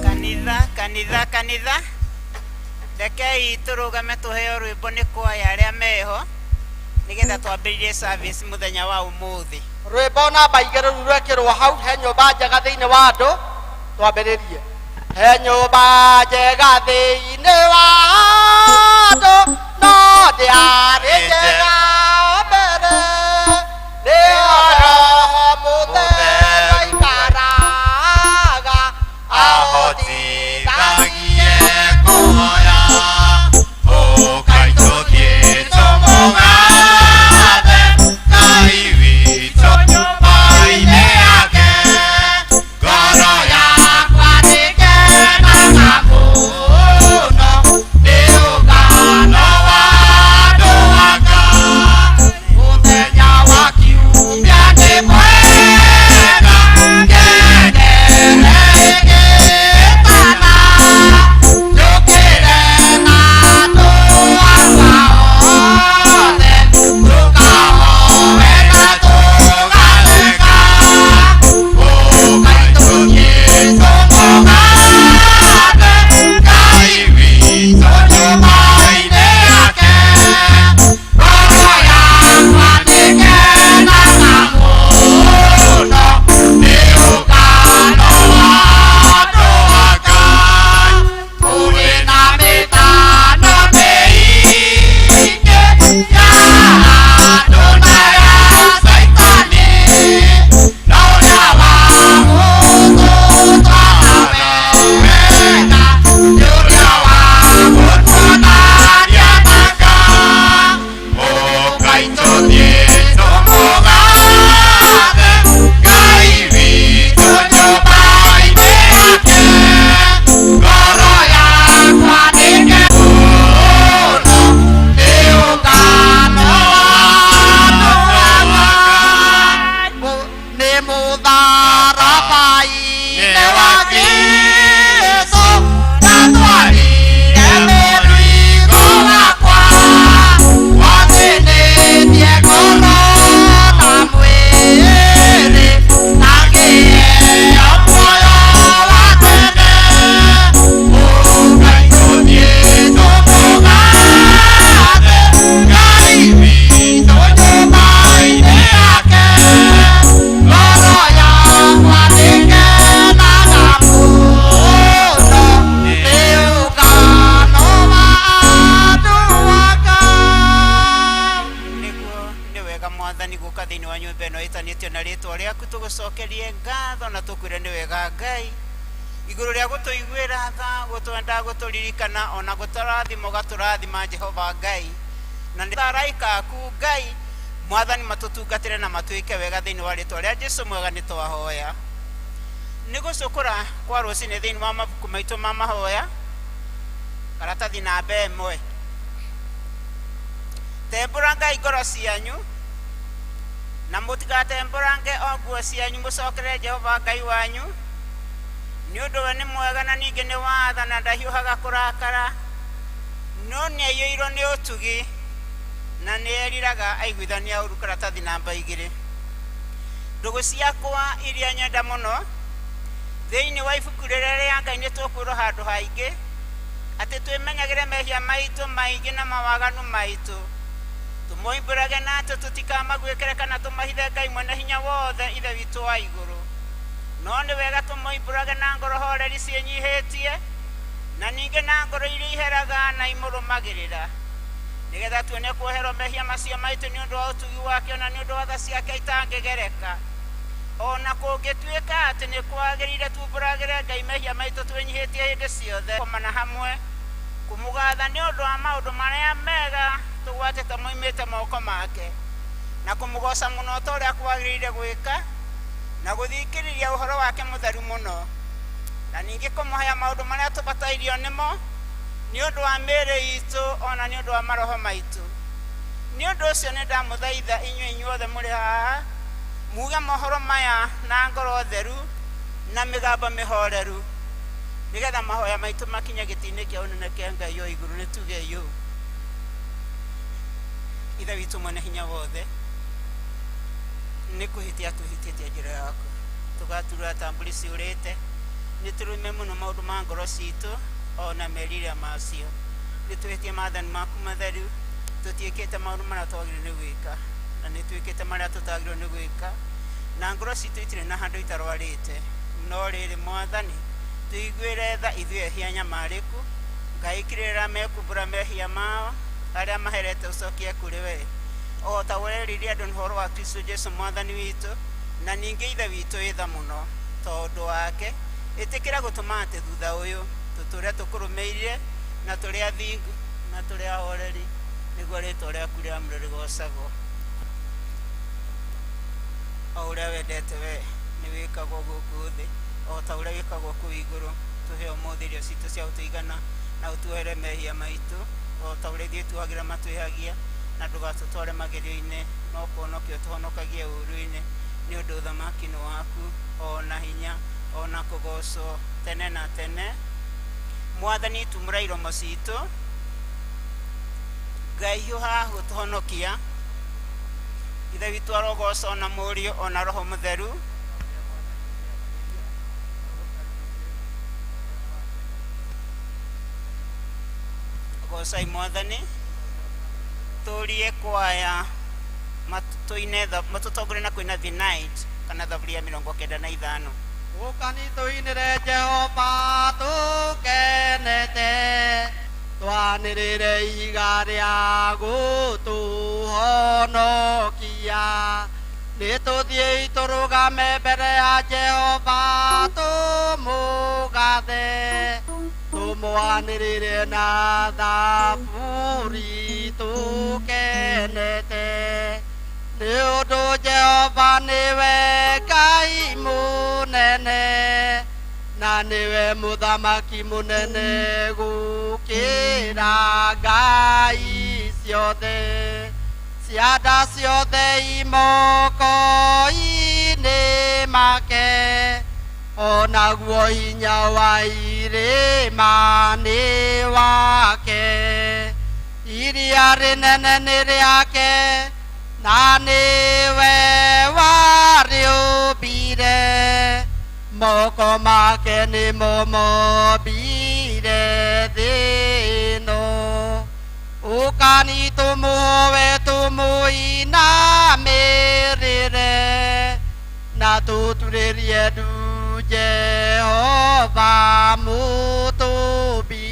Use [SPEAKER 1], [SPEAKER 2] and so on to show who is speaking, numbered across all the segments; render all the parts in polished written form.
[SPEAKER 1] Kanitha, kanitha, kanitha. Rekei tũrũgame tũheo rwĩmbo nĩ kwaya arĩa meho nĩgetha twambĩrĩrie service mũthenya wa ũmũthĩ.
[SPEAKER 2] Rwĩmbo namba igĩrĩ rũu rwekĩrwo hau, he nyũmba njega thĩinĩ wa andũ, twambĩrĩrie. He nyũmba njega thĩinĩ wa andũ, no ndĩarĩ njega mbere, nĩyo Roho Mũtheru aikaraga, ahotithagie
[SPEAKER 3] kuoya, ũkai tũthiĩ tũmũgathe Ngai witũ nyũmba-inĩ yake. Ngoro yakwa nĩkenaga mũno nĩ ũgano wa andũ aka.
[SPEAKER 1] Igũrũ rĩa gũtũiguĩra tha, gũtwenda, gũtũririkana ona gũtũrathima, ũgatũrathima Jehova Ngai, na nĩ araika aku Ngai Mwathani matũtungatĩre na matwĩke wega thĩinĩ wa rĩtwa rĩa Jesu mwega nĩ twahoya. Nĩ gũcũkũra kwa rũcinĩ thĩinĩ wa mabuku maitũ ma mahoya, karatathi namba 1. Tembũrangai ngoro cianyu na mũtigatembũrange o nguo cianyu, mũcokerere Jehova Ngai wanyu, nĩ ũndũ we nĩ mwega na ningĩ nĩ watha na ndahiũhaga kũrakara, no nĩ aiyũirwo nĩ ũtugi na nĩ eriraga aiguithania ũru. Karatathi namba 2. Ndũgũ ciakwa iria nyenda mũno, thĩinĩ wa ibuku rĩrĩa rĩa Ngai nĩ tũkwĩrwo handũ haingĩ atĩ twĩmenyagĩre mehia maitũ maingĩ na mawaganu maitũ, tũmoimbũrage na atĩ tũtikamaguĩkĩre kana tũmahithe Ngai mwene hinya wothe, Ithe witũ wa igũrũ. No nĩ wega tũmoimbũrage na ngoro horeri ciĩnyihĩtie, na ningĩ na ngoro iria iheraga na imũrũmagĩrĩra, nĩgetha tuone kuoherwo mehia macio maitũ nĩ ũndũ wa ũtugi wake ona nĩ ũndũ wa tha ciake itangĩgereka. Ona kũngĩtuĩka atĩ nĩ kwagĩrĩire tumbũragĩre Ngai mehia maitũ twĩnyihĩtie hĩndĩ ciothe, komana hamwe kũmũgatha nĩ ũndũ wa maũndũ marĩa mega tũgwatĩte moimĩte moko make, na kũmũgoca mũno ta ũrĩa kwagĩrĩire gwĩka, na gũthikĩrĩria ũhoro wake mũtheru mũno, na ningĩ kũmũhea maũndũ marĩa tũbatairio nĩmo nĩ ũndũ wa mĩĩrĩ itũ ona nĩ ũndũ wa maroho maitũ. Nĩ ũndũ ũcio nĩ ndamũthaitha inyuĩ inyuothe mũrĩ haha muge mohoro maya na ngoro theru na mĩgambo mĩhoreru, nĩgetha mahoya maitũ makinye gĩtĩ-inĩ kĩa ũnene kĩa Ngai o igũrũ. Nĩ tuge ũũ: Ithe witũ mwene hinya wothe, nĩ kũhĩtia tũhĩtĩtie njĩra yaku, tũgaturura ta mbũri ciũrĩte. Nĩ tũrũme mũno maũndũ ma ngoro citũ ona merirĩria macio. Nĩ twĩhĩtie maathani maku matheru, tũtiĩkĩte maũndũ marĩa twagĩrĩirwo nĩ gwĩka, na nĩ twĩkĩte marĩa tũtagĩrĩirwo nĩ gwĩka, na ngoro citũ itirĩ na handũ itarwarĩte. No rĩrĩ, Mwathani, tũiguĩre tha ithuĩ ehia nyamarĩku. Ngai, kirĩrĩra mekumbũra mehia mao arĩa maherete ũcokie kũrĩ we, o ta ũrĩa erire andũ nĩ ũhoro wa Kristo Jesu Mwathani witũ. Na ningĩ Ithe witũ ĩtha mũno, tondũ wake ĩtĩkĩra gũtũma atĩ thutha ũyũ tũtũre tũkũrũmĩire na tũrĩ athingu na tũrĩ ahoreri, nĩguo rĩtwa rĩaku rĩamũre rĩgocagwo. O ũrĩa wendete we nĩ wĩkagwo gũkũ thĩ o ta ũrĩa wĩkagwo kũu igũrũ. Tũhe ũmũthĩ irio citũ cia gũtũigana, na ũtuohere mehia maitũ o ta ũrĩa ithuĩ tuohagĩra matwĩhagia, na ndũgatũtware magerio-inĩ, no kũhonokia ũtũhonokagie ũũru-inĩ, nĩ ũndũ ũthamaki nĩ waku, o na hinya, o na kũgocwo tene na tene. Mwathani, tumũra iromo citũ. Ngai, hiũha gũtũhonokia. Ithe witũ arogocwo, na Mũriũ, ona Roho Mũtheru. Gocai Mwathani. Tũrie kwaya tũine matũtongorie na kũina The Night kana thaburia 95.
[SPEAKER 2] Ũkani tũinĩre Jehova tũkenete, twanĩrĩre iga rĩa gũtũhonokia. Nĩ tũthiĩi tũrũgame mbere ya Jehova tũmũgathe, tũmwanĩrĩre na thaburi tũkenete, nĩ ũndũ Jehova nĩwe Ngai mũnene, na nĩwe mũthamaki mũnene gũkĩra ngai ciothe. Cianda ciothe imoko-inĩ make, onaguo hinya wa irĩma nĩ wake. Iria rĩnene nĩ rĩake, na nĩwe warĩũmbire. Moko make nĩmo mombire thĩ ĩno. Ũkani tũmũhoe, tũmũinamĩrĩre, na tũturĩrie ndu Jehova mũtũmbi,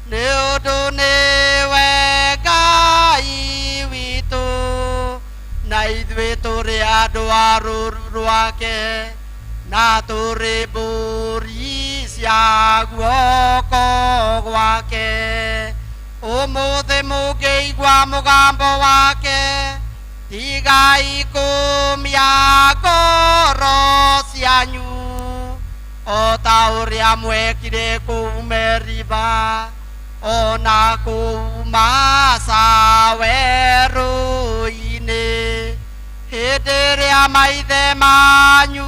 [SPEAKER 2] nĩ ũndũ nĩwe Ngai witũ, na ithuĩ tũrĩ andũ a rũũru rwake, na tũrĩ mbũri. Guoko gwake. Ũmũthĩ mũngĩigua mũgambo wake, tigai kũmia ngoro cianyu o ta ũrĩa mwekire kũu Meriba, ona kũu Masa werũ-inĩ, hĩndĩ ĩrĩa maithe manyu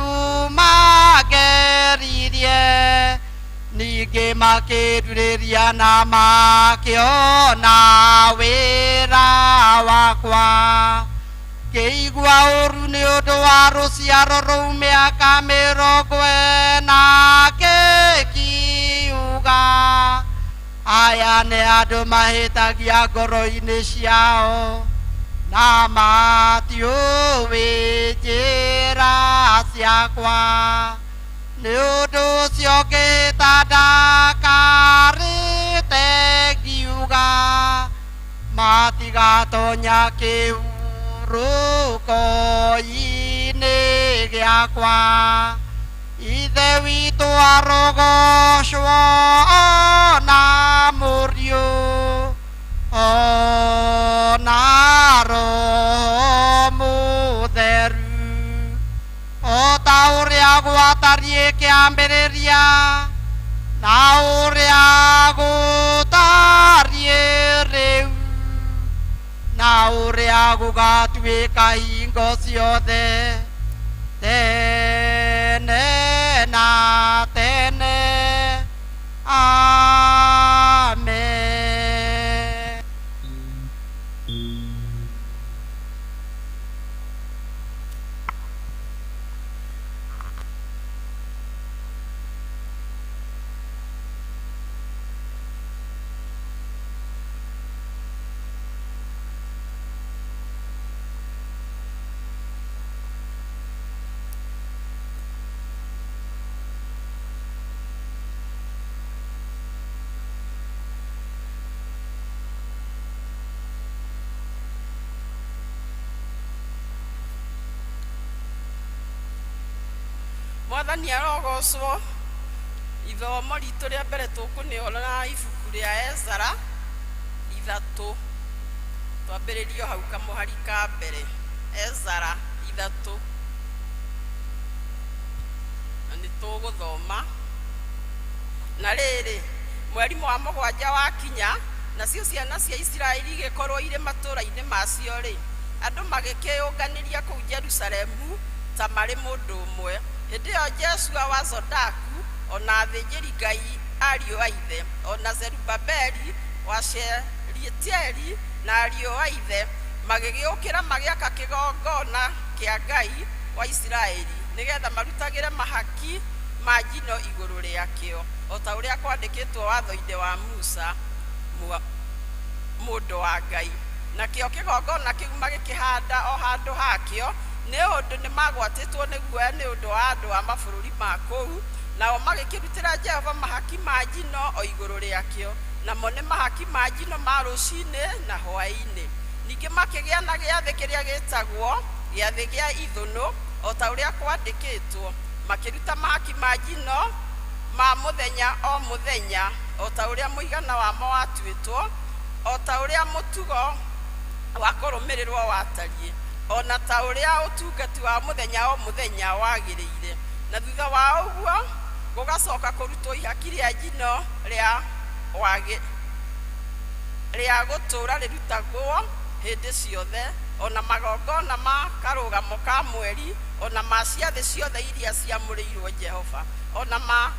[SPEAKER 2] mageririe, ningĩ makĩndurĩria na makĩona wĩra wakwa. Ngĩigua ũru nĩ ũndũ wa rũciaro rũu mĩaka 40, ngĩkiuga, aya nĩ andũ mahĩtagia ngoro-inĩ ciao, na matiũĩ njĩra ciakwa. Nĩ ũndũ ũcio ngĩĩta ndakarĩte, ngiuga, matigatonya kĩhurũko-inĩ gĩakwa. Ithe witũ arogocwo, ona Mũriũ, ona Roho Mũtheru, o ta ũrĩa gwatariĩ kĩambĩrĩria, na ũrĩa gũtariĩ rĩu, na ũrĩa gũgatuĩka hingo ciothe, tene na tene. Amen.
[SPEAKER 4] Mwathani arogocwo. Ithomo ritũ rĩa mbere tũkũnĩona ibuku rĩa Ezara 3, twambĩrĩrio hau kamũhari ka mbere. Ezara 3, na nĩ tũgũthoma. Na rĩrĩ, mweri wa mũgwanja wakinya, nacio ciana cia Isiraeli igĩkorwo irĩ matũũra-inĩ macio rĩ, andũ magĩkĩyũnganĩria kũu Jerusalemu ta marĩ mũndũ ũmwe. Hĩndĩ ĩyo Jeshua wa Zodaku, ona athĩnjĩri-Ngai ariũ a ithe, ona Zerubabeli wa Shealitieli na ariũ a ithe, magĩgĩũkĩra magĩaka kĩgongona kĩa Ngai wa Isiraeli, nĩgetha marutagĩre mahaki ma njino igũrũ rĩakĩo, o ta ũrĩa kwandĩkĩtwo watho-inĩ wa Musa mũndũ wa Ngai. Nakĩo kĩgongona kĩu magĩkĩhanda o handũ hakĩo, nĩ ũndũ nĩmagwatĩtwo nĩ guoya nĩ ũndũ wa andũ a mabũrũri ma kũu. Nao magĩkĩrutĩra Jehova mahaki ma njino o igũrũ rĩakĩo, namo nĩ mahaki ma njino ma rũcinĩ na hwaĩ-inĩ. Ningĩ makĩgĩa na gĩathĩ kĩrĩa gĩtagwo Gĩathĩ gĩa Ithũnũ, o ta ũrĩa kwandĩkĩtwo, makĩruta mahaki ma njino ma mũthenya o mũthenya, o ta ũrĩa mũigana wamo watuĩtwo, o ta ũrĩa mũtugo wa kũrũmĩrĩrũo watariĩ, o na ta ũrĩa ũtungati wa mũthenya o mũthenya wagĩrĩire. Na thutha wa ũguo gũgacoka kũrutwo ihaki rĩa njino rĩa gũtũũra rĩrutagwo hĩndĩ ciothe, o na magongona ma karũgamo ka mweri, o na ma ciathĩ ciothe iria ciamũrĩirũo Jehova, o na ma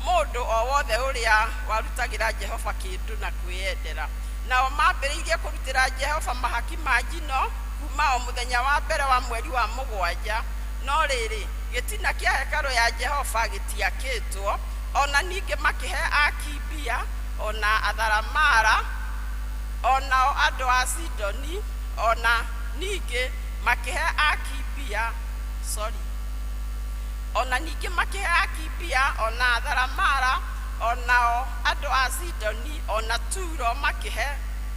[SPEAKER 4] mũndũ o wothe ũrĩa warutagĩra Jehova kĩndũ na kwĩendera. Nao maambĩrĩirie kũrutĩra Jehova mahaki ma njino kuuma o mũthenya wa mbere wa mweri wa mũgwanja, no rĩrĩ, gĩtina kĩa hekarũ ya Jehova gĩtiakĩtwo. O na ningĩ makĩhe aaki mbia, o na atharamara, o nao andũ a Sidoni, o na ningĩ makĩhe aaki mbia, sorry, o na ningĩ makĩhe aaki mbia, o na atharamara, o nao andũ a Sidoni, o na Turo, makĩhe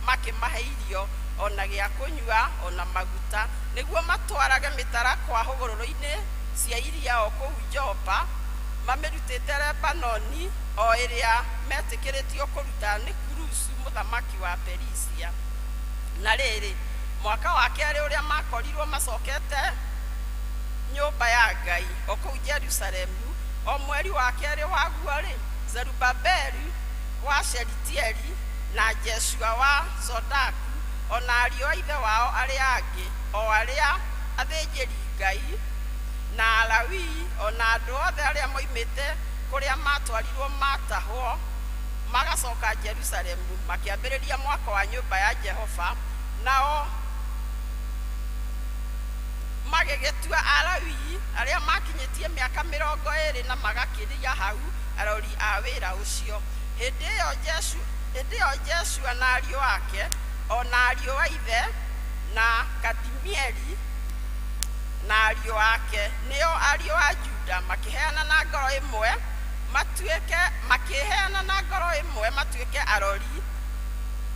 [SPEAKER 4] makĩmahe irio, o na gĩa kũnyua, o na maguta, nĩguo matwarage mĩtarakwa hũgũrũrũ-inĩ cia iria o kũu Jopa. Mamĩrutĩte Lebanoni, o ĩrĩa metĩkĩrĩtio kũruta nĩ Kurusu mũthamaki wa Perisia. Na rĩrĩ, mwaka wa kerĩ ũrĩa makorirwo macokete nyũmba ya Ngai o kũu Jerusalemu, o mweri wa kerĩ waguo-rĩ, Zerubabeli wa Shelitieli na Jeshua wa Zodaku o na ariũ a ithe wao arĩa angĩ, o arĩa athĩnjĩri-Ngai na Alawii, o na andũ othe arĩa moimĩte kũrĩa maatwarirwo maatahwo magacoka Jerusalemu, makĩambĩrĩria mwako wa nyũmba ya Jehova. Nao magĩgĩtua Alawii arĩa makinyĩtie mĩaka 20 na magakĩria hau arori a wĩra ũcio. Hĩndĩ ĩyo Jeshua na ariũ ake, o na ariũ a ithe, na Kadimieli na ariũ ake, nĩo ariũ a Juda, makĩheana na ngoro ĩmwe matuĩke makĩheana na ngoro ĩmwe matuĩke arori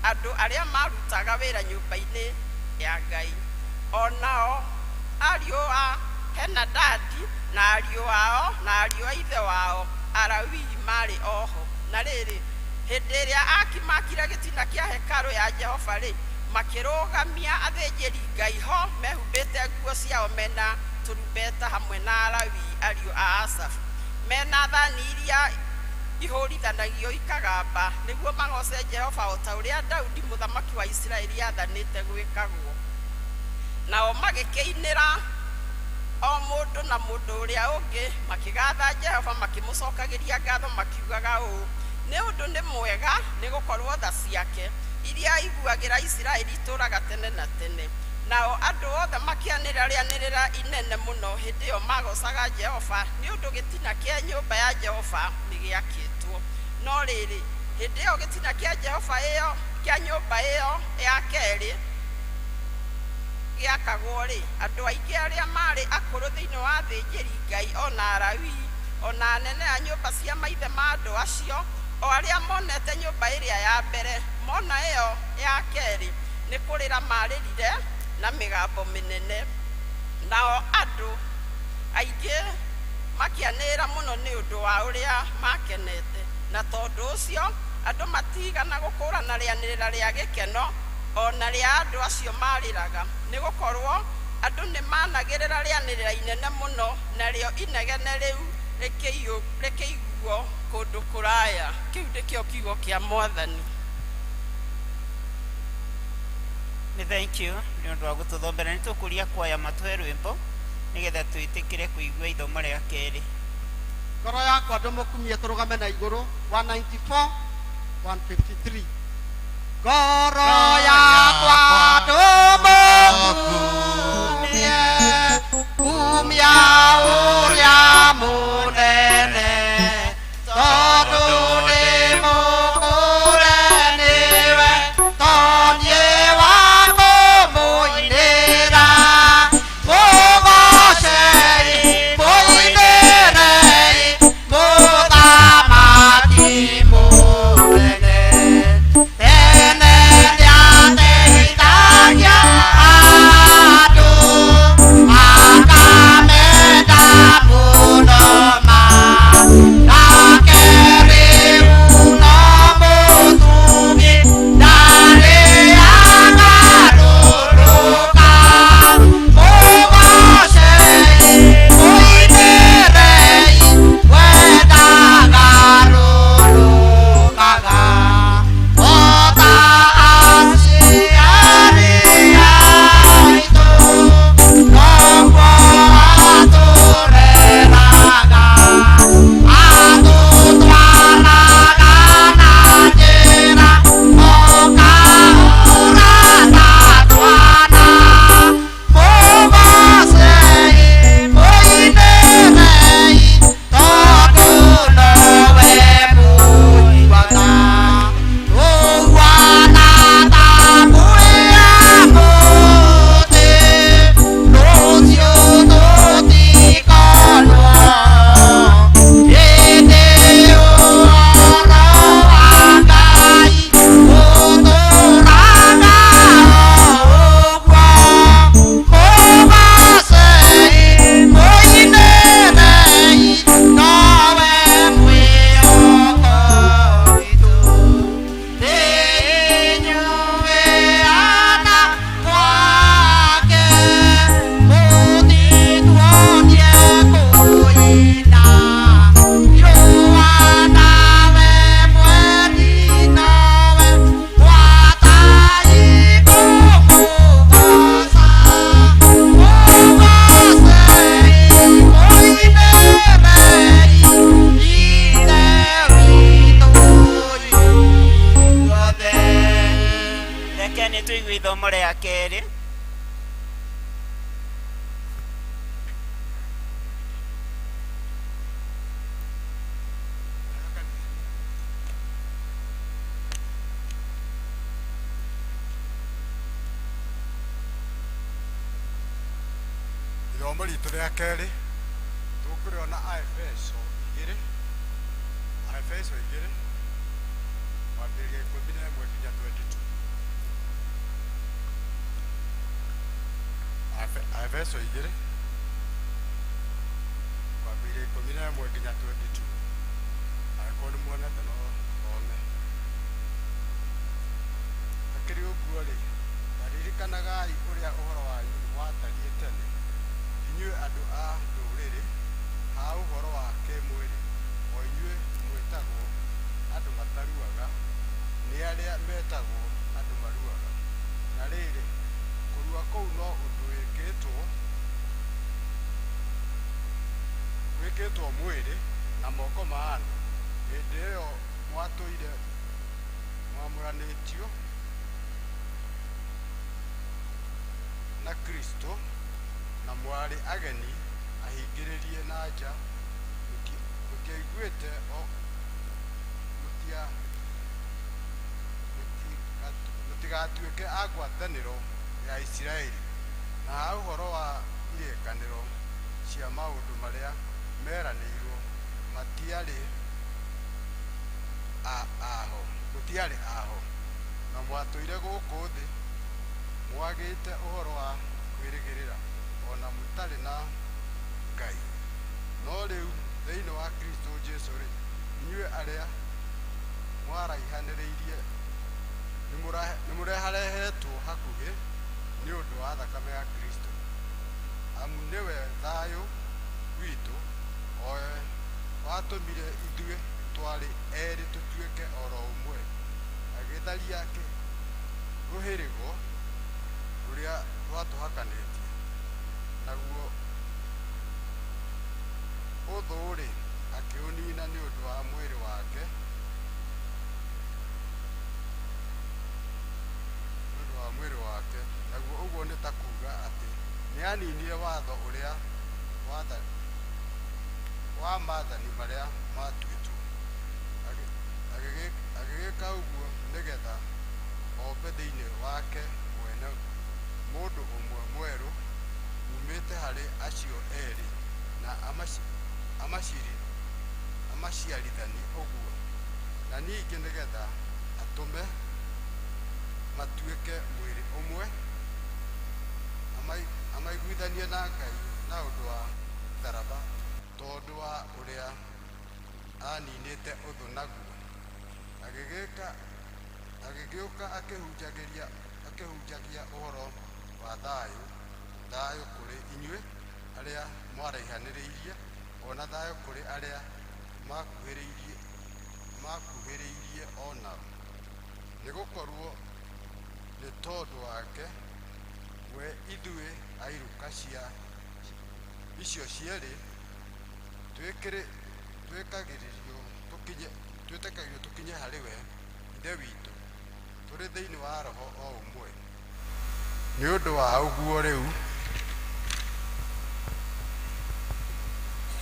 [SPEAKER 4] andũ arĩa marutaga wĩra nyũmba-inĩ ya Ngai. O nao ariũ a Henadadi na ariũ ao na ariũ a ithe wao Alawii marĩ oho. Na rĩrĩ, hĩndĩ ĩrĩa aaki maakire gĩtina kĩa hekarũ ya Jehova-rĩ, makĩrũgamia athĩnjĩri-Ngai ho mehumbĩte nguo ciao mena tũrumbeta hamwe na Alawii ariũ a Asafu, mena thani iria ihũrithanagio ikagamba, nĩguo magoce Jehova o ta ũrĩa Daudi mũthamaki wa Isiraeli aathanĩte gwĩkagwo. Nao magĩkĩinĩra o mũndũ na mũndũ ũrĩa ũngĩ, makĩgatha Jehova makĩmũcokagĩria ngatho makiugaga ũũ: nĩ ũndũ nĩ mwega, nĩ gũkorwo tha ciake iria aiguagĩra Isiraeli itũũraga tene na tene. Nao andũ othe makĩanĩrĩra rĩanĩrĩra inene mũno hĩndĩ ĩyo magocaga Jehova, nĩ ũndũ gĩtina kĩa nyũmba ya Jehova nĩ gĩakĩtwo. No rĩrĩ, hĩndĩ ĩyo gĩtina kĩa Jehova ĩyo kĩa nyũmba ĩyo ya kerĩ gĩakagwo-rĩ, andũ aingĩ arĩa maarĩ akũrũ thĩinĩ wa athĩnjĩri-Ngai o na Alawii o na anene a nyũmba cia maithe ma andũ acio, o arĩa monete nyũmba ĩrĩa ya mbere, mona ĩyo ya kerĩ, nĩ kũrĩra marĩrire na mĩgambo mĩnene. Nao andũ aingĩ makĩanĩrĩra mũno nĩ ũndũ wa ũrĩa makenete, na tondũ ũcio andũ matigana gũkũrana rĩanĩrĩra rĩa gĩkeno o na rĩa andũ acio marĩraga, nĩ gũkorwo andũ nĩ managĩrĩra rĩanĩrĩra inene mũno, narĩo inegene rĩu rĩkĩiguo kũndũ kũraya. Kĩu nĩkĩo kiugo kĩa Mwathani.
[SPEAKER 1] Nĩ thank you nĩ ũndũ wa gũtũthomera. Nĩ tũkũria kwaya matũhe rwĩmbo nĩgetha twĩtĩkĩre kũigua ithomo rĩa kerĩ.
[SPEAKER 2] Ngoro yakwa ndũmũkumie, tũrũgame na igũrũ 194 153. Ngoro yakwa ndũmũkumie, kumia ũrĩa mũnene, tondũ nĩ mũkũre nĩwe, toniĩ wa kũmũinĩra. Mũgocei, mũinĩrei mũthamaki mũnene. Tene nĩateithagia.
[SPEAKER 1] Rĩa kerĩ.
[SPEAKER 5] Ithomo ritũ rĩa kerĩ tũkũrĩona Aefeso 2, Aefeso 2 kwambĩrĩria 11 nginya 22. Aefeso 2 kwambĩrĩria 11 nginya 22. Angĩkorwo nĩ muonete no thome. Hakĩrĩ ũguo-rĩ, ta ririkanagai ũrĩa ũhoro wanyu watariĩ tene, inyuĩ andũ a ndũrĩrĩ, ha ũhoro wa kĩĩmwĩrĩ, o inyuĩ mwĩtagwo andũ mataruaga nĩ arĩa metagwo andũ maruaga. Na rĩrĩ, kũrua kũu no ũndũ wĩkĩtwo mwĩrĩ na moko ma andũ. Hĩndĩ ĩyo mwatũire mwamũranĩtio na Kristo, na mwarĩ ageni ahingĩrĩrie na nja, mũtiaiguĩte o mũtigatuĩke a ngwatanĩro ya Isiraeli, na ha ũhoro wa irĩkanĩro cia maũndũ marĩa meranĩirwo, matiarĩ aho, mũtiarĩ aho, na mwatũire gũkũ thĩ mwagĩte ũhoro wa kwĩrĩgĩrĩra, ona mũtarĩ na Ngai. No rĩu thĩinĩ wa Kristo Jesu-rĩ, inyuĩ arĩa mwaraihanĩrĩirie nĩmũreharehetwo hakuhĩ nĩ ũndũ wa thakame ya Kristo. Amu nĩwe thayũ witũ, o we watũmire ithuĩ twarĩ erĩ tũtuĩke oro ũmwe, agĩtharia rũhĩrĩgo rũrĩa rwatũhakanĩtie, naguo ũthũ-rĩ, akĩũnina nĩ ũndũ wa mwĩrĩ wake, naguo ũguo nĩ ta kuuga atĩ nĩaninire watho ũrĩa wa maathani marĩa matuĩtwo, agĩgĩka ũguo nĩgetha ombe thĩinĩ wake mwene mũndũ ũmwe mwerũ umĩte harĩ acio erĩ, na amaciarithanie ũguo, na ningĩ nĩgetha atũme matuĩke mwĩrĩ ũmwe, amaiguithanie na Ngai na ũndũ wa mũtharaba, tondũ wa ũrĩa aninĩte ũthũ naguo. Agĩgĩũka akĩhunjagia ũhoro wa thayũ, thayũ kũrĩ inyuĩ arĩa mwaraihanĩrĩirie, ona thayũ kũrĩ arĩa makuhĩrĩirie o nao. Nĩgũkorwo nĩ tondũ wake we ithuĩ airuka cia icio cierĩ twĩtĩkagĩrio tũkinye harĩ we Ithe witũ, tũrĩ thĩinĩ wa Roho o ũmwe. Nĩ ũndũ wa ũguo rĩu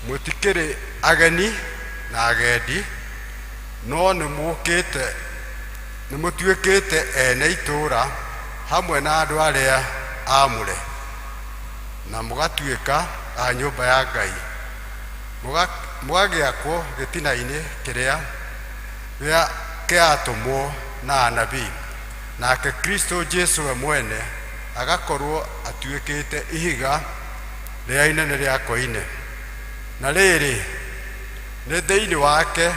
[SPEAKER 5] mũtikĩrĩ ageni na agendi, no nĩmũtuĩkĩte ene itũũra hamwe na andũ arĩa aamũre, na mũgatuĩka a nyũmba ya Ngai, mũgagĩakwo gĩtina-inĩ kĩrĩa kĩa atũmwo na anabii, nake Kristo Jesu we mwene agakorwo atuĩkĩte ihiga rĩrĩa inene rĩa koine. Na rĩrĩ, nĩ thĩinĩ wake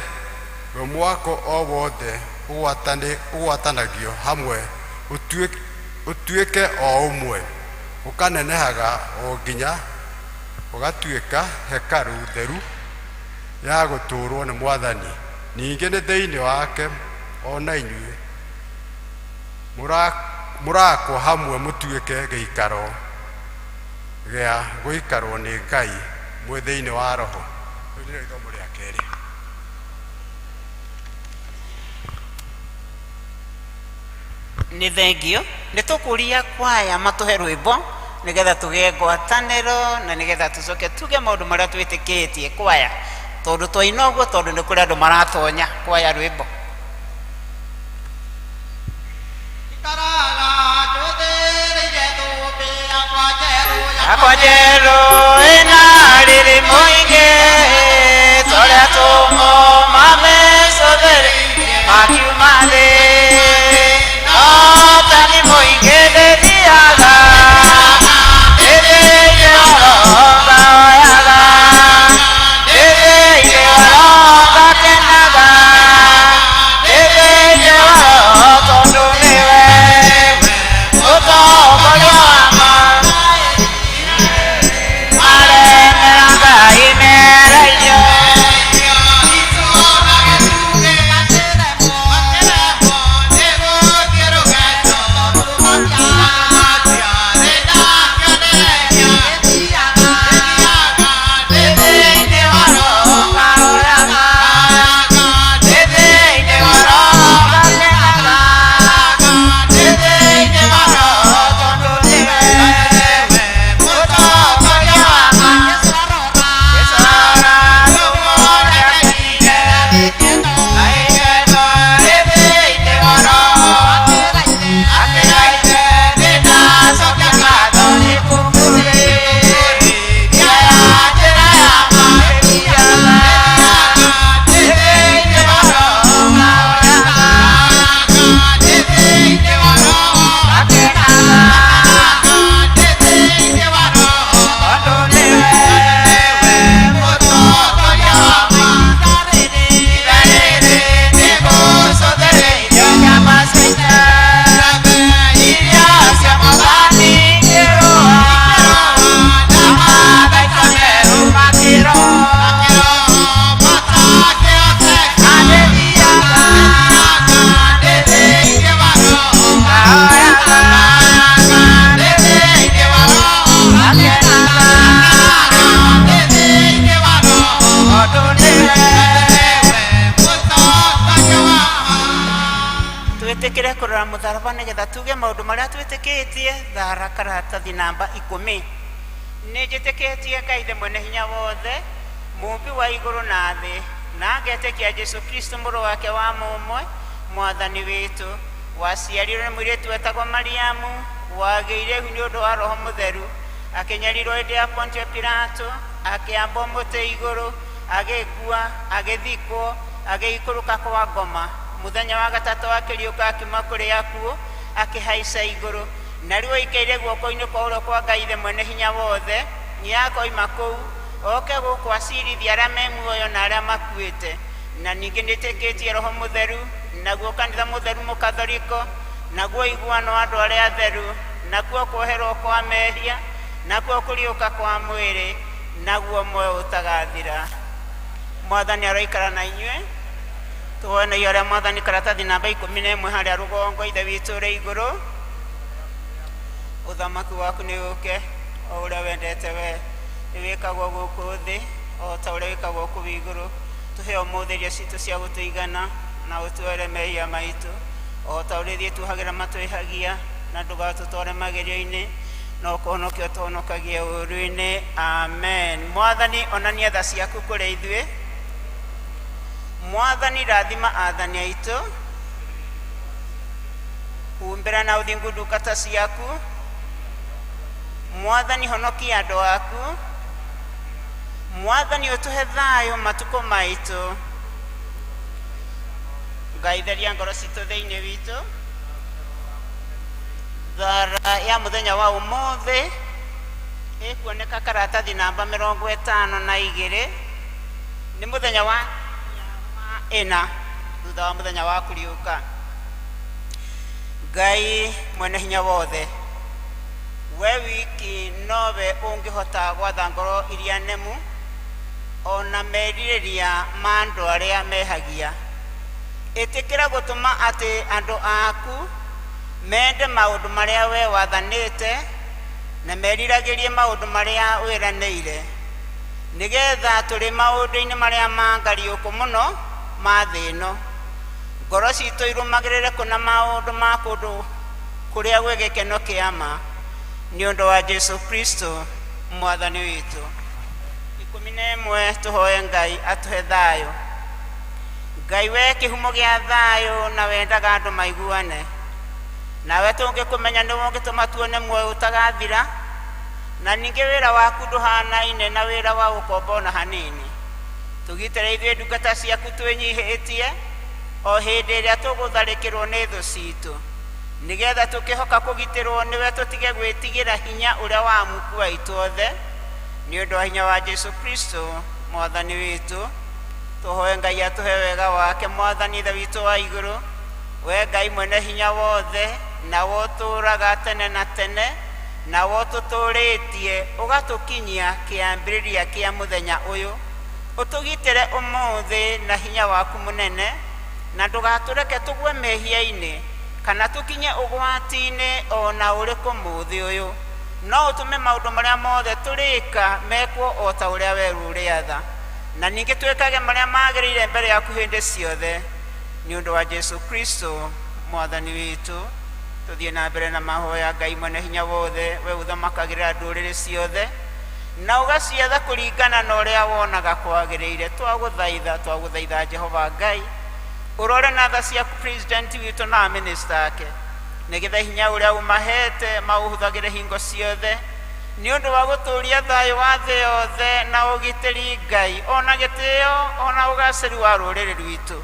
[SPEAKER 5] we mwako o wothe ũgwatanagio hamwe ũtuĩke o ũmwe, ũkanenehaga o nginya ũgatuĩka hekarũ theru ya gũtũũrwo nĩ Mwathani. Ningĩ nĩ thĩinĩ wake o na inyuĩ mũrakwo hamwe mũtuĩke gĩikaro gĩa gũikarwo nĩ Ngai mwĩ thĩinĩ wa Roho. Rĩu nĩrĩo ithomo rĩa kerĩ.
[SPEAKER 1] Nĩ thengio. Nĩ tũkũria kwaya matũhe rwĩmbo nĩgetha tũgĩe ngwatanĩro na nĩgetha tũcoke tuge maũndũ marĩa twĩtĩkĩtie kwaya, tondũ twaina ũguo, tondũ nĩ kũrĩ andũ maratonya kwaya rwĩmbo.
[SPEAKER 2] Ikaraga njũthĩrĩire thũmbĩ yakwa njerũ.
[SPEAKER 1] Yakwa njerũ ĩna riri mũingĩ, tũrĩa tũmoma mecũthĩrĩirie makiuma thĩ, no tani mũingĩ ndĩthiaga ndĩthĩire oro ngaoyaga, ndĩthĩire oro ngakenaga, ndĩthĩire oro tondũ nĩwe mũtongoria wa ma. Aremera Ngai merairio. Twĩtĩkĩre kũrora mũtharaba nĩgetha tuge maũndũ marĩa twĩtĩkĩtie. Thara karatathi namba 10. Nĩ njĩtĩkĩtie Ngai Ithe mwene hinya wothe, mũũmbi wa igũrũ na thĩ, na ngetĩkia Jesu Kristo mũrũ wake wa mũmwe, mwathani witũ, waciarirwo nĩ mũirĩtu wetagwo Mariamu, wagĩire ihu nĩ ũndũ wa Roho Mũtheru, akĩnyarirwo hĩndĩ ya Pontio Pilato, akĩambwo mũtĩ igũrũ, agĩkua, agĩthikwo, agĩikũrũka kwa ngoma, mũthenya wa gatatũ akĩriũka akiuma kũrĩ akuũ, akĩhaica igũrũ, na rĩu aikaire guoko-inĩ kwa ũrĩo kwa Ngai Ithe mwene hinya wothe. Nĩakoima kũu oke gũkũ acirithie arĩa me muoyo na arĩa makuĩte. Na ningĩ nĩtĩkĩtie Roho Mũtheru, naguo kanitha mũtheru mũkathoriko, naguo ũiguano wa andũ arĩa atheru, nakuo kuoherwo kwa mehia, nakuo kũriũka kwa mwĩrĩ, naguo muoyo ũtagathira. Mwathani aroikara na inyuĩ. Tuonagia ũrĩa mwathani karatathi namba 11 harĩa rũgongo. Ithe witũ ũrĩ igũrũ, ũthamaki waku nĩ ũke, o ũrĩa wendete we nĩ wĩkagwo gũkũ thĩ o ta ũrĩa wĩkagwo kũu igũrũ. Tũhe ũmũthĩ irio citũ cia gũtũigana, na ũtuoere mehia maitũ o ta ũrĩa ithuĩ tuohagĩra matwĩhagia, na ndũgatũtware magerio-inĩ, no kũhonokia ũtũhonokagie ũũru-inĩ. Amen. Mwathani, onania tha ciaku kũrĩ ithuĩ. Mwathani, rathima athani aitũ, humbĩra na ũthingu ndungata ciaku. Mwathani, honokia andũ aku. Mwathani, ũtũhe thayũ matukũ maitũ. Ngai, theria ngoro citũ thĩinĩ witũ. Thara ya mũthenya wa ũmũthĩ ĩkuoneka karatathi namba 52. Nĩ mũthenya wa ĩna thutha wa mũthenya wa kũriũka. Ngai mwene hinya wothe, we wiki nowe ũngĩhota gwatha ngoro iria nemu ona merirĩria ma andũ arĩa mehagia. Ĩtĩkĩra gũtũma atĩ andũ aku mende maũndũ marĩa we wathanĩte na meriragĩrie maũndũ marĩa wĩranĩire, nĩgetha tũrĩ maũndũ-inĩ marĩa ma ngariũkũ mũno ma thĩ ĩno, ngoro citũ irũmagĩrĩre kũna maũndũ ma kũndũ Kũrĩa gwĩ gĩkeno kĩa ma nĩ ũndũ wa Jesu Kristo mwathani witũ. 11 tũhoe Ngai atũhe thayũ. Ngai we kĩhumo gĩa thayũ na wendaga andũ maiguane. Nawe tũngĩkũmenya nĩwe ũngĩtũma tuone muoyo ũtagathira, na ningĩ wĩra waku ndũhanaine na wĩra wa ũkombo ona hanini. Tũgitĩre ithuĩ ndungata ciaku twĩnyihĩtie o hĩndĩ ĩrĩa tũgũtharĩkĩrwo nĩ thũ citũ, nĩgetha tũkĩhoka kũgitĩrwo nĩwe tũtige gwĩtigĩra hinya ũrĩa wa muku wa ithuothe, nĩ ũndũ wa hinya wa Jesu Kristo mwathani witũ. Tũhoe Ngai atũhe wega wake. Mwathani Ithe witũ wa igũrũ, we Ngai mwene hinya wothe, nawe ũtũũraga tene na tene, nawe ũtũtũũrĩtie ũgatũkinyia kĩambĩrĩria kĩa mũthenya ũyũ, ũtũgitĩre ũmũthĩ na hinya waku mũnene, na ndũgatũreke tũgwe mehia-inĩ kana tũkinye ũgwati-inĩ o na ũrĩkũ mũthĩ ũyũ, no ũtũme maũndũ marĩa mothe tũrĩka mekwo o ta ũrĩa weru ũrĩatha, na ningĩ twĩkage marĩa magĩrĩire mbere yaku hĩndĩ ciothe, nĩ ũndũ wa Jesu Kristo mwathani witũ. Tũthiĩ na mbere na mahoya. Ngai mwene hinya wothe, we ũthamakagĩrĩra ndũrĩrĩ ciothe na ũgaciatha kũringana na ũrĩa wonaga kwagĩrĩire, twagũthaitha, twagũthaitha Jehova Ngai, ũrore na tha ciaku president witũ na minista ake, nĩgetha hinya ũrĩa ũmahete maũhũthagĩre hingo ciothe nĩ ũndũ wa gũtũũria thayũ wa thĩ yothe na ũgitĩri Ngai ona gĩtĩo ona ũgacĩru wa rũrĩrĩ rwitũ,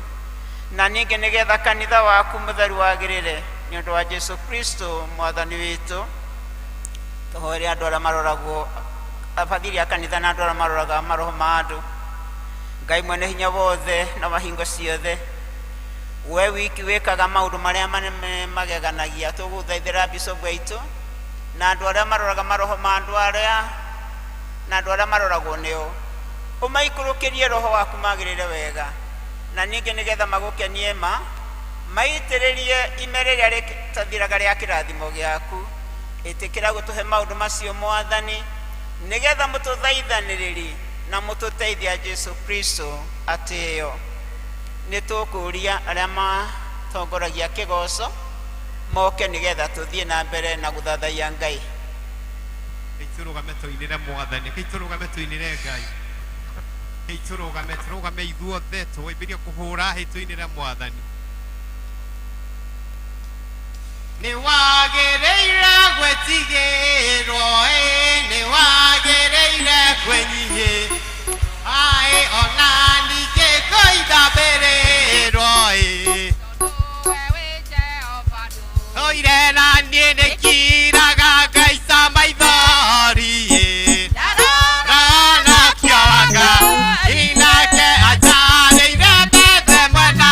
[SPEAKER 1] na ningĩ nĩgetha kanitha waku mũtheru wagĩrĩre, nĩ ũndũ wa Jesu Kristo mwathani witũ. Tũhoere andũ arĩa maroragwo, abathiri a kanitha na andũ arĩa maroraga maroho ma andũ. Ngai mwene hinya wothe na wa hingo ciothe, we wiki wĩkaga maũndũ marĩa manene mageganagia, tũgũthaithĩra bishop aitũ na andũ arĩa maroraga maroho ma andũ arĩa na andũ arĩa maroragwo nĩo, ũmaikũrũkĩrie roho waku magĩrĩre wega, na ningĩ nĩgetha magũkenie ma maitĩrĩrie ime rĩrĩa rĩtathiraga rĩa kĩrathimo gĩaku. Ĩtĩkĩra gũtũhe maũndũ macio mwathani, nĩgetha mũtũthaithanĩrĩri na mũtũteithia Jesu Kristo atĩĩo. Nĩ tũkũũria arĩa matongoragia kĩgoco moke nĩgetha tũthiĩ na mbere na gũthathaiya Ngai.
[SPEAKER 3] Tũrũgame tũinĩre mwathani, kei tũrũgame tũinĩre Ngai, kei tũrũgame, tũrũgame ithuothe tũwĩmbĩrie kũhũra hĩ tũinĩre mwathani. Nĩ wagĩrĩire gwĩtigĩrwo ĩ, nĩ wagĩrĩire kwĩnyihĩ aĩ, ona ningĩ kũinamĩrĩrwo ĩ, toire na niĩ nĩkiraga ngaica maithori ĩ, ranakĩoga inake acarĩire mbembe mwena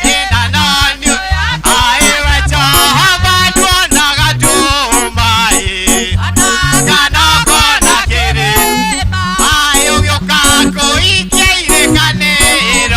[SPEAKER 3] ina nonio aĩ, we Jehova nduonaga ndũma ĩ, kana ũkona kĩrĩ aĩ, ũgĩũka kũikia irĩkanĩro.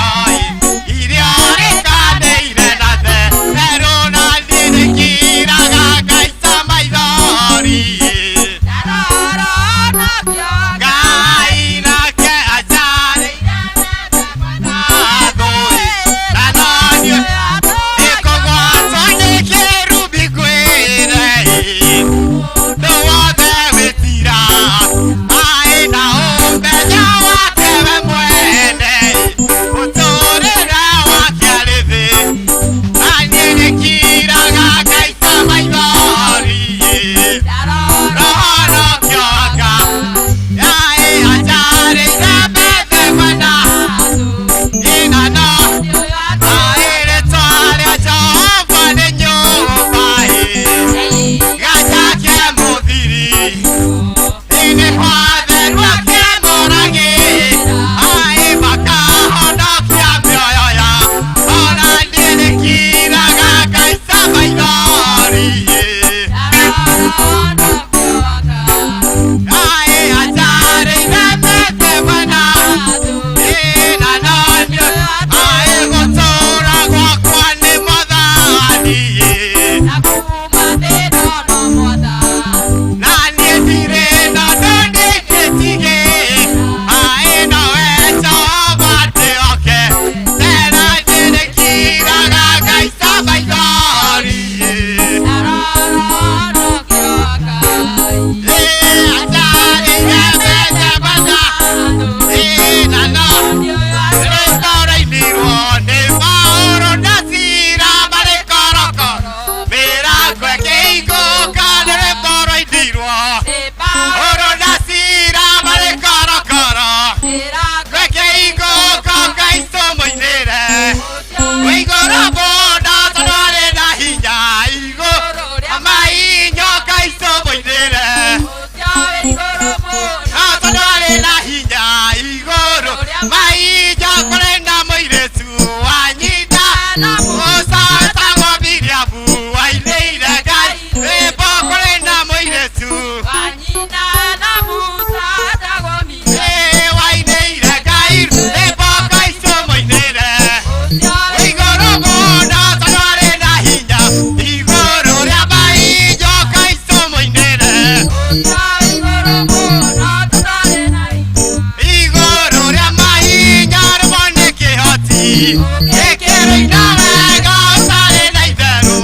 [SPEAKER 2] Ũngĩkĩrũina wega ũtarĩ na itherũ,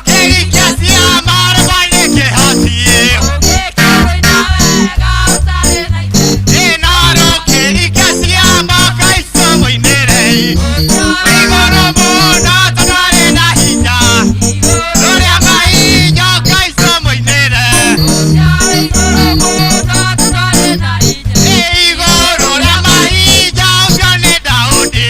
[SPEAKER 2] kĩgikia ciama rũgwa-inĩ kĩhatiĩ. Ĩno rũkĩrikia ciama Kristo mũinĩre. Igũrũ mũno tondũ arĩ na hinya, rũrĩa mahinya Kristo mũinĩre. Igũrũ rĩa mahinya ũcio nĩ Daudi.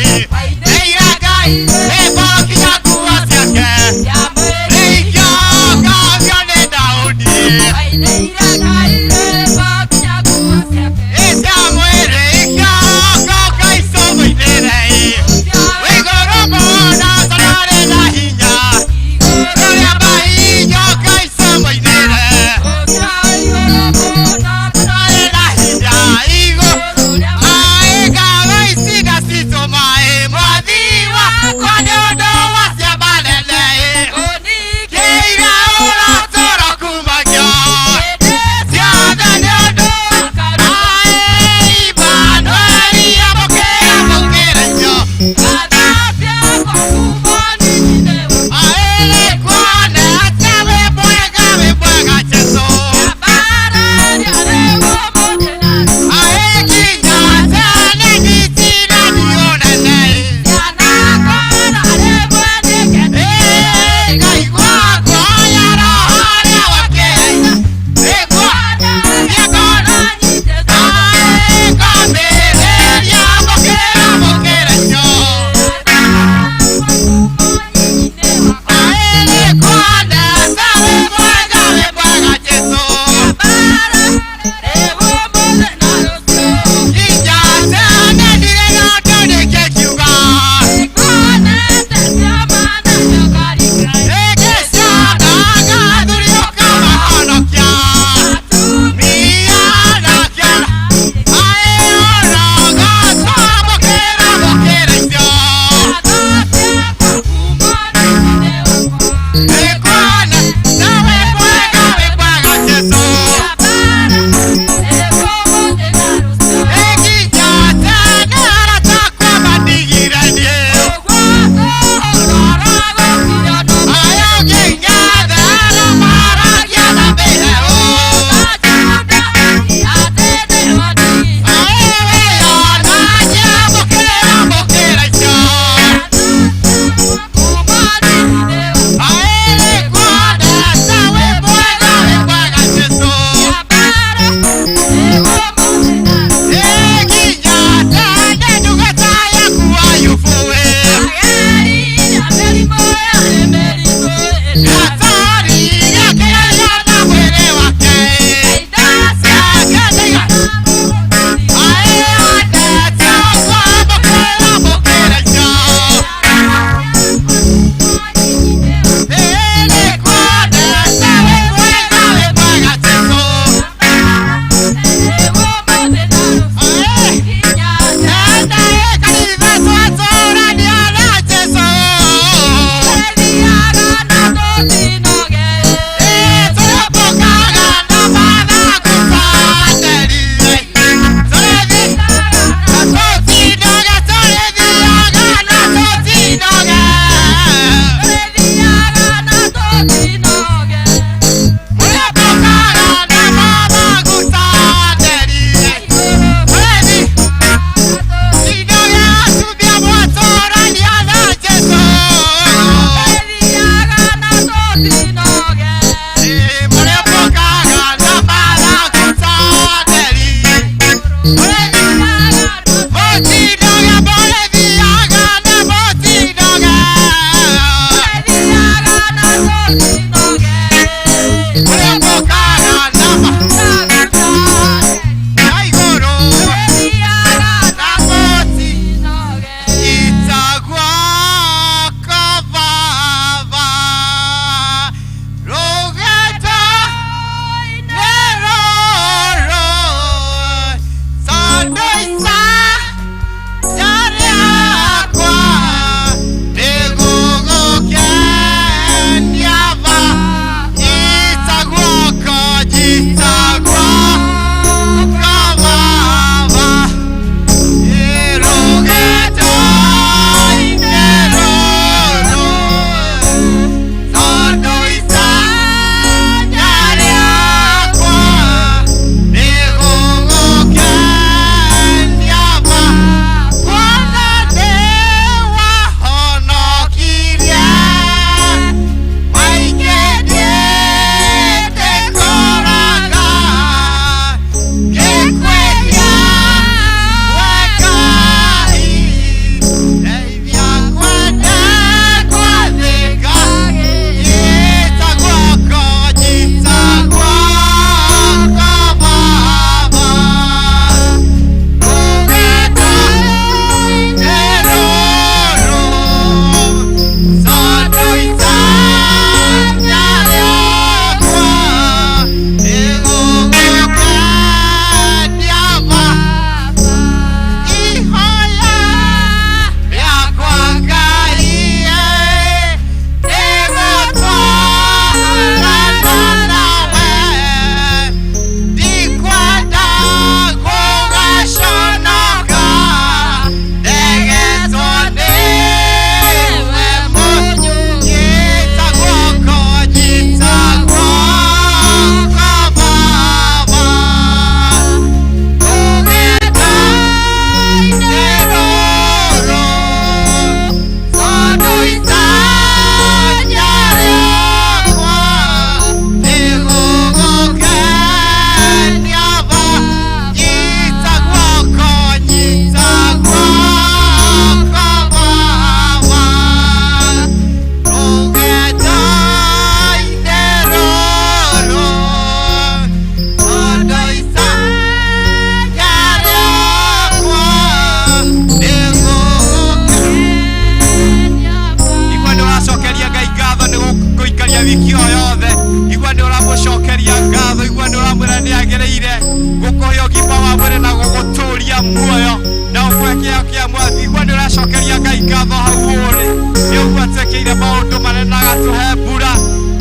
[SPEAKER 3] Ngatho hau ũrĩ nĩ ũguo atwĩkĩire maũndũ marĩa na agatũhe mbura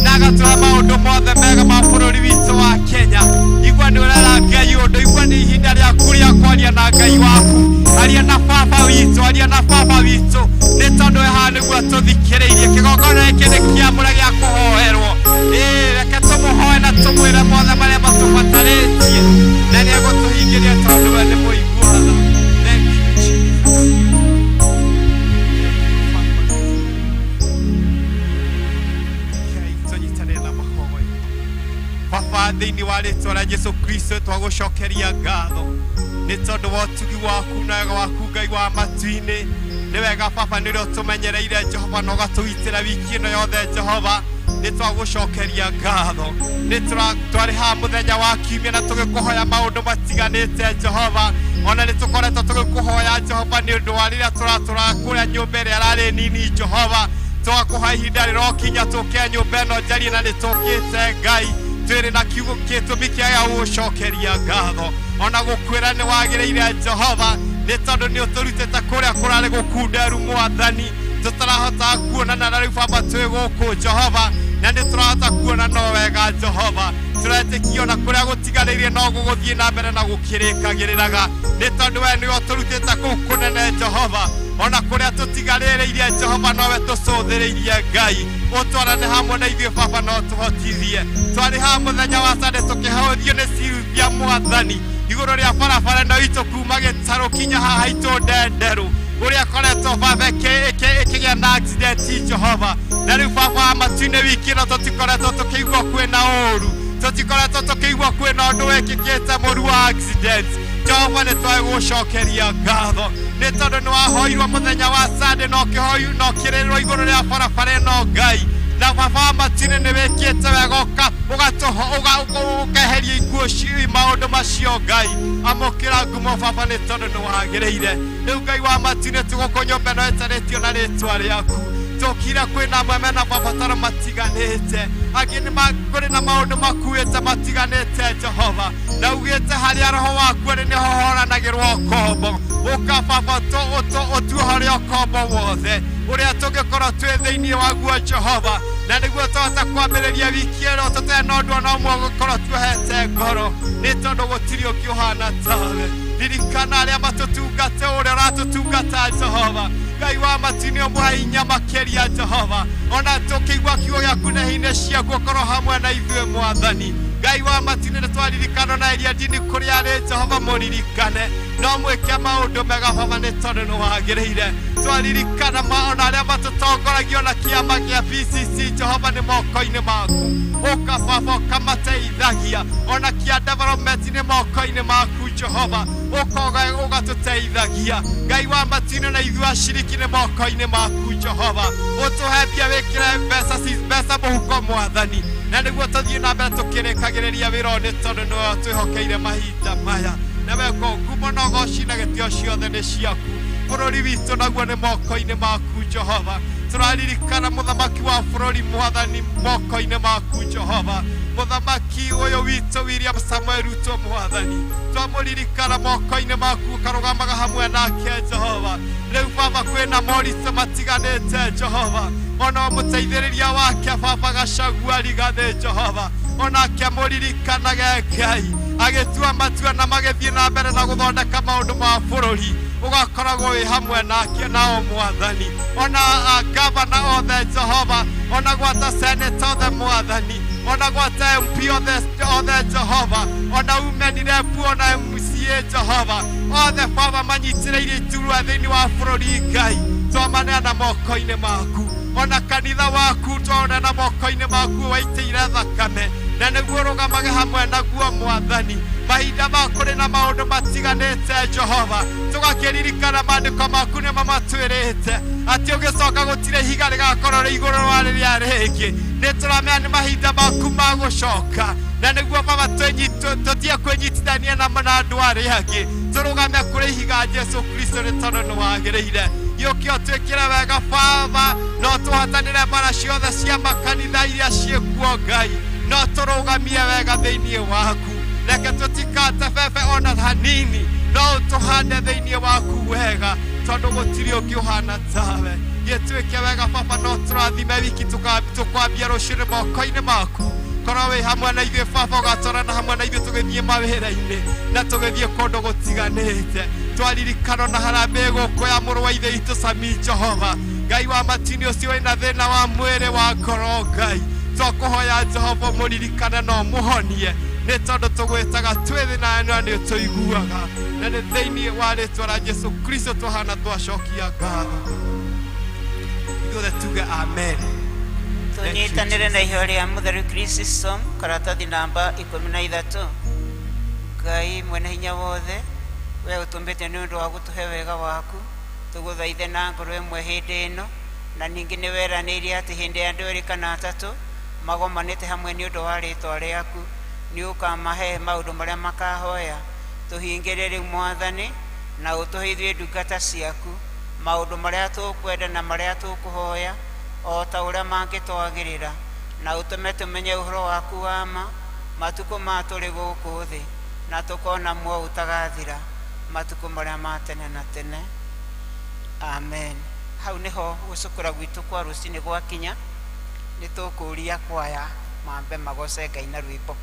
[SPEAKER 3] na agatũhe maũndũ mothe mega ma bũrũri witũ wa Kenya. Igua nĩ ũrera Ngai ũndũ, igua nĩ ihinda rĩaku rĩa kwaria na Ngai waku. Aria na baba witũ, aria na baba witũ, nĩ tondũ we haha nĩguo tũthikĩrĩirie. Kĩgongona gĩkĩ nĩ kĩamũre gĩa kũhoerwo. Ĩĩ, reke tũmũhoe na tũmwĩre mothe marĩa matũbatarĩtie, na nĩ egũtũhingĩria tondũ we nĩ mũigua tha. Thank you, Jesus. Thank you, Father. Tũnyitanĩre na mahoya. Baba, thĩinĩ wa rĩtwa rĩa Jesu Kristo twagũcokeria ngatho nĩ tondũ wa ũtugi waku na wega waku Ngai wa matu-inĩ. Nĩ wega Baba, nĩ ũrĩa ũtũmenyereire Jehova na ũgatũgitĩra wiki ĩno yothe Jehova, nĩ twagũcokeria ngatho. Nĩ twarĩ haha mũthenya wa kiumia na tũgĩkũhoya maũndũ matiganĩte Jehova, ona nĩ tũkoretwo tũgĩkũhoya Jehova nĩ ũndũ wa rĩrĩa tũratũraga kũrĩa nyũmba ĩrĩa ĩrarĩ nini Jehova, tũgakũha ihinda rĩrokinya tũke nyũmba ĩno njarie, na nĩ tũkĩte Ngai twĩrĩ na kiugo gĩtũmi kĩa gũgũcokeria ngatho ona gũkwĩra nĩ wagĩrĩire Jehova, nĩ tondũ nĩ ũtũrutĩte kũrĩa kũrarĩ gũkunderu Mwathani, tũtarahota kuonana na rĩu Baba twĩ gũkũ Jehova, na nĩ tũrahota kuona no wega Jehova. Tũretĩkia ona kũrĩa gũtigarĩire no gũgũthiĩ na mbere na gũkĩrĩkagĩrĩraga, nĩ tondũ we nĩwe ũtũrutĩte kũu kũnene Jehova, ona kũrĩa tũtigarĩrĩirie Jehova nowe tũcũthĩrĩirie Ngai. Ũtwarane hamwe na ithuĩ Baba no tũhotithie. Twarĩ haha mũthenya wa Sunday tũkĩhũthio nĩ Silvia Mwathani igũrũ rĩa barabara ĩno itũ kuma gĩtarũ kinya haha itũ Ndenderũ, ũrĩa koretwo Baba ĩkĩgĩa na accident Jehova. Na rĩu Baba wa matu-inĩ, wiki ĩno tũtikoretwo tũkĩigua kwĩna ũru, tũtikoretwo tũkĩigua kwĩna ũndũ wĩkĩkĩte mũru wa accident Jehova. Nĩ twagũcokeria ngatho nĩ tondũ nĩ wahoirwo mũthenya wa Sunday na ũkĩhoyu na ũkĩrĩrwo igũrũ rĩa barabara ĩno Ngai, na Baba wa matu-inĩ nĩ wĩkĩte wega ũkeheria ikuũ maũndũ macio Ngai. Amũkĩra ngumo Baba nĩ tondũ nĩ wagĩrĩire. Rĩu Ngai wa matu-inĩ, tũgũkũ nyũmba ĩno ĩtarĩtio na rĩtwa rĩaku, tũkire kwĩna amwe mena mabataro matiganĩte, angĩ nĩ kũrĩ na maũndũ makuĩte matiganĩte Jehova, na ugĩte harĩa roho waku arĩ nĩho horanagĩrwo ũkombo. Ũka Baba ũtuohore ũkombo wothe ũrĩa tũngĩkorwo twĩ thĩinĩ waguo Jehova, na nĩguo tũhote kwambĩrĩria wiki ĩno tũtarĩ na ũndũ ona ũmwe ũgũkorwo tuohete ngoro, nĩ tondũ gũtirĩ ũngĩ ũhana tawe. Ririkana arĩa matũtungate ũrĩa ũratũtungata Jehova. Ngai wa matu-inĩ, ũmũhe hinya makĩria Jehova, ona tũkĩigua kiugo gĩaku na hinya ciaku ũkorwo hamwe na ithuĩ Mwathani. Ngai wa matu-inĩ, nĩ twaririkana na iria ndini kũrĩa arĩ Jehova, mũririkane no mwĩke maũndũ mega Baba nĩ tondũ nĩ wagĩrĩire. Twaririkana ona arĩa matũtongoragia na kĩama kĩa PCC Jehova, nĩ moko-inĩ maku. Ũka Baba ũkamateithagia, ona kĩa development nĩ moko-inĩ maku Jehova, ũkoga ũgatũteithagia. Ngai wa matu-inĩ, na ithuĩ aciriki nĩ moko-inĩ maku Jehova, ũtũhe mbia, wĩkĩre mbeca mũhuko Mwathani, na nĩguo tũthiĩ na mbere tũkĩrĩkagĩrĩria wĩra ũyũ, nĩ tondũ nĩwe twĩhokeire mahinda maya, na weko ngumo na ũgoci na gĩtĩo ciothe nĩ ciaku. Bũrũri witũ naguo nĩ moko-inĩ maku Jehova. Tũraririkana mũthamaki wa bũrũri Mwathani, moko-inĩ maku Jehova, mũthamaki ũyũ witũ William Samuel Ruto Mwathani, twamũririkana moko-inĩ maku, ũkarũgamaga hamwe nake Jehova. Rĩu Baba kwĩna moritũ matiganĩte Jehova, ona mũteithĩrĩria wake Baba Gachagua Rigathĩ Jehova, onake mũririkanage Ngai agĩtua matua na magĩthiĩ na mbere na gũthondeka maũndũ ma bũrũri, ũgakoragwo wĩ hamwe nake nao Mwathani, ona gavana othe Jehova, ona gwata seneta othe Mwathani, ona gwata MP othe othe Jehova, ona women rep, ona MCA Jehova, othe Baba manyitĩrĩire iturwa thĩinĩ wa bũrũri Ngai, twamaneana moko-inĩ maku. Ona kanitha waku twaoneana moko-inĩ maku waitĩire thakame, na nĩguo ũrũgamage hamwe naguo Mwathani mahinda ma kũrĩ na maũndũ matiganĩte Jehova. Tũgakĩririkana maandĩko maku nĩmo matwĩrĩte atĩ ũgĩcoka gũtirĩ ihiga rĩgakorwo rĩ igũrũ rwa rĩrĩa rĩngĩ. Nĩ tũramenya nĩ mahinda maku ma gũcoka, na nĩguo Baba tũtige kwĩnyitithania na andũ arĩa angĩ, tũrũgame kũrĩ ihiga Jesu Kristo, nĩ tondũ nĩ wagĩrĩire. Gĩũke ũtwĩkĩre wega Baba, no tũhotanĩre mbara ciothe cia makanitha iria ciĩkuo Ngai, no tũrũgamie wega thĩinĩ waku. Reke tũtikate bebe ona hanini, no ũtũhande thĩinĩ waku wega. Tondũ gũtirĩ ũngĩ ũhana tawe. Gĩtuĩke wega baba no tũrathime wiki tũkwambia rũciũ moko-inĩ maku. Korwo wĩ hamwe na ithuĩ baba ũgatwarana hamwe na ithuĩ tũgĩthiĩ mawĩra-inĩ na tũgĩthiĩ kũndũ gũtiganĩte. Twaririkano na harambee gũkũ ya mũrũ wa ithe witũ Sami Jehova. Ngai wa matini ũcio wĩna thĩna wa mwĩrĩ wa ngoro Ngai. Twakũhoya Jehova mũririkane na ũmũhonie nĩ tondũ tũgwĩtaga twĩ thĩna na nĩ ũtũiguaga. Na nĩ thĩinĩ wa rĩtwa rĩa Jesu Kristo twahana twacokia ngatho. Ithuothe tuge amen.
[SPEAKER 1] Tũnyitanĩre na ihoya rĩa mũtheru Chrysostom karatathi namba 13. Ngai mwene hinya wothe, we ũtũmbĩte nĩ ũndũ wa gũtũhe wega waku, tũgũthaithe na ngoro ĩmwe hĩndĩ ĩno, na ningĩ nĩ weranĩire atĩ hĩndĩ ya andũ erĩ kana atatũ magomanĩte hamwe nĩ ũndũ wa rĩtwa rĩaku, nĩ ũkamahe maũndũ marĩa makahoya. Tũhingĩre rĩu Mwathani, na ũtũhe ithuĩ ndungata ciaku maũndũ marĩa tũkwenda na marĩa tũkũhoya o ta ũrĩa mangĩtwagĩrĩra, na ũtũme tũmenye ũhoro waku wa ma matukũ ma tũrĩ gũkũ thĩ, na tũkona muoyo ũtagathira matukũ marĩa ma tene na tene. Amen. Hau nĩho gũcukũra gwitũ kwa rũcinĩ gwakinya. Nĩ tũkũria kwaya mambe magoce Ngai na rwĩmbo.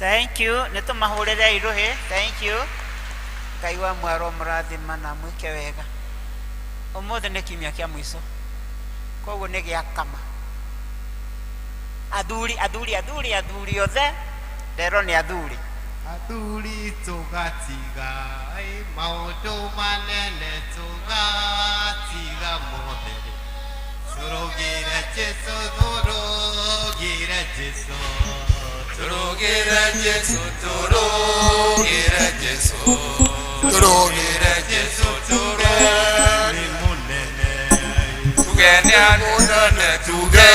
[SPEAKER 1] Thank you. Nĩ tũmahũrĩre irũhĩ. Thank you. Ngai wa mwaro mũrathima na mwĩke wega. Ũmũthĩ nĩ kiumia kĩa mũico. Koguo nĩ gĩa kama. Athuri, athuri, athuri, athuri othe. Nderwo nĩ athuri.
[SPEAKER 3] Athuri tũgatiga maũndũ manene tũgatiga mothe. Tũrũgĩre Jesũ, tũrũgĩre Jesũ.
[SPEAKER 6] Tũrũgĩre Jesũ, tũrũgĩre Jesũ. Tũrũgĩre Jesũ,
[SPEAKER 3] Tuge nĩ mũnene.
[SPEAKER 6] Tuge nĩ mũnene, tuge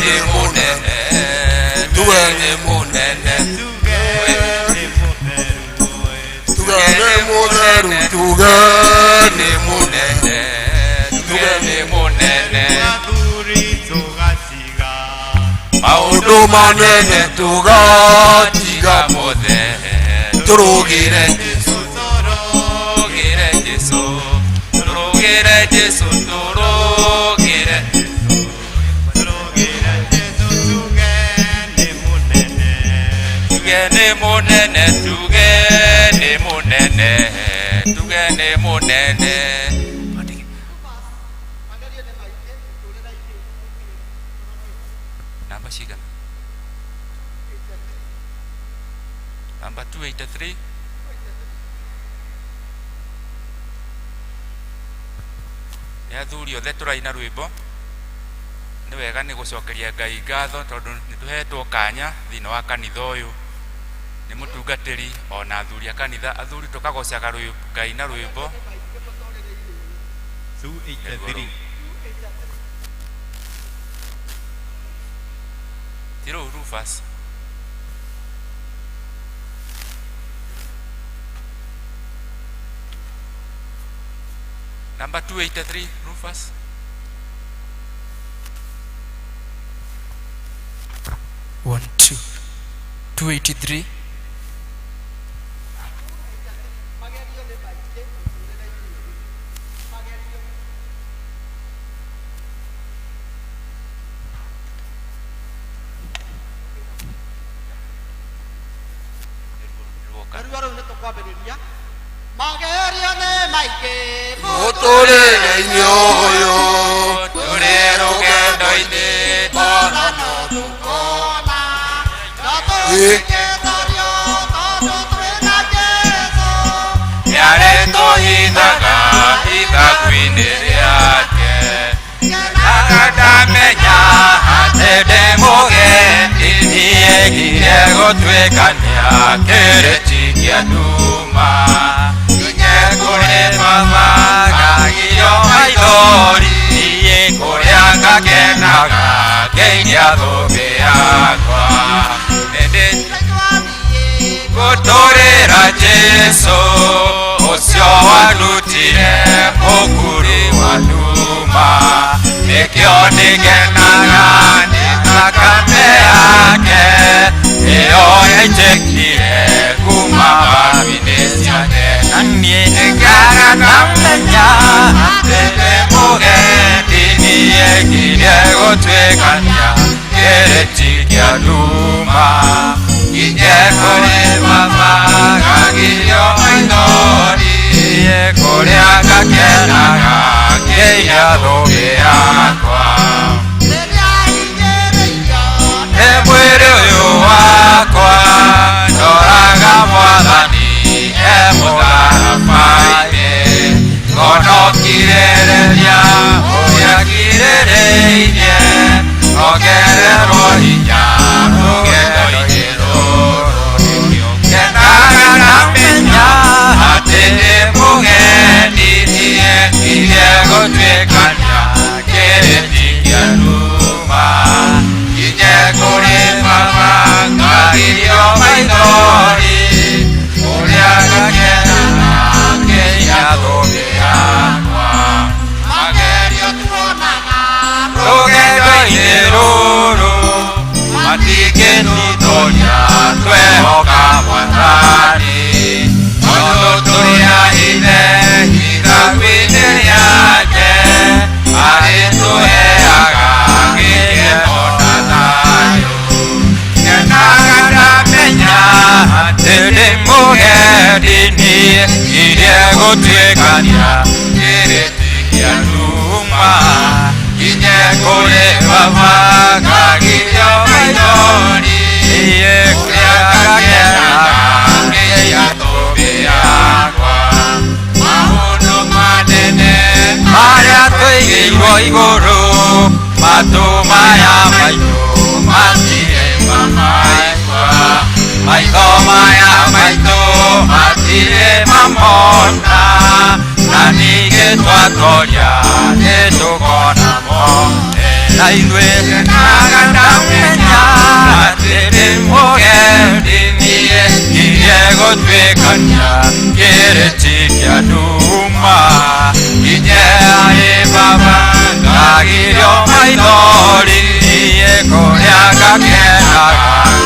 [SPEAKER 6] nĩ mũnene. Tuge nĩ mũnene.
[SPEAKER 3] Tuge nĩ mũtheru.
[SPEAKER 6] Tuge nĩ mũtheru, tuge nĩ mũnene. Tuge nĩ mũnene.
[SPEAKER 3] Athuri tũgatiga
[SPEAKER 6] Maũndũ manene tũgatiga mothe. Tũrũgĩre Jesũ, tũrũgĩre Jesũ. Tũrũgĩre Jesũ, tũrũgĩre
[SPEAKER 3] Tũrũgĩre Jesũ, tuge nĩ mũnene.
[SPEAKER 6] Tuge nĩ mũnene, tuge nĩ mũnene, tuge nĩ mũnene. Namba cigana? Namba 283. Nĩ athuri othe tũraina rwĩmbo. Nĩ wega nĩ gũcokeria Ngai ngatho tondũ nĩ tũhetwo kanya thĩinĩ wa kanitha ũyũ. Nĩ mũtungatĩri ona athuri a kanitha, athuri tũkagocaga Ngai na rwĩmbo.
[SPEAKER 3] 283.
[SPEAKER 6] Ti rũu Rufus. Number 283, Rufus.
[SPEAKER 7] 1 2 283.
[SPEAKER 2] Narua rĩu nĩ tũkwambĩrĩria magerio nĩ maingĩ
[SPEAKER 6] Mũtũrĩre-inĩ ũyũ tũrĩ rũgendo-inĩ
[SPEAKER 2] ona no tũkona no tũingĩthario tondũ twĩ na Jesũ.
[SPEAKER 6] Nĩarĩtũhithaga ithagu-inĩ rĩake. Ndamenya atĩ ndĩ mũgendi niĩ gũtuĩkania kĩrĩti kĩa nduma. Nginye kũrĩ baba ngagio maithori niĩ kũrĩa ngakenaga ngeinia thũmbĩ yakwa. Ĩndĩ gũtũrĩra Jesũ ũcio wandutire mũkuri wa nduma. Nĩkĩo nĩngenaga nĩ thakame yake ĩyo yaitĩkire kuma mbaru-inĩ ciake. Na niĩ nĩngaga ndamenya atĩ ndĩ mũgendi niĩ ngirie gũtuĩkania kĩrĩti kĩa nduma. Nginye kũrĩ baba ngagio maithori kũrĩa ngakenaga ngĩiya thũmbĩ yakwa. Nĩ mwĩrĩ ũyũ wakwa ndoraga mwathani e mũtharaba-inĩ. Ngonokirĩrĩria ũrĩa ngirĩrĩirie ongererwo hinya rũgendo-inĩ rũrũ. Ngenaga ndamenya atĩ ndĩ mũgendi niĩ ngirie gũtuĩkania kĩrĩti kĩa nduma. Nginye kũrĩ baba ngagirio maithori kũrĩa ngakenaga ngĩiya thũmbĩ yakwa.
[SPEAKER 2] Magerio tuonaga
[SPEAKER 6] Rũgendo-inĩ rũrũ matingĩtũtoria twehoka Mwathani. Tondũ tũrĩ a Ithe ithagu-inĩ rĩake arĩtũheaga gĩkeno na thayũ. Ngenaga ndamenya
[SPEAKER 8] Gũtuĩkania kĩrĩti kĩa nduma nginye kũrĩ baba ngagirio maithori kũrĩa ngakenaga ngĩiga thũmbĩ yakwa maũndũ manene marĩa tũigĩirwo igũrũ matũ maya maitũ matirĩ mamaigua maitho maya maitũ matirĩ mamona na ningĩ twatoria nĩtũkona mothe na ithuĩ kenaga ndamenya atĩ ndĩ mũgendi niĩ ngirie gũtuĩkania kĩrĩti kĩa nduma nginye harĩ baba ngagirio maithori niĩ kũrĩa ngakenaga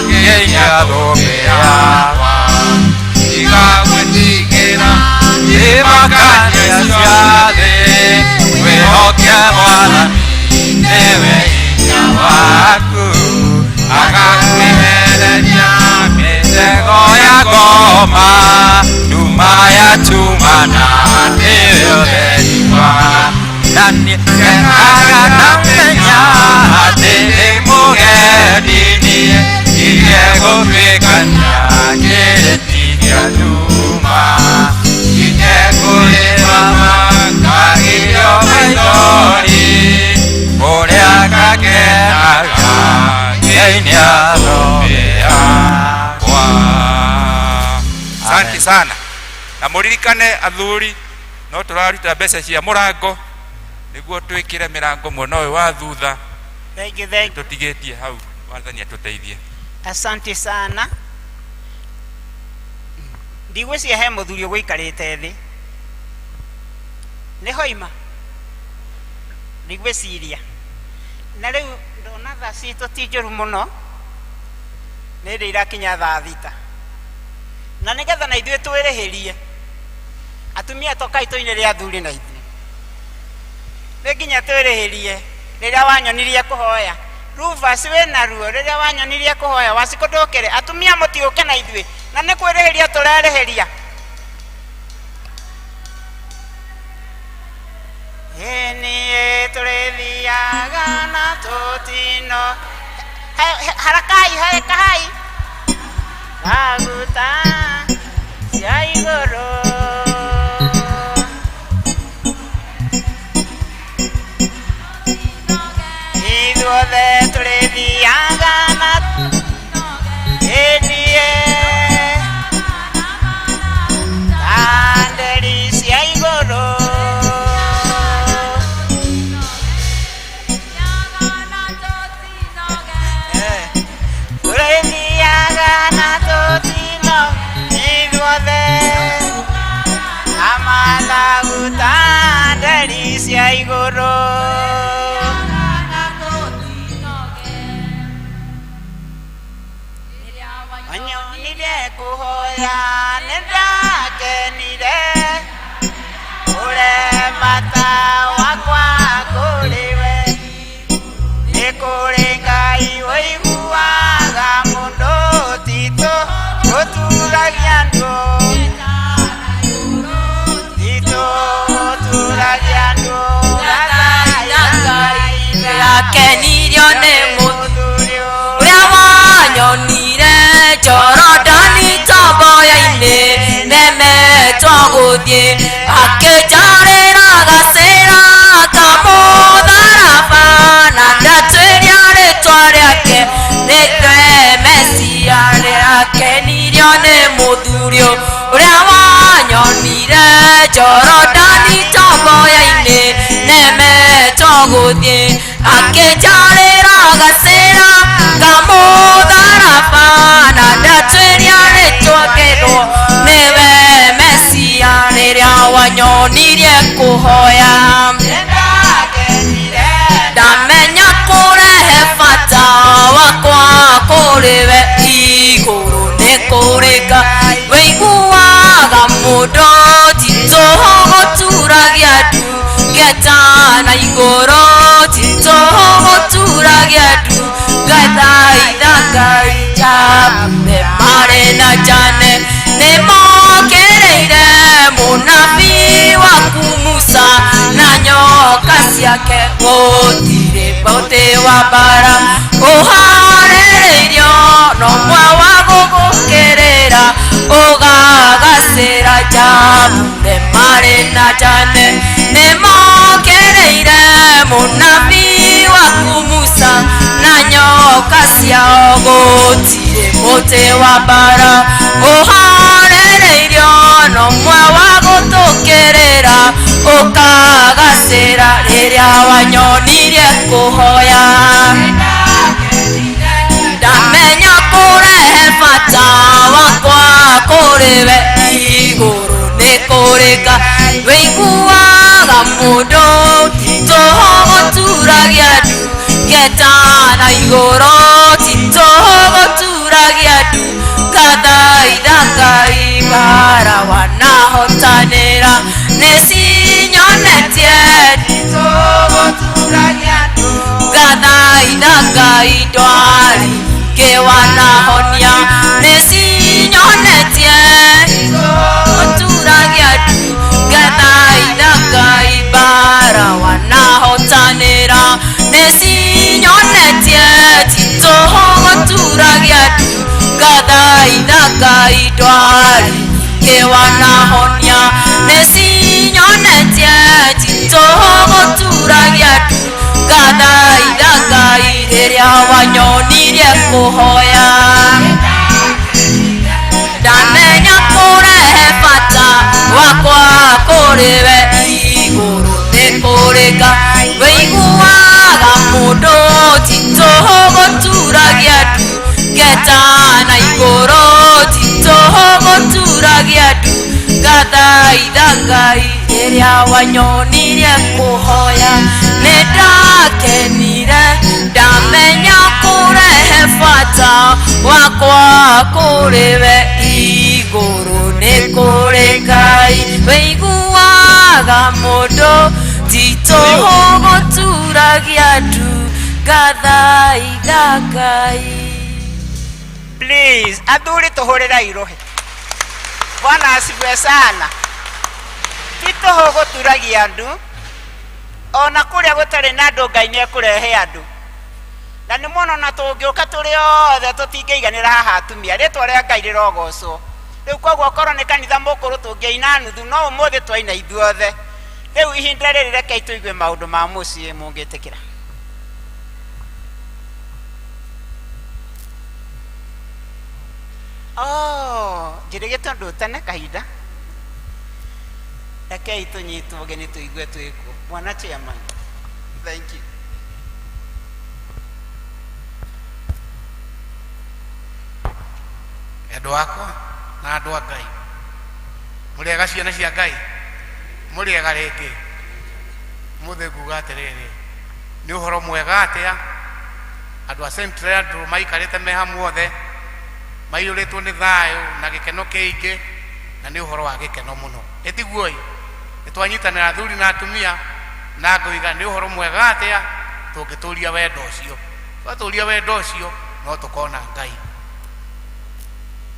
[SPEAKER 8] ngĩiya thũmbĩ yakwa ndigagwĩtigĩra imakania cia thĩ wĩhoke mwathani nĩwe hinya waku agakwehereria mĩtego ya ngoma nduma ya tumana nĩyo ũtheri wa na niĩ ngenaga ndamenya atĩ ndĩ mũgendi niĩ ngirie gũtuĩkania kĩrĩti kĩa nduma nginye kũrĩ baba ngagirio maithori kũrĩa ngakenaga ngĩinia thũmbĩ yakwa.
[SPEAKER 6] Asante sana na muririkane athuri no tũraruta mbeca cia mũrango nĩguo twĩkĩre mĩrango mwena ũyũ wa thutha.
[SPEAKER 1] Thank you, thank you.
[SPEAKER 6] Tũtigĩtie hau wathani atũteithie.
[SPEAKER 1] Asante sana. Ndigwĩciria he mũthuri ũgũikarĩte thĩ nĩ hoima ndigwĩciria na rĩu ndona thaa citũ ti njũru mũno nĩ ndĩ irakinya thaa thita na nĩgetha na ithuĩ twĩrĩhĩrie atumia tokai tũinĩre athuri na ithuĩ nĩ nginya twĩrĩhĩrie rĩrĩa wanyonirie kũhoya Rufus wĩna ruo rĩrĩa wanyonirie kũhoya wacikũ ndũkĩre atumia mũtiũke na ithuĩ na nĩ kwĩrĩhĩria tũrerĩhĩria. Ĩĩ tũrĩthiaga na tũtino harakai harekahai maguta cia igũrũ ithuothe tũrĩthiaga na ĩniĩ ta nderi cia igũrũ tũrĩthiaga na tũtino ithuothe amathagu ta nderi cia igũrũ. Wanyonirie kũhoya nĩndakenire ũremata wakwa kũrĩ we nĩ kũrĩ Ngai ũiguaga mũndũ titũ gũturagia andũ titũ gũturagia andũ
[SPEAKER 9] Ndakenirio nĩ mũthuri ũrĩa wanyonire Jorodani tomboya-inĩ nemetwo gũthiĩ akĩnjarĩra gacĩra ka mũtharaba na ndatwĩria rĩtwa rĩake nĩtwe Mesia. Ndakenirio nĩ mũthuri ũrĩa wanyonire Jorodani tomboya-inĩ nemetwo gũthiĩ akĩnjarĩra gacĩra ka mũtharaba na ndatwĩria rĩtwa kerwo nĩwe Mesia. Rĩrĩa wanyonirie kũhoya ndamenya kũrehe bata wakwa kũrĩ we igũrũ nĩ kũrĩ Ngai wĩiguaga mũndũ titũ gũturagia ndu ngeta na igũrũ titũ gũturagia ndu ngathaitha Ngai Jabe marĩ na Jane nĩ mokĩrĩire mũnabii waku ciake gũtirĩ mũtĩ wa mbara ũharĩrĩirio no mwe wa gũgũkĩrĩra ũgagacĩra Njamure marĩ na Jane nĩmokĩrĩire mũnabii waku Musa na nyoka ciao gũtirĩ mũtĩ wa mbara ũharĩrĩirio no mwe wa gũtũkĩrĩra ũkagacĩra rĩrĩa wanyonirie kũhoya ndamenya kũrehe bata wakwa kũrĩ we igũrũ nĩ kũrĩ Ngai wĩiguaga mũndũ ti tũhũ gũturagia ndu ngetana igũrũ ti tũhũ gũturagia ndu ngathaitha Ngai mbara wanahotanĩra nĩcinyonetie ti tũhũ gũturagia ndu ngathaitha Ngai ndwari kĩwanahonia nĩcinyonetie gũturagia ndu ngathaitha Ngai mbara wanahotanĩra nĩcinyonetie ti tũhũ gũturagia ndu ngathaitha Ngai ndwari kĩwanahonia nĩcinyonetie ti tũhũ gũturagia ndu ngathaitha Ngai rĩrĩa wanyonirie kũhoya ndamenya kũrehe bata wakwa kũrĩ we igũrũ nĩ kũrĩ Ngai wĩiguaga mũndũ ti tũhũ gũturagia ndu ngetana igũrũ ti tũhũ gũturagia ndu ngathaitha Ngai rĩrĩa wanyonirie kũhoya nĩ ndakenire ndamenya kũrehe bata wakwa kũrĩ we igũrũ nĩ kũrĩ Ngai wĩiguaga mũndũ ti tũhũ gũturagia ndu ngathaitha Ngai.
[SPEAKER 1] Please, athuri tũhũrĩrai rũhĩ. Bwana asifiwe sana. Ti tũhũ gũturagia ndu ona kũrĩa gũtarĩ na andũ Ngai nĩekũrehe andũ. Na nĩ muona ona tũngĩũka tũrĩ othe tũtingĩiganĩra haha atumia, rĩtwa rĩa Ngai rĩrogocwo. Rĩu koguo okorwo nĩ kanitha mũkũrũ tũngĩaina nuthu, no ũmũthĩ twaina ithuothe. Rĩu ihinda rĩrĩ rekei tũigue maũndũ ma mũciĩ mũngĩtĩkĩra. Oh, njĩrĩgĩte ũndũ tene kahinda. Rekei tũnyitwo ũgeni tũigue twĩkuo. Bwana chairman, thank you.
[SPEAKER 10] Endwa akwa na andũ a Ngai, mũrĩega ciana cia Ngai, mũrĩega rĩngĩ. Mũthĩ nguga atĩrĩrĩ, nĩ ũhoro mwega atĩa andũ a St. Leandro maikarĩte me hamwe othe, maiyũrĩtwo nĩ thayũ na gĩkeno kĩingĩ, na nĩ ũhoro wa gĩkeno mũno. Ĩtiguo-ĩ, nĩ twanyitanĩra athuri na atumia, na ngoiga nĩ ũhoro mwega atĩa tũngĩtũria wendo ũcio. Twatũria wendo ũcio no tũkona Ngai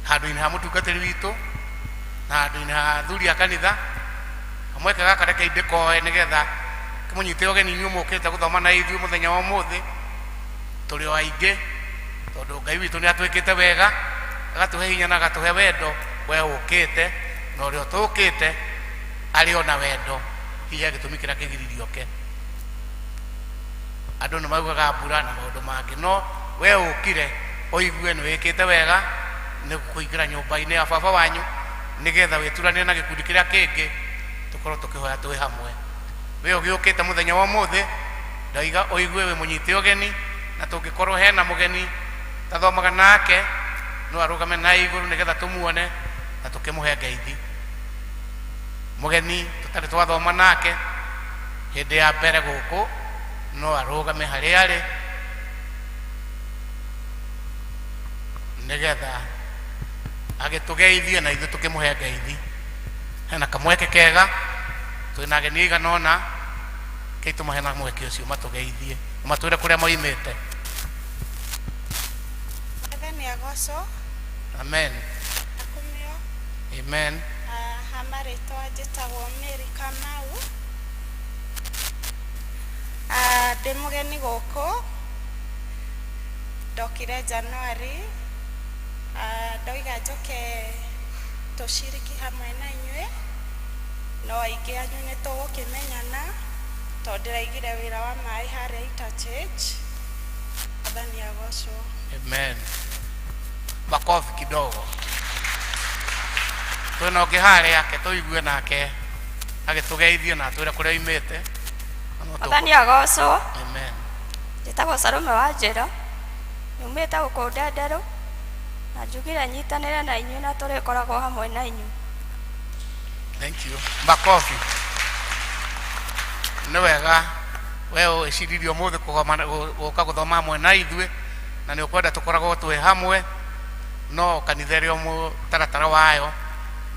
[SPEAKER 10] handũ-inĩ ha mũtungatĩri witũ na handũ-inĩ ha athuri a kanitha. Kamweke gaka rekei ndĩkoe nĩgetha kĩmũnyite ũgeni inyuĩ mũkĩte gũthoma na ithuĩ mũthenya wa ũmũthĩ. Tũrĩ o aingĩ tondũ Ngai witũ nĩ atwĩkĩte wega, agatũhe hinya na agatũhe wendo. We ũkĩte na ũrĩa ũtũkĩte arĩ ona wendo, hihi gĩtũmi kĩrĩa kĩgiririe oke. Andũ nĩ maugaga mbura na maũndũ mangĩ, no we ũkire ũigue nĩ wĩkĩte wega nĩ kũingĩra nyũmba-inĩ ya baba wanyu nĩgetha wĩturanĩre na gĩkundi kĩrĩa kĩngĩ tũkorwo tũkĩhoya twĩ hamwe. We ũgĩũkĩte mũthenya wa ũmũthĩ ndaiga ũigue wĩ mũnyite ũgeni, na tũngĩkorwo hena mũgeni tathomaga nake no arũgame na igũrũ nĩgetha tũmuone na tũkĩmũhe ngeithi. Mũgeni tũtarĩ twathoma nake hĩndĩ ya mbere gũkũ no arũgame harĩa arĩ nĩgetha agĩtũgeithie na ithuĩ tũkĩmũhe ngeithi. Hena kamweke kega, twĩna ageni aigana ũna, kei tũmahe na mweke ũcio matũgeithie na matwĩre kũrĩa moimĩte.
[SPEAKER 11] Mwathani agocwo.
[SPEAKER 10] Amen.
[SPEAKER 11] Akumio.
[SPEAKER 10] Amen.
[SPEAKER 11] Ha marĩtwa njĩtagwo Mary Kamau. Ndĩ mũgeni gũkũ, ndokire January. Ndoiga njoke tũciriki hamwe na inyuĩ, no aingĩ anyu nĩ tũgũkĩmenyana tondũ ndĩraigire wĩra wa maĩ harĩa interchange. Mwathani agocwo.
[SPEAKER 10] Amen. Makofi kidogo. Twĩna ũngĩ harĩa ake tũigue nake agĩtũgeithie na atwĩre kũrĩa oimĩte. Na no tũkũ-
[SPEAKER 12] Mwathani agocwo.
[SPEAKER 10] Amen.
[SPEAKER 12] Njĩtagwo Salome wa Njĩra, nyumĩte gũkũ Ndenderũ, na njugire nyitanĩre na inyuĩ na tũrĩkoragwo hamwe na inyuĩ.
[SPEAKER 10] Thank you. Makofi. Nĩ wega we wĩciririe ũmũthĩ gũka gũthoma hamwe na ithuĩ, na nĩ ũkwenda tũkoragwo twĩ hamwe, no kanitha ĩrĩ o mũtaratara wayo.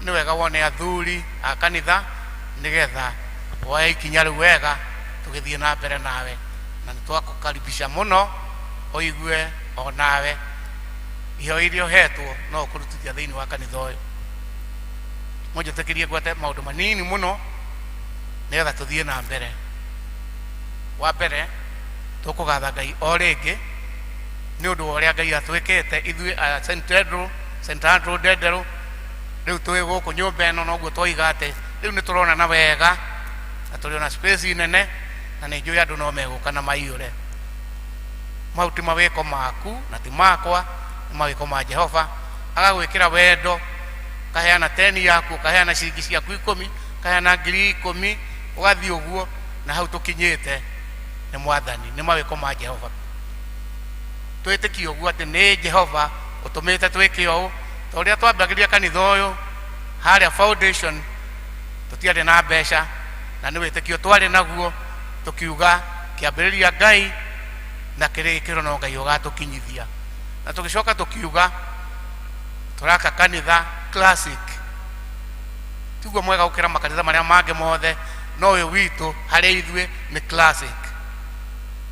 [SPEAKER 10] Nĩ wega wone athuri a kanitha nĩgetha woe ikinya rĩu wega tũgĩthiĩ na mbere nawe, na nĩ twakũkaribisha mũno ũigue o nawe iheo iria ũhetwo no ũkũrutithia thĩinĩ wa kanitha ũyũ. Mũnjĩtĩkĩrie ngwete maũndũ manini mũno nĩgetha tũthiĩ na mbere. Wa mbere, tũkũgatha Ngai o rĩngĩ nĩ ũndũ wa ũrĩa Ngai atwĩkĩte ithuĩ a St. Andrew, St. Andrew Ndenderũ. Rĩu twĩ gũkũ nyũmba ĩno, noguo twoiga atĩ rĩu nĩ tũronana wega na tũrĩ ona space nene, na nĩ njũĩ andũ no megũka na maiyũre. Mau ti mawĩko maku na ti makwa, nĩ mawĩko ma Jehova. Agagwĩkĩra wendo, ũkaheana teni yaku, ũkaheana ciringi ciaku 10, ũkaheana 10,000, ũgathiĩ ũguo, na hau tũkinyĩte nĩ Mwathani, nĩ mawĩko ma Jehova. Twĩtĩkie ũguo atĩ nĩ Jehova ũtũmĩte twĩke ũũ. Ta ũrĩa twambagĩrĩria kanitha ũyũ harĩa foundation, tũtiarĩ na mbeca, na nĩ wĩtĩkio twarĩ naguo, tũkiuga kĩambĩrĩria Ngai na kĩrĩkĩro no Ngai ũgatũkinyithia. Na tũgĩcoka tũkiuga tũraka kanitha classic, tiguo mwega gũkĩra makanitha marĩa mangĩ mothe, no ũyũ witũ harĩ ithuĩ nĩ classic.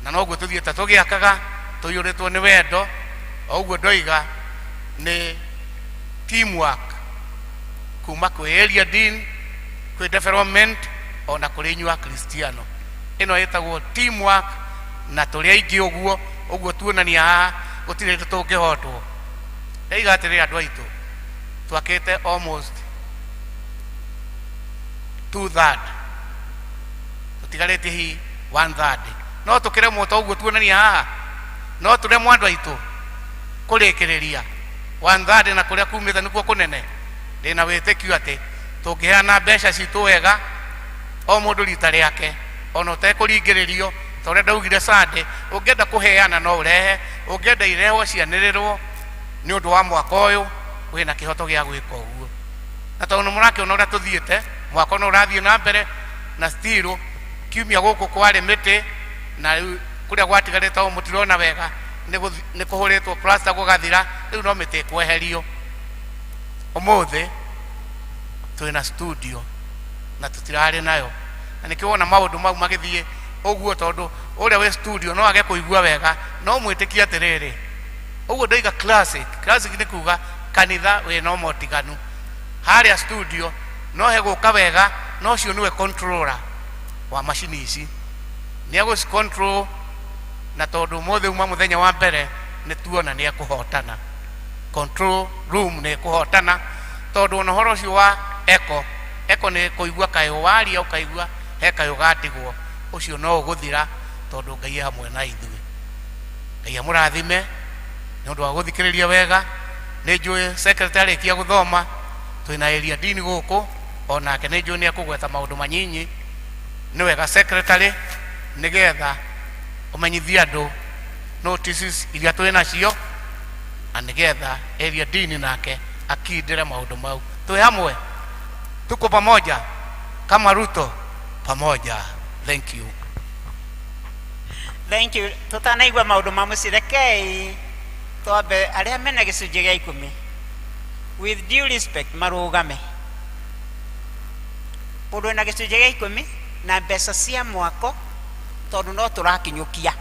[SPEAKER 10] Na noguo tũthiĩte tũgĩakaga tũiyũrĩtwo nĩ wendo. O ũguo ndoiga nĩ teamwork kuma kwĩ area dean, kwĩ development, ona kũrĩ inyuĩ Akristiano. Ĩno ĩtagwo teamwork, na tũrĩ aingĩ ũguo ũguo tuonania haha gũtirĩ hĩndĩ tũngĩhotwo. Ndaiga atĩrĩrĩ andũ aitũ, twakĩte almost 2/3, tũtigarĩtie hihi 1/3. No tũkĩremwo ta ũguo tuonania haha, no tũremwo andũ aitũ kũrĩkĩrĩria 1/3, na kũrĩa kumĩte nĩkuo kũnene. Ndĩna wĩtĩkio atĩ tũngĩheana mbeca citũ wega, o mũndũ rita rĩake, ona ũtekũringĩrĩrio, ta ũrĩa ndaugire Sunday, ũngĩenda kũheana no ũrehe, ũngĩenda irehwo cianĩrĩrwo nĩ ũndũ wa mwaka ũyũ, wĩna kĩhoto gĩa gwĩka ũguo. Na tondũ nĩ mũrakĩona ũrĩa tũthiĩte, mwaka no ũrathiĩ na mbere, na still kiumia gũkũ kwarĩ mĩtĩ, na rĩu kũrĩa gwatigarĩte o mũtirona wega, nĩ kũhũrĩtwo plaster gũgathira, rĩu no mĩtĩ ĩkweherio. Ũmũthĩ twĩna studio na tũtirarĩ nayo, na nĩkĩo wona maũndũ mau magĩthiĩ ũguo, tondũ ũrĩa wĩ studio no age kũigua wega, no mwĩtĩkie atĩrĩrĩ, ũguo ndoiga classic. Classic nĩ kuga kanitha wĩna motiganu. Harĩa studio no he gũka wega, no ũcio nĩwe controller wa macini ici, nĩ egũci control, na tondũ ũmũthĩ uma mũthenya wa mbere nĩ tuona nĩ ekũhotana. Control room nĩ ĩkũhotana, tondũ ona ũhoro ũcio wa echo, echo nĩ kũigua kayũ waria ũkaigua he kayũ gatigwo, ũcio no ũgũthira tondũ Ngai e hamwe na ithuĩ. Ngai amũrathime nĩ ũndũ wa gũthikĩrĩria wega. Nĩ njũĩ secretary arĩkia gũthoma, twĩna area dean gũkũ, onake nĩ njũĩ nĩ ekũgweta maũndũ manyinyi. Nĩ wega secretary, nĩgetha ũmenyithie andũ notices iria twĩ nacio, na nĩgetha area dean nake akindĩre maũndũ mau. Twĩ hamwe, tuko pamoja kama Ruto pamoja. Thank you.
[SPEAKER 1] Thank you. Tutanaigua maũndũ ma mũciĩ, rekei twambe arĩa mena gĩcunjĩ gĩa 10, with due respect, marũgame. Mũndũ wĩna gĩcunjĩ gĩa 10 na mbeca cia mwako, tondũ no tũrakinyũkia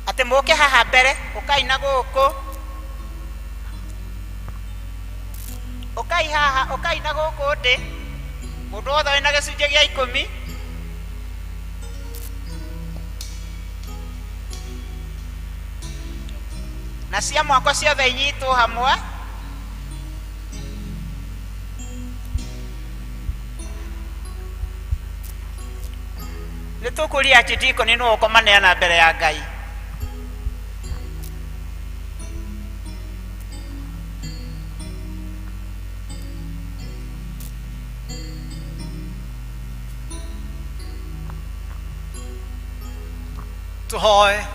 [SPEAKER 1] atĩ mũke haha mbere, ũkai na gũkũ, ũkai haha, ũkai na gũkũ ndĩ mũndũ wothe wĩna gĩcunjĩ gĩa 10. Na cia mwako ciothe inyitwo hamwe. Nĩ tũkũria archdeacon nĩwe ũkũmaneana mbere ya Ngai.
[SPEAKER 13] Tũhoe.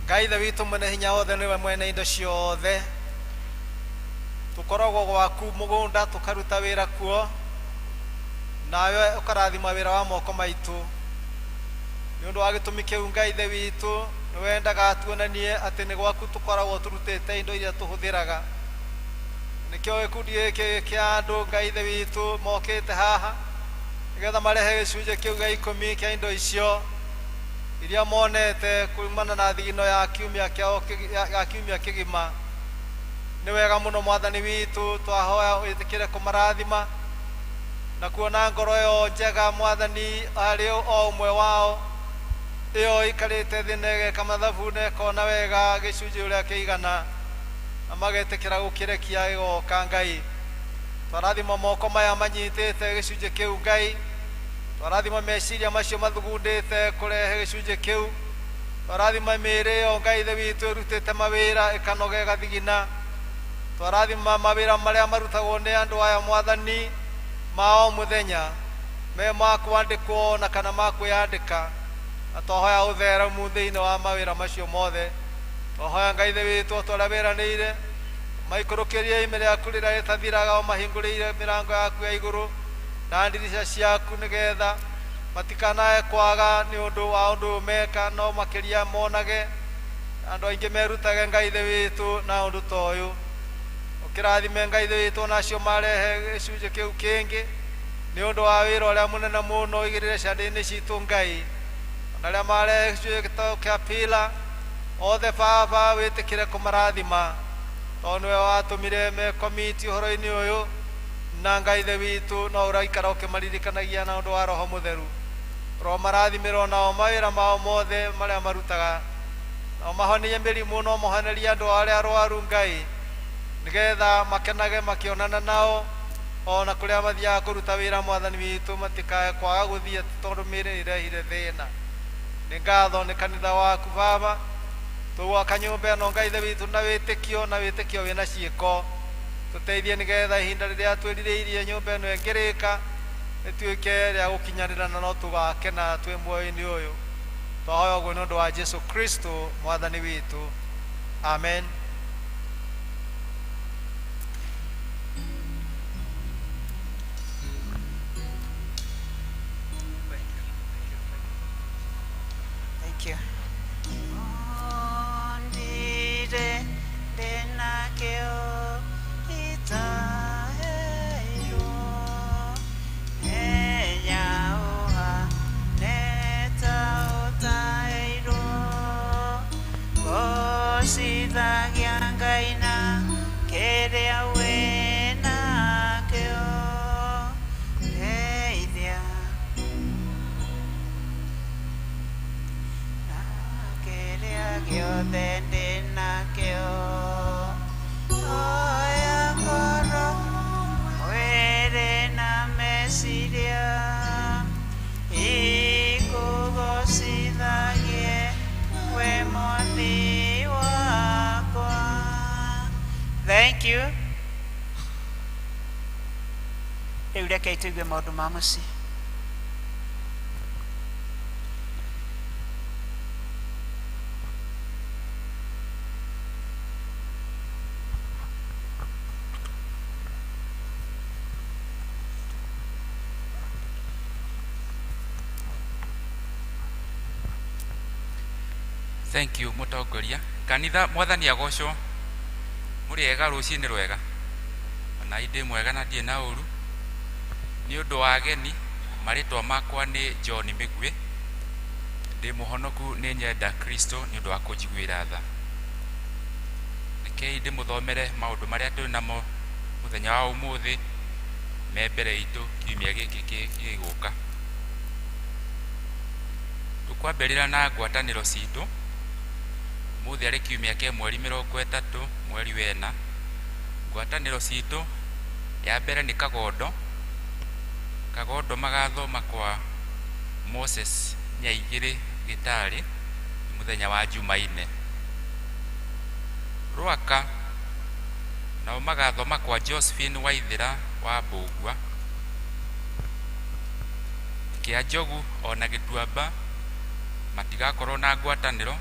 [SPEAKER 13] Ngai Ithe witũ mwene hinya wothe, nĩwe mwene indo ciothe. Tũkoragwo gwaku mũgũnda tũkaruta wĩra kuo, nawe ũkarathima wĩra wa moko maitũ. Nĩ ũndũ wa gĩtũmi kĩu, Ngai Ithe witũ, nĩ wendaga tuonanie atĩ nĩ gwaku tũkoragwo tũrutĩte indo iria tũhũthĩraga. Nĩkĩo gĩkundi gĩkĩ kĩa andũ, Ngai Ithe witũ, mokĩte haha nĩgetha marehe gĩcunjĩ kĩu gĩa 10 kĩa indo icio iria monete kumana na thigino ya kiumia kĩao ya kiumia kĩgima. Nĩ wega mũno, Mwathani witũ, twahoya wĩtĩkĩre kũmarathima na kuona ngoro ĩyo njega, Mwathani, harĩ o ũmwe wao ĩyo ĩikarĩte thĩ na ĩgeka mathabu na ĩkona wega gĩcunjĩ ũrĩa kĩigana na magetĩkĩra gũkĩrekia gĩgoka. Ngai, twarathima moko maya manyitĩte gĩcunjĩ kĩu. Ngai, twarathima meciria macio mathugundĩte kũrehe gĩcunjĩ kĩu. Twarathima mĩĩrĩ ĩyo, Ngai Ithe witũ, ĩrutĩte mawĩra ĩkanoga ĩgathigina. Twarathima mawĩra marĩa marutagwo nĩ andũ aya, Mwathani, ma o mũthenya, me ma kwandĩkwo na kana ma kwĩyandĩka, na twahoya ũtheremu thĩinĩ wa mawĩra macio mothe. Twahoya, Ngai Ithe witũ, o ta ũrĩa wĩranĩire, maikũrũkĩrie ime rĩaku rĩrĩa rĩtathiraga, ũmahingũrĩire mĩrango yaku ya igũrũ na ndirica ciaku, nĩgetha matikanae kwaga nĩ ũndũ wa ũndũ ũyũ meka, no makĩria monage andũ aingĩ merutage, Ngai Ithe witũ, na ũndũ ta ũyũ. Ũkĩrathime, Ngai Ithe witũ, nacio marehe gĩcunjĩ kĩu kĩngĩ nĩ ũndũ wa wĩra ũrĩa mũnene mũno ũigĩrĩre ciande-inĩ citũ. Ngai, ona arĩa marehe gĩcunjĩ kĩa pila othe, Baba, wĩtĩkĩre kũmarathima, tondũ nĩwe watũmire mekomiti ũhoro-inĩ ũyũ, na Ngai Ithe witũ, no ũraikara ũkĩmaririkanagia na ũndũ wa Roho Mũtheru. Ũromarathimĩra nao mawĩra mao mothe marĩa marutaga, na ũmahonie mĩrimũ, no mahonerie andũ arĩa arwaru, Ngai, nĩgetha makenage makĩonana nao ona kũrĩa mathiaga kũruta wĩra. Mwathani witũ, matikae kwaga gũthiĩ atĩ tondũ mĩĩrĩ ĩrehire thĩna. Nĩ ngatho nĩ kanitha waku, Baba. Tũgwaka nyũmba ĩno, Ngai Ithe witũ, na wĩtĩkio, na wĩtĩkio wĩna ciĩko. Tũteithie nĩgetha ihinda rĩrĩa twĩrirĩirie nyũmba ĩno ĩngĩrĩka ĩtuĩke rĩa gũkinyanĩra, na no tũgakena twĩ muoyo-inĩ ũyũ. Twahoya ũguo nĩ ũndũ wa Jesu Kristo Mwathani witũ, amen.
[SPEAKER 1] Thank you. Ondire ndĩnakĩo itaheirwo nĩnyaũha nĩta ũtaheirwo gũcithagia Ngai na kĩrĩa wĩnakĩo ndeithia na kĩrĩa gĩothe ndĩnakĩo. Oya ngoro, mwĩrĩ na meciria ikũgocithagie we Mwathi wakwa. Thank you. Rĩu rekei tũigue maũndũ ma mũciĩ.
[SPEAKER 6] Thank you, mũtongoria kanitha. Mwathani agocwo. Mũrĩ ega? Rũcinĩ rwega. Ona indĩ mwega na ndirĩ na ũru. Nĩ ũndũ wa ageni, marĩtwa makwa nĩ John Mĩguĩ. Ndĩ mũhonoku, nĩ nyenda Kristo nĩ ũndũ wa kũnjiguĩra tha. Rekei ndĩmũthomere maũndũ marĩa twĩ namo mũthenya wa ũmũthĩ me mbere itũ kiumia gĩkĩ gĩgũka. Tũkwambĩrĩra na ngwatanĩro citũ. Ũmũthĩ arĩ kiumia kĩa mweri 30 mweri wena. Ngwatanĩro citũ ya mbere nĩ Kagondo. Kagondo magathoma kwa Moses Nyaigĩrĩ Gĩtarĩ mũthenya wa Jumaine. Rwaka nao magathoma kwa Josephine Waithĩra wa Mbũgua. Kĩa Njogu ona Gĩtuamba matigakorwo na ngwatanĩro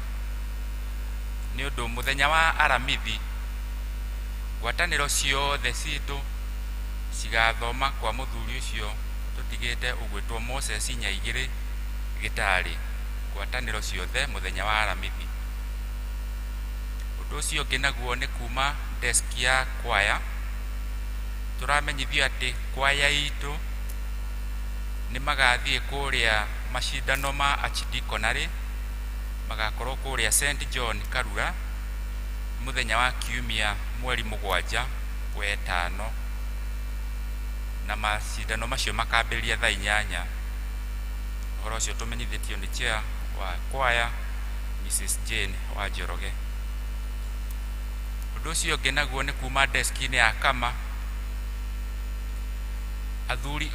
[SPEAKER 6] nĩ ũndũ mũthenya wa Aramithi ngwatanĩro ciothe citũ cigathoma kwa mũthuri ũcio tũtigĩte ũgwĩtwo Moses Nyaigĩrĩ Gĩtarĩ, ngwatanĩro ciothe mũthenya wa Aramithi. Ũndũ ũcio ũngĩ naguo nĩ kuma desk ya kwaya, tũramenyithio atĩ kwaya itũ nĩ magathiĩ kũrĩa macindano ma Archdeaconry, magakorwo kũrĩa St John Karura mũthenya wa kiumia mweri 7 wetano, na macindano macio makambĩrĩria thaa 8. Ũhoro ũcio tũmenyithĩtio nĩ chair wa kwaya Mrs Jane wa Njoroge. Ũndũ ũcio ũngĩ naguo nĩ kuma desk-inĩ ya Kama, athuri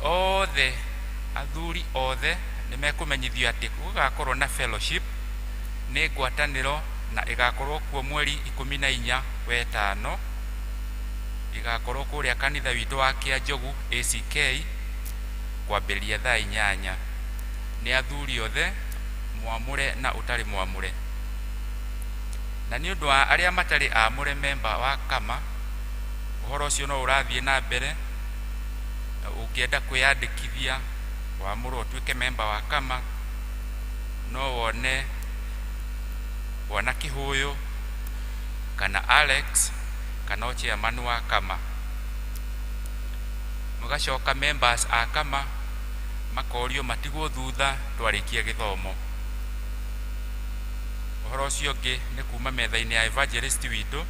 [SPEAKER 6] othe nĩ mekũmenyithio atĩ gũgakorwo na fellowship, nĩ ngwatanĩro, na ĩgakorwo kuo mweri 14 wetano, ĩgakorwo kũrĩa kanitha witũ wa Kĩanjogu ACK kwambĩrĩria thaa 8. Nĩ athuri othe mwamũre na ũtarĩ mwamũre. Na nĩ ũndũ wa arĩa matarĩ amũre memba wa Kama, ũhoro ũcio no ũrathiĩ na mbere. Ũngĩenda kwĩyandĩkithia wamũrwo ũtuĩke memba wa Kama, no wone Bwana Kĩhũyũ kana Alex kana o chairman wa Kama. Mũgacoka members a Kama makorio matigwo thutha twarĩkia gĩthomo. Ũhoro ũcio ũngĩ nĩ kuma metha-inĩ ya evangelist witũ,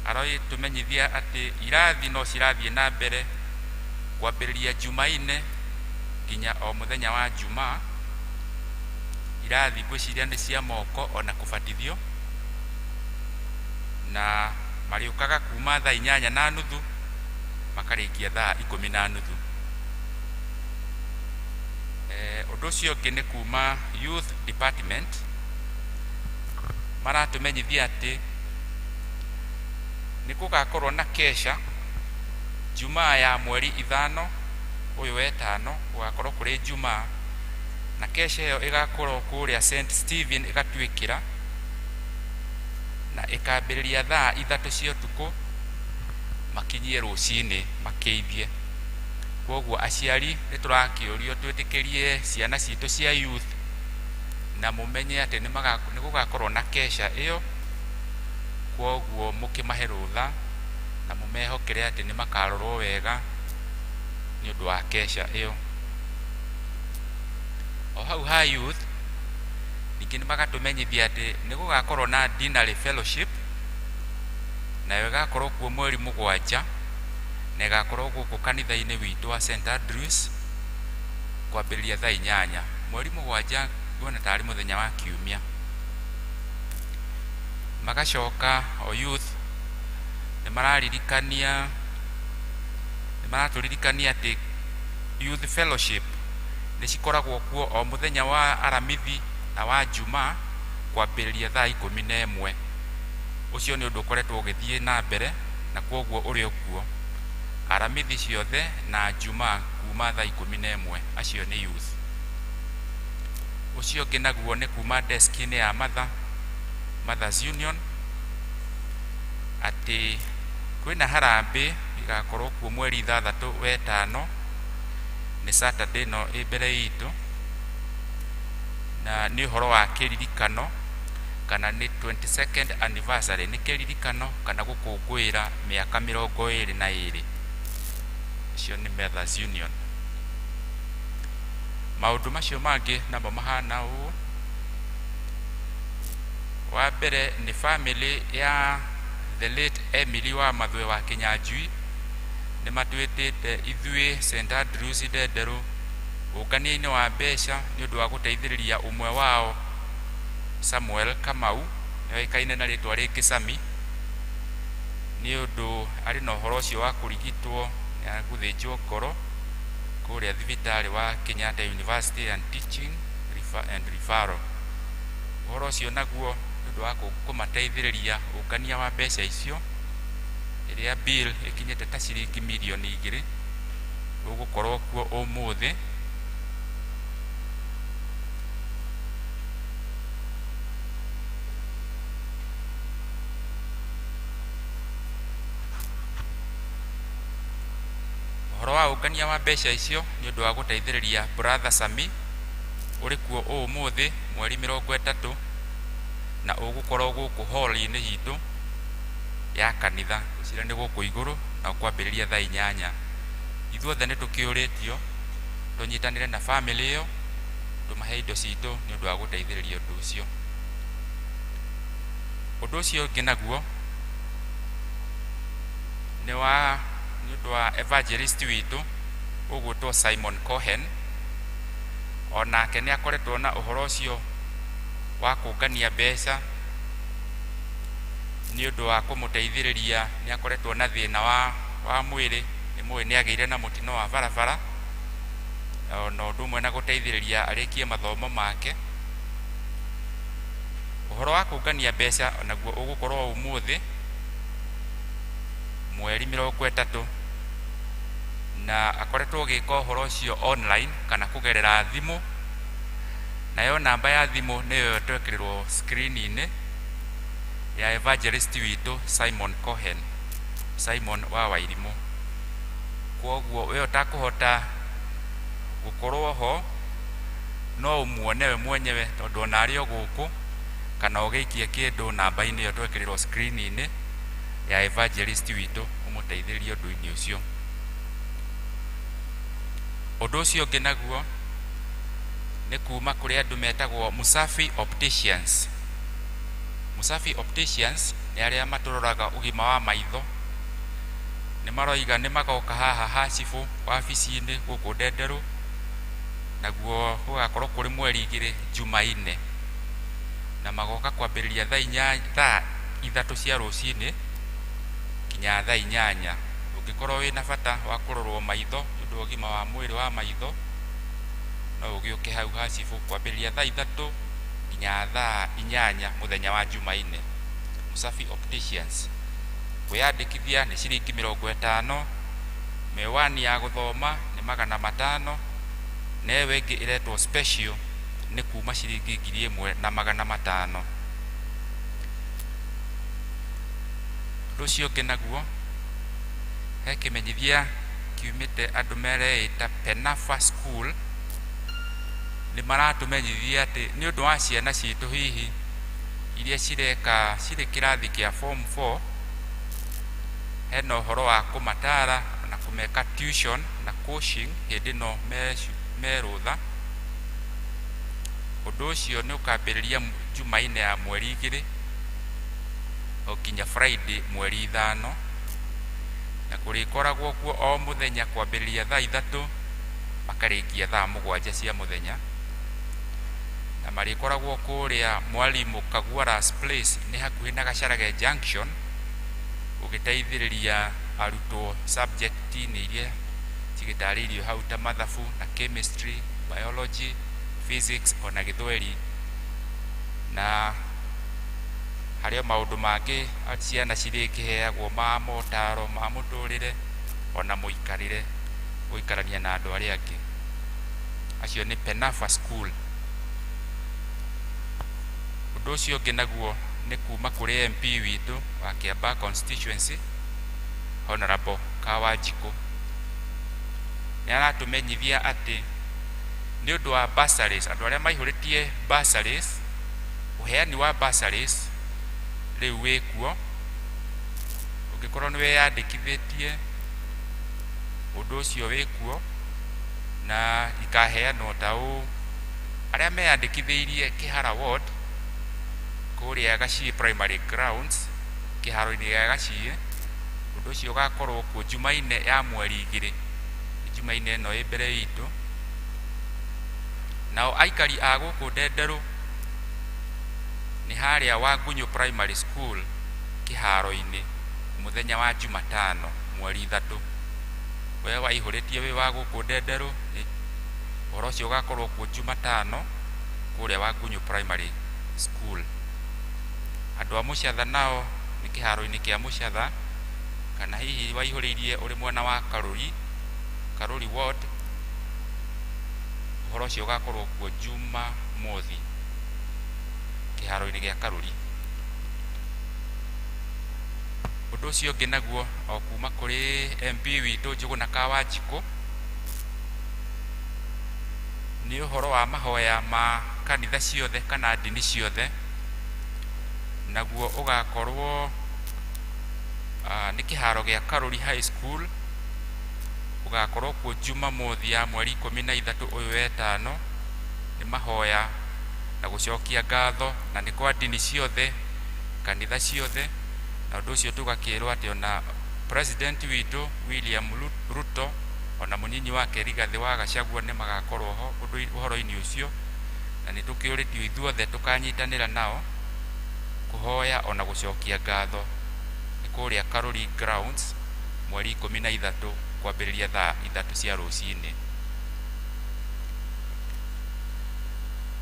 [SPEAKER 6] aratũmenyithia atĩ irathi no cirathiĩ na mbere kwambĩrĩria Jumaine nginya o mũthenya wa Jumaa. Irathi ngwĩciria nĩ cia moko ona kũbatithio, na marĩũkaga kuma thaa 8:30 makarĩkia thaa 10:30. Ũndũ ũcio ũngĩ nĩ kuma youth department, maratũmenyithia atĩ nĩ gũgakorwo na kesha Jumaa ya mweri 5 ũyũ wetano, gũgakorwo kũrĩ Jumaa, na kesha ĩyo ĩgakorwo kũrĩa St Stephen ĩgatuĩkĩra, na ĩkambĩrĩria thaa 3 cia ũtukũ makinyie rũcinĩ makĩithie. Kwoguo aciari nĩ tũrakĩũrio twĩtĩkĩrie ciana citũ cia youth na mũmenye atĩ nĩ gũgakorwo na kesha ĩyo, kwoguo mũkĩmahe rũtha na mũmehokere atĩ nĩ makarorwo wega nĩ ũndũ wa kesha ĩyo. O hau ha youth ningĩ nĩ magatũmenyithia atĩ nĩ gũgakorwo na dinner fellowship, nayo ĩgakorwo kuo mweri 7, na ĩgakorwo gũkũ kanitha-inĩ witũ wa St Andrews kwambĩrĩria thaa 8. Mweri 7 nguona tarĩ mũthenya wa kiumia. Magacoka o youth nĩ mararirikania, nĩ maratũririkania atĩ youth fellowship nĩ cikoragwo kuo o mũthenya wa Aramithi na wa Jumaa kwambĩrĩria thaa 11. Ũcio nĩ ũndũ ũkoretwo ũgĩthiĩ na mbere, na kwoguo ũrĩ okuo Aramithi ciothe na Jumaa kuma thaa 11. Acio nĩ youth. Ũcio ũngĩ naguo nĩ kuma desk-inĩ ya Mothers Union, atĩ kwĩna harambĩ ĩgakorwo kuo mweri 6 wetano, nĩ Saturday no ĩ mbere itũ, na nĩ ũhoro wa kĩririkano kana nĩ 22nd anniversary, nĩ kĩririkano kana gũkũngũĩra mĩaka 22. Icio nĩ Mothers Union. Maũndũ macio mangĩ namo mahana ũũ. Wa mbere nĩ family ya the late Emily wa Mathwe wa Kinyanjui, nĩ matwĩtĩte ithuĩ St Andrews Ndenderũ ũngania-inĩ wa mbeca nĩ ũndũ wa gũteithĩrĩria ũmwe wao Samuel Kamau nĩoĩkaine na rĩtwa rĩngĩ Sami, nĩ ũndũ arĩ na ũhoro ũcio wa kũrigitwo nĩ gũthĩnjwo ngoro kũrĩa thibitarĩ wa Kenyatta University and Teaching and Referral. Ũhoro ũcio naguo nĩ ũndũ wa kũmateithĩrĩria ũngania wa mbeca icio ĩrĩa bill ĩkinyĩte ta ciringi mirioni 2 ũgũkorwo kuo ũmũthĩ. Ũhoro wa ũngania wa mbeca icio nĩ ũndũ wa gũteithĩrĩria brother Sami ũrĩ kuo ũmũthĩ mweri 30 na ũgũkorwo gũkũ hall-inĩ hitũ ya kanitha ngwĩciria nĩ gũkũ igũrũ na ũkwambĩrĩria thaa 8. Ithuothe nĩ tũkĩũrĩtio tũnyitanĩre na family ĩyo tũmahe indo citũ nĩ ũndũ wa gũteithĩrĩria ũndũ ũcio. Ũndũ ũcio ũngĩ naguo nĩ wa nĩ ũndũ wa evangelist witũ ũgwĩtwo Simon Cohen, onake nĩ akoretwo na ũhoro ũcio wa kũngania mbeca nĩ ũndũ wa kũmũteithĩrĩria. Nĩ akoretwo na thĩna wa mwĩrĩ, nĩ mũĩ nĩ agĩire na mũtino wa barabara, ona ũndũ ũmwe na gũteithĩrĩria arĩkie mathomo make. Ũhoro wa kũngania mbeca naguo ũgũkorwo ũmũthĩ mweri 30 na akoretwo agĩka ũhoro ũcio online kana kũgerera thimũ, nayo namba ya thimũ nĩyo twekĩrĩrwo screen-inĩ ya evangelist witũ Simon Cohen, Simon wa Wairimũ. Kwoguo we ũtakũhota gũkorwo ho no ũmuone we mwenyewe tondũ ona arĩ o gũkũ, kana ũgĩikie kĩndũ namba-inĩ ĩyo twekĩrĩrwo screen-inĩ ya evangelist witũ ũmũteithĩrĩrie ũndũ-inĩ ũcio. Ũndũ ũcio ũngĩ naguo nĩ kuma kũrĩ andũ metagwo Musafi Opticians. Musafi Opticians nĩ arĩa matũroraga ũgima wa maitho. Nĩ maroiga nĩ magoka haha ha cibũ wabici-inĩ gũkũ Ndenderũ, naguo gũgakorwo kũrĩ mweri 2 Jumaine, na magoka kwambĩrĩria thaa 3 cia rũcinĩ nginya thaa 8. Ũngĩkorwo wĩna bata wa kũrorwo maitho nĩ ũndũ wa ũgima wa mwĩrĩ wa maitho, no ũgĩũke hau ha cibũ kwambĩrĩria thaa 3 nginya thaa 8 mũthenya wa Jumaine. Musafi Opticians kwĩyandĩkithia nĩ ciringi 50, mĩwani ya gũthoma nĩ 500, na ĩyo ĩngĩ ĩretwo special nĩ kuma ciringi 1500. Ũndũ ũcio ũngĩ naguo he kĩmenyithia kiumĩte andũ mereĩta Penafa School, nĩ maratũmenyithia atĩ nĩ ũndũ wa ciana citũ hihi iria cireka cirĩ kĩrathi kĩa form 4, hena ũhoro wa kũmatara na kũmeka tuition na coaching hĩndĩ ĩno me rũtha. Ũndũ ũcio nĩ ũkambĩrĩria Jumaine ya mweri 2 o nginya Friday mweri 5, na kũrĩkoragwo kuo o mũthenya kwambĩrĩria thaa 3 makarĩkia thaa 7 cia mũthenya, na marĩkoragwo kũrĩa Mwalimu Kagwara's Place nĩ hakuhĩ na Gacharage Junction, ũgĩteithĩrĩria arutwo subject-inĩ iria cigĩtarĩirio hau ta mathabu na chemistry, biology, physics ona gĩthweri, na harĩ o maũndũ mangĩ ciana cirĩkĩheagwo ma motaro ma mũtũrĩre ona mũikarĩre gũikarania na andũ arĩa angĩ. Acio nĩ Penafa School. Ũndũ ũcio ũngĩ naguo nĩ kuma kũrĩ MP witũ wa Kiambaa constituency Honorable Kawanjikũ, nĩ aratũmenyithia atĩ nĩ ũndũ wa bursaries, andũ arĩa maihũrĩtie bursaries, ũheani wa bursaries rĩu wĩkuo. Ũngĩkorwo nĩ wĩyandĩkithĩtie ũndũ ũcio wĩkuo, na ikaheanwo ta ũũ: arĩa meyandĩkithĩirie Kĩhara Ward kũrĩa Gachie Primary Grounds kĩharo-inĩ gĩa Gachie, ũndũ ũcio ũgakorwo kuo Jumaine ya mweri 2, Jumaine ĩno ĩ mbere itũ. Nao aikari a gũkũ Ndenderũ Nĩ harĩa Wangunyũ Primary School kĩharo-inĩ mũthenya wa Jumatano mweri 3. We waihũrĩtie wĩ wa gũkũ Ndenderũ, ũhoro ũcio ũgakorwo kuo Jumatano kũrĩa Wangunyũ Primary School. Andũ a Mũcatha nao nĩ kĩharo-inĩ kĩa Mũcatha, kana hihi waihũrĩirie ũrĩ mwena wa Karũri, Karũri Ward, ũhoro ũcio ũgakorwo kuo Jumamothi kĩharo-inĩ gĩa Karũri. Ũndũ ũcio ũngĩ naguo o kuma kũrĩ MP witũ Njũgũna Kawanjikũ nĩ ũhoro wa mahoya ma kanitha ciothe kana ndini ciothe, naguo ũgakorwo nĩ kĩharo gĩa Karũri High School, ũgakorwo kuo Jumamothi ya mweri 13 ũyũ wetano. Nĩ mahoya na gũcokia ngatho, na nĩ kwa ndini ciothe, kanitha ciothe. Na ũndũ ũcio tũgakĩrwo atĩ ona president witũ William Ruto ona mũnyinyi wake Rigathĩ wa Gachagua nĩ magakorwo ho ũhoro-inĩ ũcio, na nĩ tũkĩũrĩtio ithuothe tũkanyitanĩra nao kũhoya ona gũcokia ngatho. Nĩ kũrĩa Karũri Grounds mweri 13 kwambĩrĩria thaa 3 cia rũcinĩ.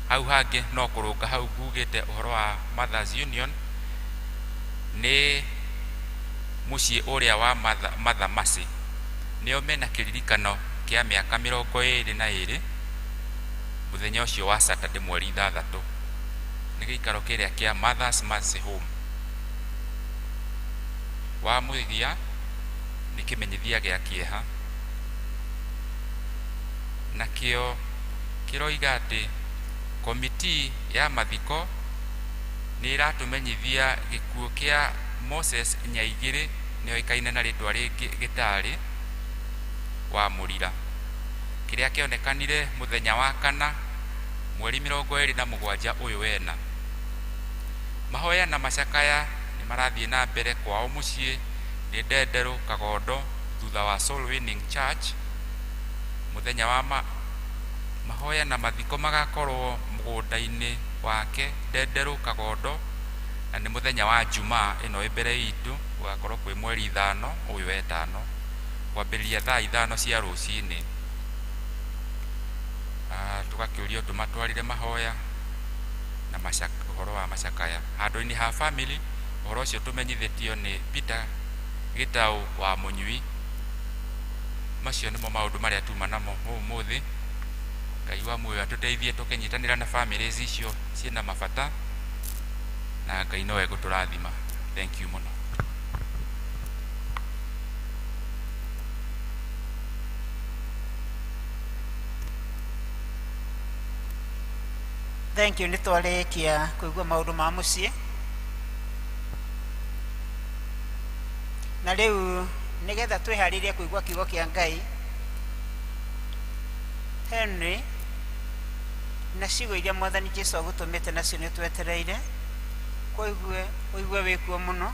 [SPEAKER 6] Hau hangĩ no kũrũnga hau ngugĩte ũhoro wa Mothers Union, nĩ mũciĩ ũrĩa wa Mother Mercy, nĩo mena kĩririkano kĩa mĩaka 22 mũthenya ũcio wa Saturday mweri 6, nĩ gĩikaro kĩrĩa kĩa Mothers Mercy Home. Wa mũthia nĩ kĩmenyithia gĩa kĩeha, nakĩo kĩroiga atĩ komiti ya mathiko nĩ ĩratũmenyithia gĩkuũ kĩa Moses Nyaigĩrĩ, nĩoĩkaine na rĩtwa rĩngĩ Gĩtarĩ wa Mũrira, kĩrĩa kĩonekanire mũthenya wa kana mweri 27 ũyũ wena. Mahoya na macakaya nĩ marathiĩ na mbere kwao mũciĩ nĩ Ndenderũ Kagondo thutha wa Soul Winning Church. Mũthenya wa mahoya na mathiko magakorwo mũgũnda-inĩ wake Ndenderũ Kagondo, na nĩ mũthenya wa Jumaa ĩno ĩ mbere itũ, gũgakorwo kwĩ mweri 5 ũyũ wetano kwambĩrĩria thaa 5 cia rũcinĩ. Tũgakĩũrio tũmatwarĩre mahoya na ũhoro wa macakaya. Handũ-inĩ ha family, ũhoro ũcio tũmenyithĩtio nĩ Peter Gĩtaũ wa Mũnyui. Macio nĩmo maũndũ marĩa tuma namo ũmũthĩ. Ngai wa muoyo atũteithie tũkĩnyitanĩra na families icio ciĩna mabata, na Ngai nowe gũtũrathima. Thank you mũno.
[SPEAKER 1] Thank you. Nĩ twarĩkia kũigua maũndũ ma mũciĩ, na rĩu nĩgetha twĩharĩrie kũigua kiugo kĩa Ngai, Henry na ciugo iria Mwathani Jesu agũtũmĩte nacio nĩ twetereire kũigue ũigue wĩkuo mũno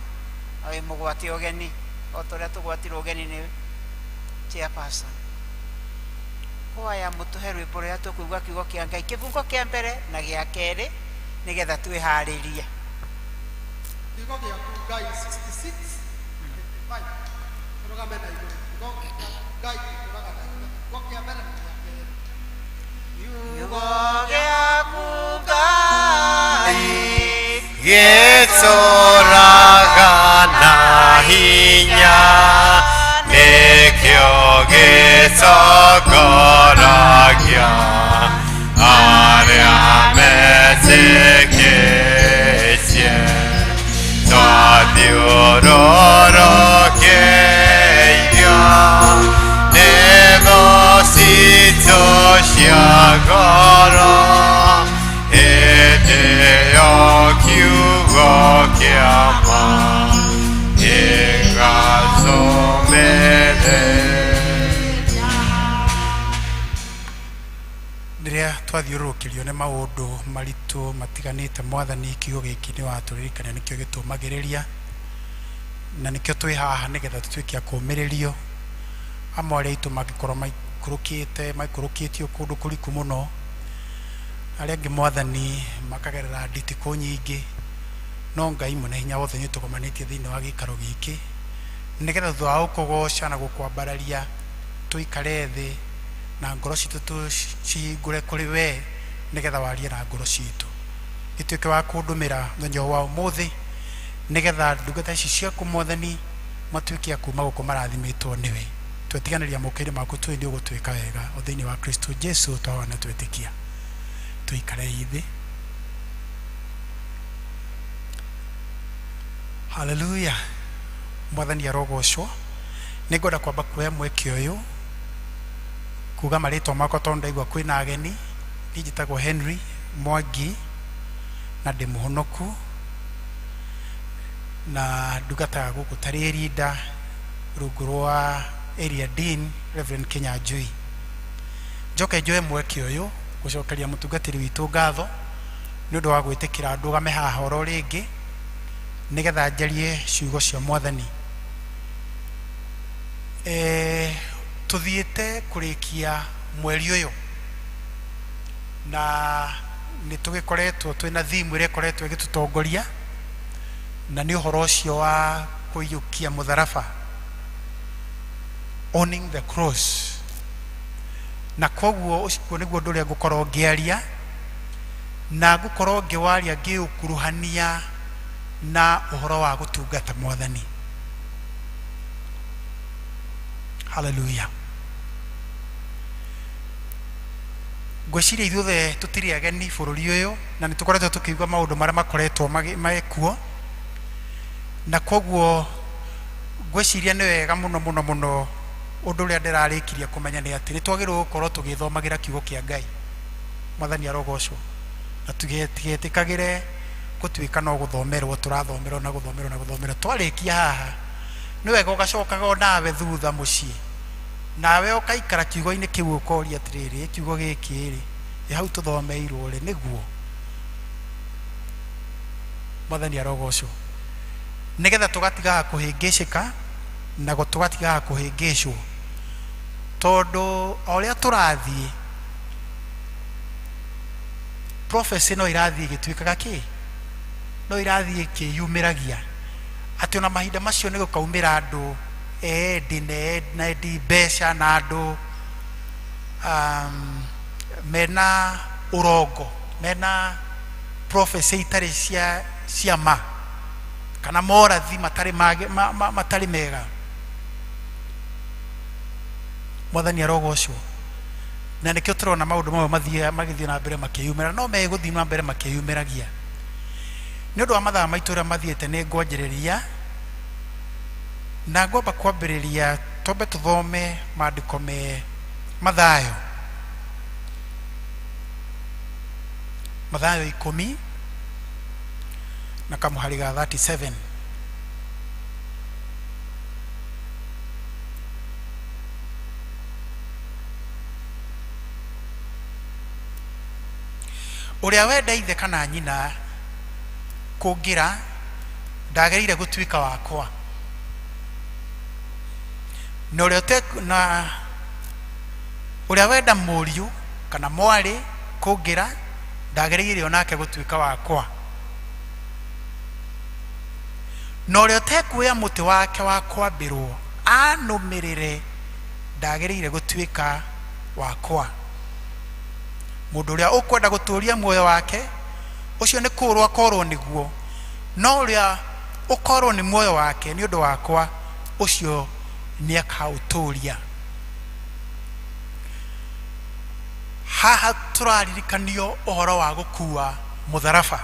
[SPEAKER 1] na wĩ mũgwate ũgeni o ta ũrĩa tũgwatirwo ũgeni nĩ chairperson. Kwaya mũtũhe rwĩmbo rũrĩa tũkũigua kiugo kĩa Ngai, kĩbungo kĩa mbere na gĩa kerĩ, nĩgetha twĩharĩrie.
[SPEAKER 2] Kiugo gĩaku Ngai 66 55, tũrũgame na igũrũ. Kiugo Ngai gĩtũraga na hinya. Kiugo kĩa mbere na gĩa kerĩ.
[SPEAKER 1] Kiugo gĩaku Ngai
[SPEAKER 3] gĩtũraga na hinya, nĩkĩo gĩtongoragia arĩa metĩkĩtie. Twathiũrũrũkĩirio nĩ thũ citũ cia ngoro, hĩndĩ ĩyo kiugo kĩa ma gĩgatũmĩrĩria.
[SPEAKER 10] Rĩrĩa twathiũrũrũkĩrio nĩ maũndũ maritũ matiganĩte, Mwathani, kiugo gĩkĩ nĩ watũririkania, nĩkĩo gĩtũmagĩrĩria, na nĩkĩo twĩ haha nĩgetha tũtuĩke a kũũmĩrĩrio. Amwe arĩa aitũ mangĩkorwo maikũrũkĩtio kũndũ kũriku mũno, arĩa angĩ Mwathani makagerera nditikũ nyingĩ. No Ngai mwene hinya wothe nĩ ũtũgomanĩtie thĩinĩ wa gĩikaro gĩkĩ nĩgetha thutha wa gũkũgoca na gũkwambararia tũikare thĩ na ngoro citũ tũcihingũre kũrĩ we nĩgetha warie na ngoro citũ. Gĩtuĩke wa kũndũmĩra mũthenya wa ũmũthĩ nĩgetha ndungata ici ciaku Mwathani matuĩke a kuma gũkũ marathimĩtwo nĩwe. Twetiganĩria moko-inĩ maku tũĩ nĩ ũgũtwĩka wega o thĩinĩ wa Kristo Jesu twahoya na twetĩkia. Tũikare thĩ. Haleluya. Mwathani arogocwo. Nĩ ngwenda kwamba kuoya mweke ũyũ kuga marĩtwa makwa tondũ ndaigua kwĩna ageni. Niĩ njĩtagwo Henry Mwangi na ndĩ mũhonoku na ndungataga gũkũ tarĩ rinda rungu rwa area dean Reverend Kinyanjui. Njoke njoe mweke ũyũ gũcokeria mũtungatĩri witũ ngatho nĩ ũndũ wa gwĩtĩkĩra ndũgame haha oro rĩngĩ nĩgetha njarie ciugo cia Mwathani. Tũthiĩte kũrĩkia mweri ũyũ na nĩ tũgĩkoretwo twĩna theme ĩrĩa ĩkoretwo ĩgĩtũtongoria na nĩ ũhoro ũcio wa kũiyũkia mũtharaba, owning the cross. Na koguo ũcio nĩguo ũndũ ũrĩa ngũkorwo ngĩaria na ngũkorwo ngĩwaria ngĩũkuruhania na ũhoro wa gũtungata Mwathani. Haleluya. Ngwĩciria ithuothe tũtirĩ ageni bũrũri ũyũ na nĩ tũkoretwo tũkĩigua maũndũ marĩa makoretwo mekuo, na koguo ngwĩciria nĩ wega mũno mũno mũno ũndũ ũrĩa ndĩrarĩkirie kũmenya nĩ atĩ nĩ twagĩrĩirwo gũkorwo tũgĩthomagĩra kiugo kĩa Ngai. Mwathani arogocwo. Na tũtigetĩkagĩre gũtuĩka no gũthomerwo tũrathomerwo na gũthomerwo na gũthomerwo. Twarĩkia haha nĩ wega ũgacokaga o nawe thutha mũciĩ, nawe ũkaikara kiugo-inĩ kĩu ũkoria atĩrĩrĩ, kiugo gĩkĩ rĩ, ĩ hau tũthomeirwo rĩ, nĩguo? Mwathani arogocwo. Nĩgetha tũgatigaga kũhĩngĩcĩka na tũgatigaga kũhĩngĩcwo, tondũ o ũrĩa tũrathiĩ prophecy no irathiĩ ĩgĩtuĩkaga kĩ, no irathiĩ ĩkĩyumĩragia atĩ ona mahinda macio nĩ gũkaumĩra andũ endi na endi mbeca na andũ mena ũrongo, mena prophecy itarĩ cia ma kana morathi matarĩ matarĩ mega. Mwathani arogocwo. Na nĩkĩo tũrona maũndũ mamwe magĩthiĩ na mbere makĩyumĩra, no megũthiĩ na mbere makĩyumĩragia. Nĩ ũndũ wa mathaa maitũ ũrĩa mathiĩte nĩ ngwanjĩrĩria na ngwamba kwambĩrĩria twambe tũthome maandĩko me Mathayo. Mathayo 10 na kamũhari ga 37. Ũrĩa wenda ithe kana nyina kũngĩra ndagĩrĩire gũtuĩka wakwa, na ũrĩa wenda mũriũ kana mwarĩ kũngĩra ndagĩrĩire onake gũtuĩka wakwa, na ũrĩa ũtekuoya mũtĩ wake wa kwambĩrwo anũmĩrĩre ndagĩrĩire gũtuĩka wakwa. Mũndũ ũrĩa ũkwenda gũtũũria muoyo wake ũcio nĩ kũũrwo akorwo nĩguo, no ũrĩa ũkorwo nĩ muoyo wake nĩ ũndũ wakwa ũcio nĩ akaũtũũria. Haha tũraririkanio ũhoro wa gũkua mũtharaba,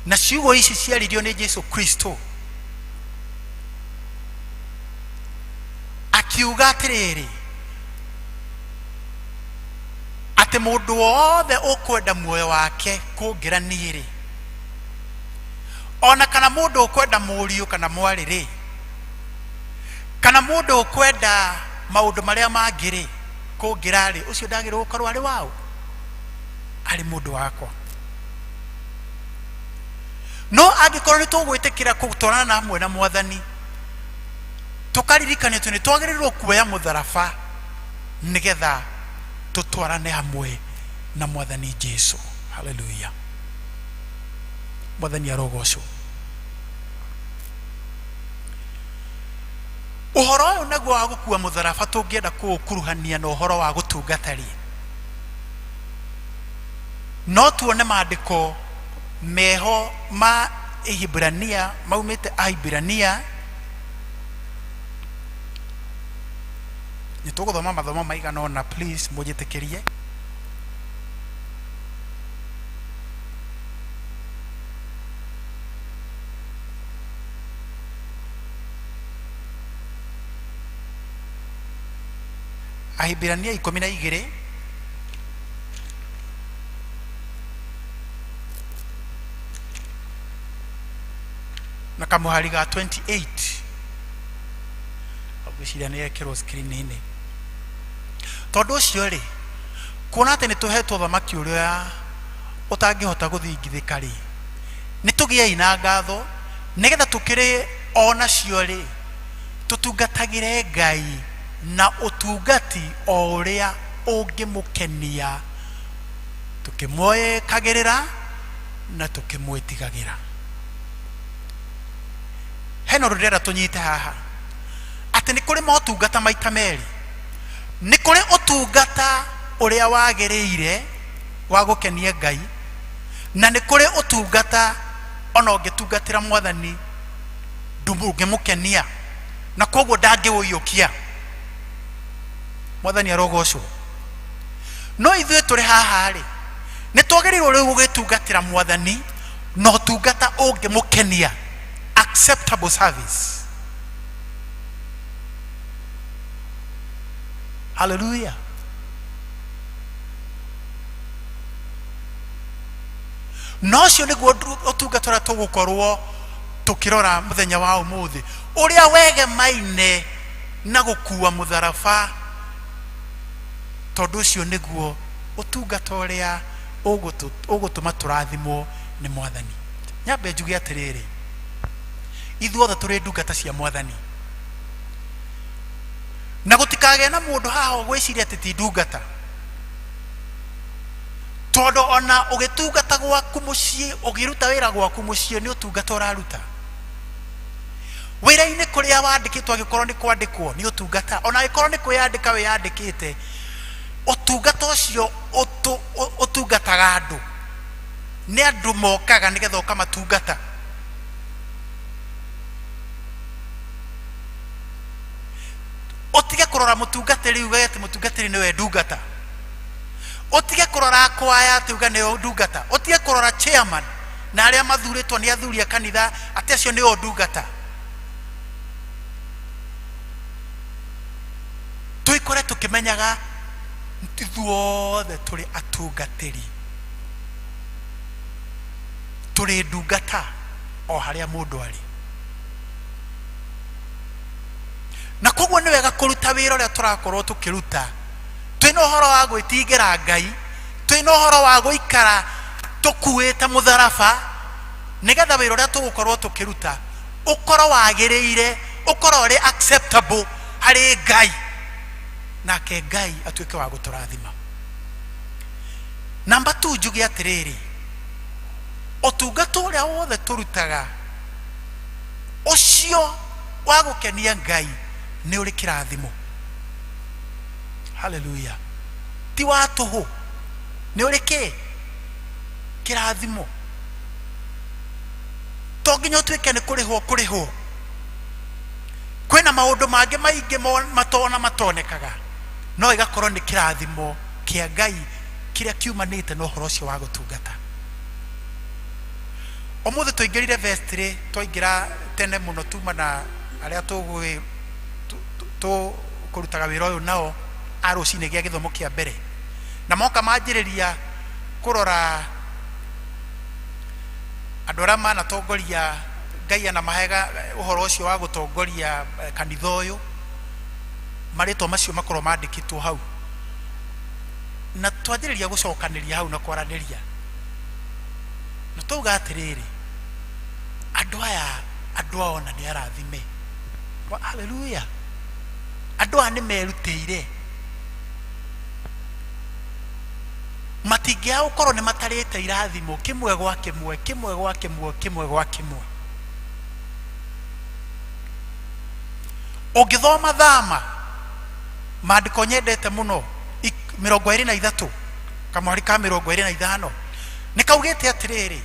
[SPEAKER 10] na ciugo ici ciaririo nĩ Jesu Kristo akiuga atĩrĩrĩ, atĩ mũndũ wothe ũkwenda muoyo wake kũngĩra niĩ rĩ, ona kana mũndũ ũkwenda mũriũ kana mwarĩ rĩ, kana mũndũ ũkwenda maũndũ marĩa mangĩ rĩ, kũngĩra rĩ, ũcio ndagĩrĩirwo gũkorwo arĩ waũ, arĩ mũndũ wakwa. No angĩkorwo nĩ tũgwĩtĩkĩra gũtwarana hamwe na Mwathani, tũkaririkana atĩ nĩ twagĩrĩirwo kuoya mũtharaba nĩgetha tũtwarane hamwe na Mwathani Jesu. Haleluya. Mwathani arogocwo. Ũhoro ũyũ naguo wa gũkua mũtharaba tũngĩenda kũũkuruhania na ũhoro wa gũtungata rĩ, no tuone maandĩko meho ma Ihibrania maumĩte Ahibrania. Nĩ tũgũthoma mathomo maigana ũna, please mũnjĩtĩkĩrie. Ahibirania 12 na kamũhari ga 28, ngwĩciria nĩ yekĩrwo screen-inĩ. Tondũ ũcio rĩ, kuona atĩ nĩ tũhetwo thamaki ũrĩa ũtangĩhota gũthingithĩka rĩ, nĩ tũgĩei na ngatho nĩgetha tũkĩrĩ o nacio rĩ, tũtungatagĩre Ngai na ũtungati o ũrĩa ũngĩmũkenia, tũkĩmwĩkagĩrĩra na tũkĩmwĩtigagĩra. Hena ũndũ ndĩrenda tũnyite haha, atĩ nĩ kũrĩ motungata maita merĩ. Nĩ kũrĩ ũtungata ũrĩa wagĩrĩire wa gũkenia Ngai, na nĩ kũrĩ ũtungata ona ũngĩtungatĩra Mwathani ndũngĩmũkenia, na koguo ndangĩũiyũkia. Mwathani arogocwo. No ithuĩ tũrĩ haha rĩ, nĩ twagĩrĩirwo rĩu gũgĩtungatĩra Mwathani na ũtungata ũngĩmũkenia, acceptable service. Hallelujah. Na ũcio nĩguo ũtungata ũrĩa tũgũkorwo tũkĩrora mũthenya wa ũmũthĩ, ũrĩa wegemaine na gũkua mũtharaba, tondũ ũcio nĩguo ũtungata ũrĩa ũgũtũma tũrathimwo nĩ Mwathani. Nyambe njuge atĩrĩrĩ, ithuothe tũrĩ ndungata cia Mwathani, na gũtikagĩe na mũndũ haha ũgwĩciria atĩ ti ndungata, tondũ ona ũgĩtungata gwaku mũciĩ, ũkĩruta wĩra gwaku mũciĩ, nĩ ũtungata ũraruta. Wĩra-inĩ kũrĩa wandĩkĩtwo, angĩkorwo nĩ kwandĩkwo, nĩ ũtungata. Ona angĩkorwo nĩ kwĩyandĩka wĩyandĩkĩte, ũtungata ũcio ũtungataga andũ. Nĩ andũ mokaga nĩgetha ũkamatungata. Ũtige kũrora mũtungatĩri uge atĩ mũtungatĩri nĩwe ndungata. Ũtige kũrora akwaya atĩ uge nĩo ndungata. Ũtige kũrora chairman na arĩa mathurĩtwo nĩ athuri a kanitha atĩ acio nĩo ndungata. Tũikore tũkĩmenyaga ithuothe tũrĩ atungatĩri, tũrĩ ndungata o harĩa mũndũ arĩ. Na koguo nĩ wega kũruta wĩra ũrĩa tũrakorwo tũkĩruta twĩna ũhoro wa gwĩtigĩra Ngai, twĩna ũhoro wa gũikara tũkuĩte mũtharaba, nĩgetha wĩra ũrĩa tũgũkorwo tũkĩruta ũkorwo wagĩrĩire, ũkorwo ũrĩ acceptable harĩ Ngai, nake Ngai atuĩke wa gũtũrathima. Namba 2, njuge atĩrĩrĩ, ũtungata ũrĩa wothe tũrutaga ũcio wa gũkenia Ngai nĩ ũrĩ kĩrathimo. Hallelujah. Ti wa tũhũ, nĩ ũrĩ kĩ? Kĩrathimo. To nginya ũtuĩke nĩ kũrĩhwo kũrĩhwo. Kwĩna maũndũ mangĩ maingĩ matona matonekaga, no ĩgakorwo nĩ kĩrathimo kĩa Ngai kĩrĩa kiumanĩte na ũhoro ũcio wa gũtungata. Ũmũthĩ tũingĩrire vestry, twaingĩra tene mũno tuma na arĩa tũkũrutaga wĩra ũyũ nao a rũcinĩ gĩa gĩthomo kĩa mbere, na moka manjĩrĩria kũrora andũ arĩa manatongoria Ngai anamahega ũhoro ũcio wa gũtongoria kanitha ũyũ, marĩtwa macio makorwo mandĩkĩtwo hau, na twanjĩrĩria gũcokanĩria hau na kwaranĩria, na twauga atĩrĩrĩ, andũ aya andũ ao ona nĩ arathime. Hallelujah. Andũ aya nĩ merutĩire. Matingĩaga gũkorwo nĩ matarĩte irathimo kĩmwe gwa kĩmwe, kĩmwe gwa kĩmwe, kĩmwe gwa kĩmwe. Ũngĩthoma Thama, maandĩko nyendete mũno, 23, kamwari ka 25, nĩ kaugĩte atĩrĩrĩ,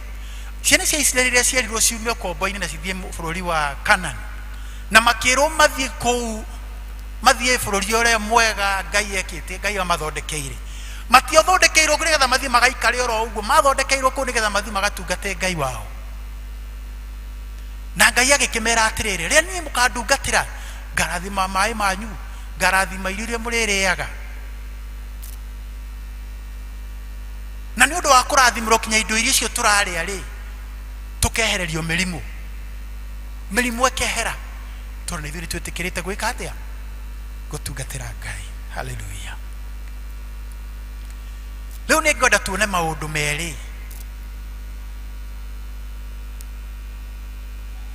[SPEAKER 10] ciana cia Isiraeli iria cierirwo ciume ũkombo-inĩ na cithiĩ bũrũri wa Kanani, na makĩrwo mathiĩ kũu, mathiĩ bũrũri ũrĩa mwega Ngai ekĩte, Ngai amathondekeire. Matiathondekeirwo nĩgetha mathiĩ magaikare oro ũguo, mathondekeirwo kũu nĩgetha mathiĩ magatungate Ngai wao. Na Ngai agĩkĩmera atĩrĩrĩ, rĩrĩa niĩ mũkandungatĩra, ngarathima maĩ manyu, ngarathima irio iria mũrĩrĩaga. Na nĩ ũndũ wa kũrathimĩrwo kinya indo iria icio tũrarĩa rĩ, tũkehererio mĩrimũ, mĩrimũ ĩkehera, tondũ nĩ ithuĩ nĩ twĩtĩkĩrĩte gwĩka atĩa? Gũtungatĩra Ngai. Haleluya. Rĩu nĩ ngwenda tuone maũndũ merĩ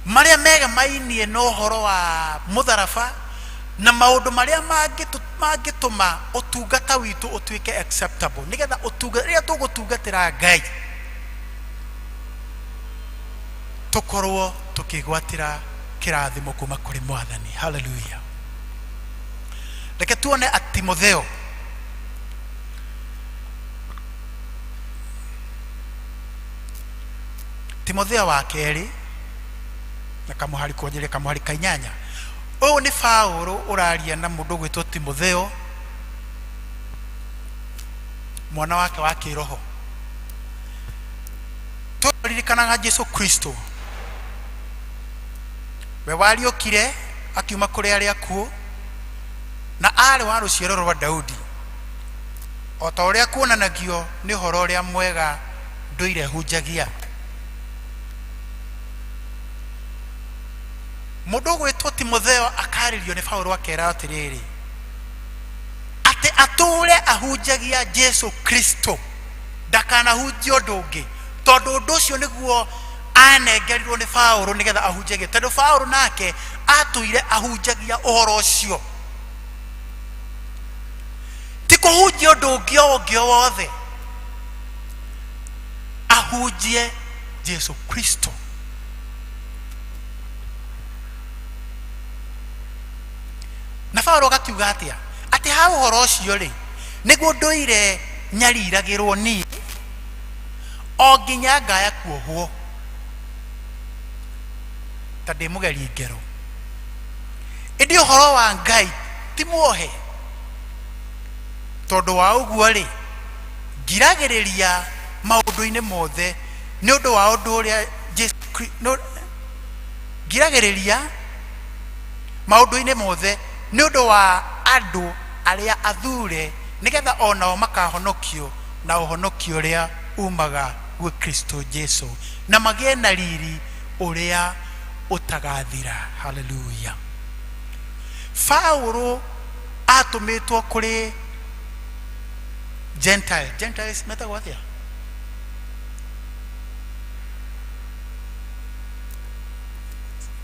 [SPEAKER 10] marĩa megemainie na ũhoro wa mũtharaba na maũndũ marĩa mangĩtũma ũtungata witũ ũtuĩke acceptable, nĩgetha rĩrĩa tũgũtungatĩra Ngai tũkorwo tũkĩgwatĩra kĩrathimo kuma kũrĩ Mwathani. Haleluya. Reke tuone Timotheo Timotheo wa kerĩ na kamũhari kwanjĩrĩria kamũhari ka 8. Ũyũ nĩ Paũlũ ũraria na mũndũ ũgwĩtwo Timotheo, mwana wake wa kĩroho. Tũririkanaga Jesu Kristo, we wariũkire akiuma kũrĩ arĩa akuũ, na arĩ wa rũciaro rwa Daudi, o ta ũrĩa kuonanagio nĩ ũhoro ũrĩa mwega ndũire hunjagia. Mũndũ ũgwĩtwo Timotheo akarĩrio nĩ Paũlũ akera atĩrĩrĩ, atĩ atũũre ahunjagia Jesu Kristo, ndakanahunjie ũndũ ũngĩ, tondũ ũndũ ũcio nĩguo anengerirwo nĩ Paũlũ nĩgetha ahunjagie, tondũ Paũlũ nake atũire ahunjagia ũhoro ũcio, ti kũhunjia ũndũ ũngĩ o ũngĩ o wothe, ahunjie Jesu Kristo. Na Paũlũ agakiuga atĩa? Atĩ ha ũhoro ũcio rĩ, nĩguo ndũire nyariragĩrwo niĩ o nginya ngaya kuohwo ta ndĩ mũgeri ngero. Ĩndĩ ũhoro wa Ngai ti muohe, tondũ wa ũguo rĩ, ngiragĩrĩria maũndũ-inĩ mothe nĩ ũndũ wa ũndũ ũrĩa Jesu no, ngiragĩrĩria maũndũ-inĩ mothe nĩ ũndũ wa andũ arĩa athure, nĩgetha o nao makahonokio na ũhonokio ũrĩa umaga gwĩ Kristo Jesu, na magĩe na riri ũrĩa ũtagathira. Haleluya. Paũlũ atũmĩtwo kũrĩ Gentile. Gentiles metagwo atĩa?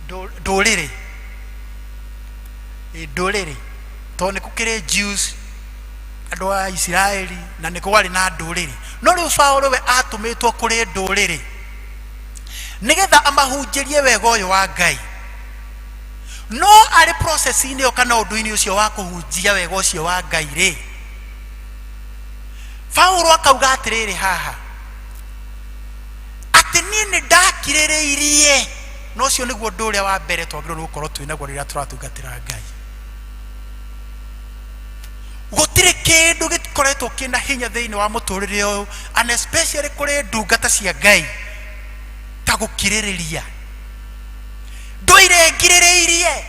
[SPEAKER 10] Ndũrĩrĩ. Ndũrĩrĩ. Tondũ nĩ gũkĩrĩ Jews, andũ a Isiraeli, na nĩ kwarĩ na ndũrĩrĩ. No rĩu Paũlũ we atũmĩtwo kũrĩ ndũrĩrĩ nĩgetha amahunjĩrie wega ũyũ wa Ngai. No arĩ process-inĩ ĩyo kana ũndũ-inĩ ũcio wa kũhunjia wega ũcio wa Ngai rĩ, Paũlũ akauga atĩrĩrĩ haha, atĩ niĩ nĩ ndakirĩrĩirie. Na ũcio nĩguo ũndũ ũrĩa wa mbere twagĩrĩirwo nĩ gũkorwo twĩ naguo rĩrĩa tũratungatĩra Ngai. Gũtirĩ kĩndũ gĩkoretwo kĩna hinya thĩinĩ wa mũtũrĩre ũyũ, and especially kũrĩ ndungata cia Ngai, ta gũkirĩrĩria. Ndũire ngirĩrĩirie.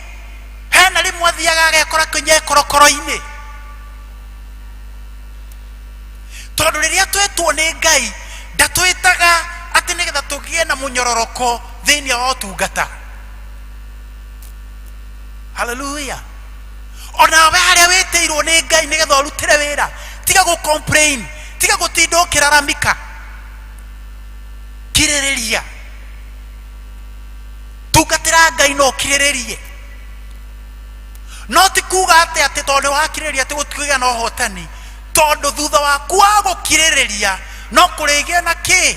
[SPEAKER 10] Hena rĩmwe athiaga agekora kinya korokoro-inĩ, tondũ rĩrĩa twetwo nĩ Ngai ndatwĩtaga atĩ nĩgetha tũgĩe na mũnyororoko thĩinĩ wa ũtungata. Haleluya. Onawe harĩa wĩtĩirwo nĩ Ngai nĩgetha ũrutĩre wĩra, tiga gũ complain, tiga gũtinda ũkĩraramika, kirĩrĩria, tungatĩra Ngai na ũkirĩrĩrie. No ti kuga atĩ tondũ nĩ wakirĩrĩria atĩ gũtikũgĩa na ũhotani,
[SPEAKER 14] Tondũ thutha waku wa gũkirĩrĩria no kũrĩgĩa na kĩ?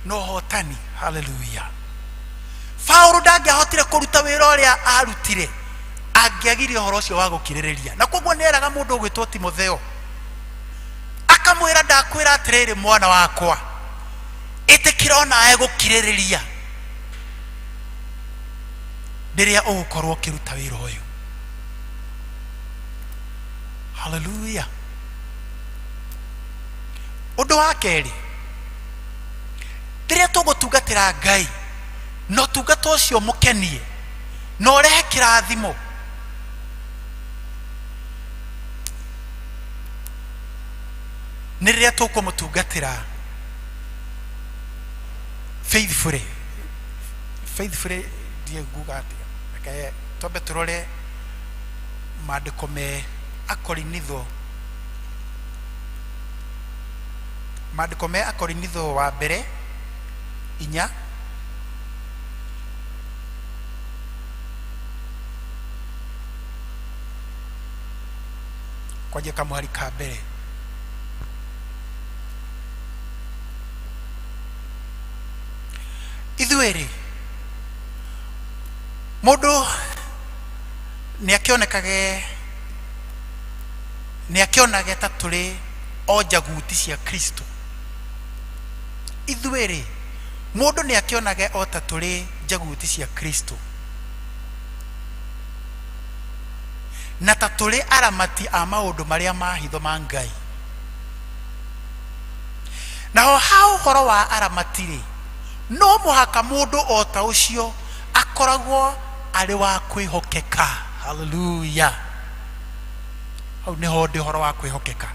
[SPEAKER 14] Na ũhotani. Haleluya. Paulo ndangĩahotire kũruta wĩra ũrĩa arutire angĩagire ũhoro ũcio wa gũkirĩrĩria. Na koguo nĩ eraga mũndũ ũgwĩtwo Timotheo, akamwĩra, ndakwĩra atĩrĩrĩ mwana wakwa, ĩtĩkĩra onawe gũkirĩrĩria rĩrĩa ũgũkorwo ũkĩruta wĩra ũyũ. Haleluya. Ũndũ wa kerĩ, rĩrĩa tũgũtungatĩra Ngai na ũtungata ũcio mũkenie na ũrehe kĩrathimo, nĩ rĩrĩa tũkũmũtungatĩra faithfully. Faithfully ndiĩ nguga atĩa, reke twambe tũrore maandĩko me Akorinitho, maandĩko me Akorinitho wa mbere 4. Kwanjia kamũhari ka mbere. Ithuĩ-rĩ, mũndũ nĩ akĩonekage, nĩ akĩonage ta tũrĩ o njaguti cia Kristo. Ithuĩ-rĩ, mũndũ nĩ akĩonage o ta tũrĩ njaguti cia Kristo na ta tũrĩ aramati a maũndũ marĩa ma hitho ma Ngai. Naho ha ũhoro wa aramati-rĩ, no mũhaka mũndũ o ta ũcio akoragwo arĩ wa kwĩhokeka. Haleluya. Hau nĩho ndĩ ũhoro wa kwĩhokeka.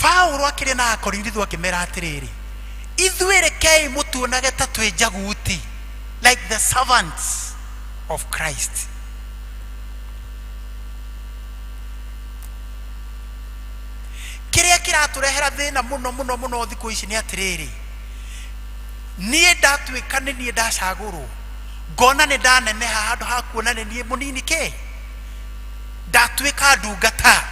[SPEAKER 14] Paulo akĩrĩ na Akorintho akĩmera atĩrĩrĩ, ithuĩ rekei mũtuonage ta twĩ njaguti, like the servants of Christ. Kĩrĩa kĩratũrehera thĩna mũno mũno mũno thikũ ici nĩ atĩrĩrĩ, niĩ ndatuĩka nĩ niĩ ndacagũrwo, ngona nĩ ndaneneha handũ ha kuona nĩ niĩ mũnini kĩ, ndatuĩka ndungata.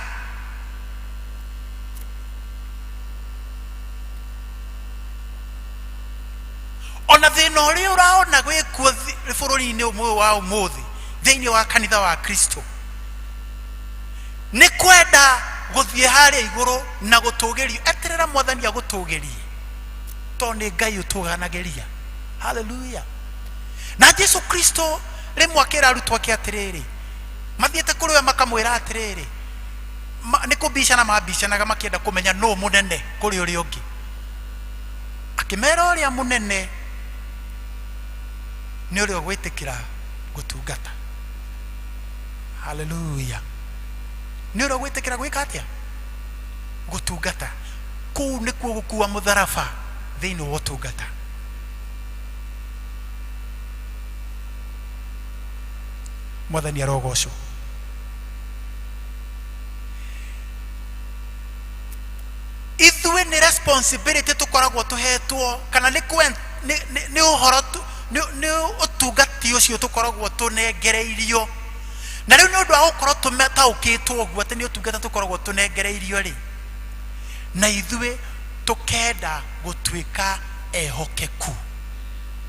[SPEAKER 14] Ona thĩna ũrĩa ũraona wĩkuo bũrũri-inĩ ũmwe wa ũmũthĩ thĩinĩ wa kanitha wa Kristo nĩ kwenda gũthiĩ harĩa igũrũ na gũtũgĩrio. Eterera Mwathani agũtũgĩrie, tondũ nĩ Ngai ũtũganagĩria. Haleluya. Na Jesu Kristo rĩmwe akĩra arutwo ake atĩrĩrĩ, mathiĩte kũrĩ we makamwĩra atĩrĩrĩ, nĩ kũbicana mabicanaga makĩenda kũmenya nũ mũnene kũrĩ ũrĩa ũngĩ. Akĩmera ũrĩa mũnene nĩ ũrĩa ũgwĩtĩkĩra gũtungata. Haleluya. Nĩ ũrĩa ũgwĩtĩkĩra gwĩka atĩa? Gũtungata. Kũu nĩkuo gũkua mũtharaba thĩinĩ wa ũtungata. Mwathani arogocwo. Ithuĩ nĩ responsibility tũkoragwo tũhetwo, kana nĩ kwen-, nĩ, nĩ, nĩ ũhoro tu-, nĩ, nĩ ũtungati ũcio tũkoragwo tũnengereirio. Na rĩu nĩ ũndũ wa gũkorwo tũmetaũkĩtwo ũguo atĩ nĩ ũtungata tũkoragwo tũnengereirio rĩ, na ithuĩ tũkenda gũtuĩka ehokeku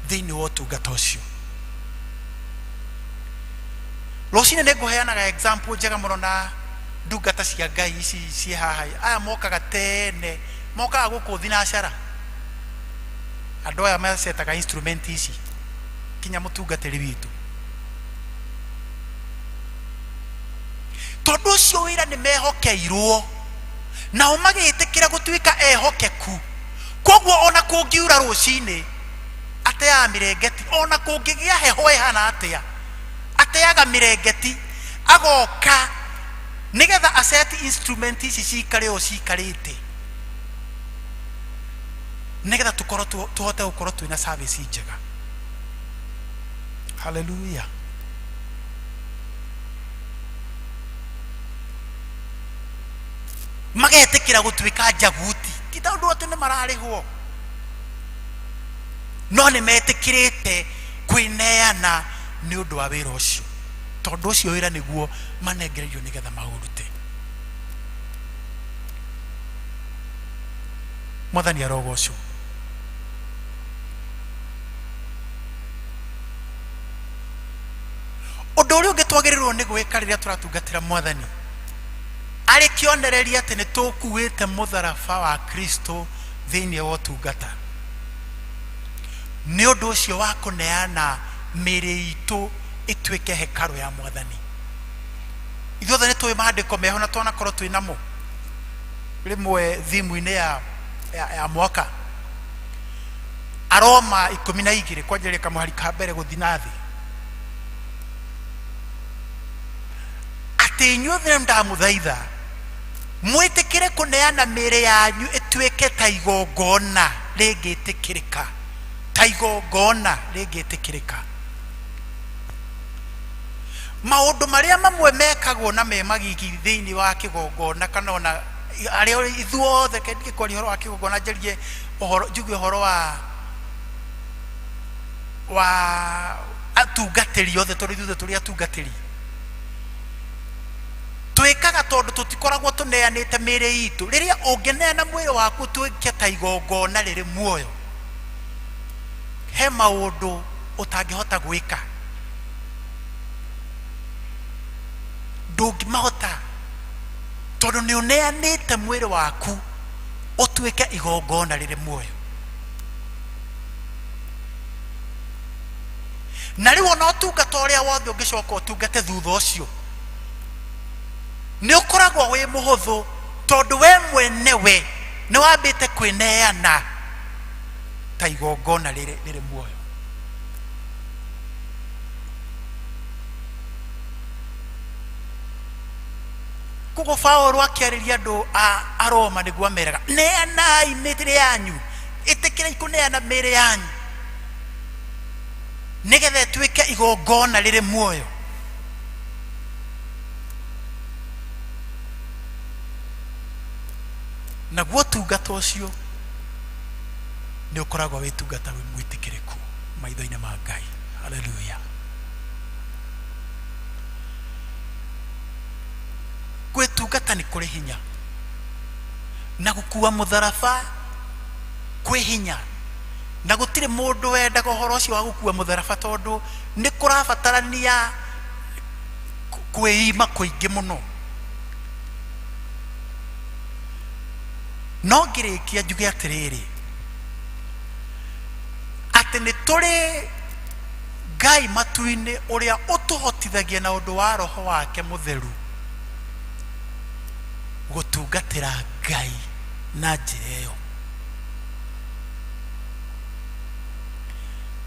[SPEAKER 14] thĩinĩ wa ũtungata ũcio. Rũcinĩ nĩ ngũheanaga example njega mũno na ndungata cia Ngai ici ciĩ haha. Aya mokaga tene, mokaga gũkũ thinacara. Andũ aya macetaga instrument ici kinya mũtungatĩri witũ. Tondũ ũcio wĩra nĩ mehokeirwo, nao magĩtĩkĩra gũtuĩka ehokeku. Koguo ona kũngiura rũcinĩ ateaga mĩrengeti, ona kũngĩgĩa heho ĩhana atĩa ateaga mĩrengeti, agoka nĩgetha aceti instrument ici cikare o cikarĩte, nĩgetha tũkorwo tũhote gũkorwo twĩna service njega. Haleluya. Magetĩkĩra gũtuĩka njaguti, ti tondũ atĩ nĩ mararĩhwo, no nĩ metĩkĩrĩte kwĩneana nĩ ũndũ wa wĩra ũcio. Tondũ ũcio wĩra nĩguo manengererio nĩgetha maũrute. Mwathani arogocwo. Ũndũ ũrĩa ũngĩ twagĩrĩirwo nĩ gwĩka rĩrĩa tũratungatĩra Mwathani arĩ kĩonereria atĩ nĩ tũkuĩte mũtharaba wa Kristo thĩinĩ wa ũtungata, nĩ ũndũ ũcio wa kũneana mĩĩrĩ itũ ĩtuĩke hekarũ ya Mwathani. Ithuothe nĩ tũĩ maandĩko meho na twanakorwo twĩ namo rĩmwe thimu-inĩ ya, ya, ya mwaka. Aroma 12 kwanjĩrĩria kamũhari ka mbere gũthiĩ na thĩ, atĩ inyuothe ndamũthaitha mwĩtĩkĩre kũneana mĩĩrĩ yanyu ĩtuĩke ta igongona rĩngĩtĩkĩrĩka, ta igongona rĩngĩtĩkĩrĩka. Maũndũ marĩa mamwe mekagwo na me magigi thĩinĩ wa kĩgongona, kana ona arĩa ithuothe, reke ndige kwaria ũhoro wa kĩgongona, njarie ũhoro, njuge ũhoro wa wa atungatĩri othe, tondũ ithuothe tũrĩ atungatĩri. Twĩkaga tondũ tũtikoragwo tũneanĩte mĩĩrĩ itũ. Rĩrĩa ũngĩneana mwĩrĩ waku ũtuĩke ta igongona rĩrĩ muoyo, he maũndũ ũtangĩhota gwĩka, ndũngĩmahota tondũ nĩ ũneanĩte mwĩrĩ waku ũtuĩke igongona rĩrĩ muoyo. Na rĩu ona ũtungata ũrĩa wothe ũngĩcoka ũtungate thutha ũcio nĩ ũkoragwo wĩ mũhũthũ, tondũ we mwenewe nĩ wambĩte kwĩneana ta igongona rĩrĩ rĩrĩ muoyo. Koguo Paulo akĩarĩria andũ a Aroma nĩguo ameraga, neanai mĩĩrĩ yanyu, ĩtĩkĩrai kũneana mĩĩrĩ yanyu nĩgetha ĩtuĩke igongona rĩrĩ muoyo. Naguo ũtungata ũcio nĩ ũkoragwo wĩ tungata wĩ mwĩtĩkĩrĩku maitho-inĩ ma Ngai. Haleluya. Gwĩtungata nĩ kũrĩ hinya, na gũkua mũtharaba kwĩ hinya, na gũtirĩ mũndũ wendaga ũhoro ũcio wa gũkua mũtharaba, tondũ nĩ kũrabatarania kwĩima kũingĩ mũno. No ngĩrĩkia njuge atĩrĩrĩ, atĩ nĩ tũrĩ Ngai matu-inĩ ũrĩa ũtũhotithagia na ũndũ wa Roho wake Mũtheru gũtungatĩra Ngai na njĩra ĩyo.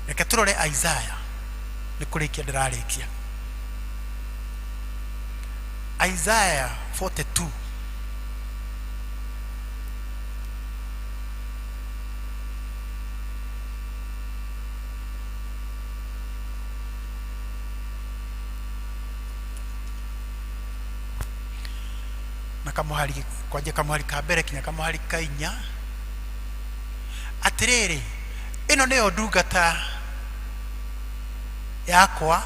[SPEAKER 14] Reke tũrore Isaya, nĩ kũrĩkia ndĩrarĩkia. Isaya 42 na kamũhari kwanja kamũhari ka mbere kinya kamũhari ka inya. Atĩrĩrĩ, ĩno nĩyo ndungata yakwa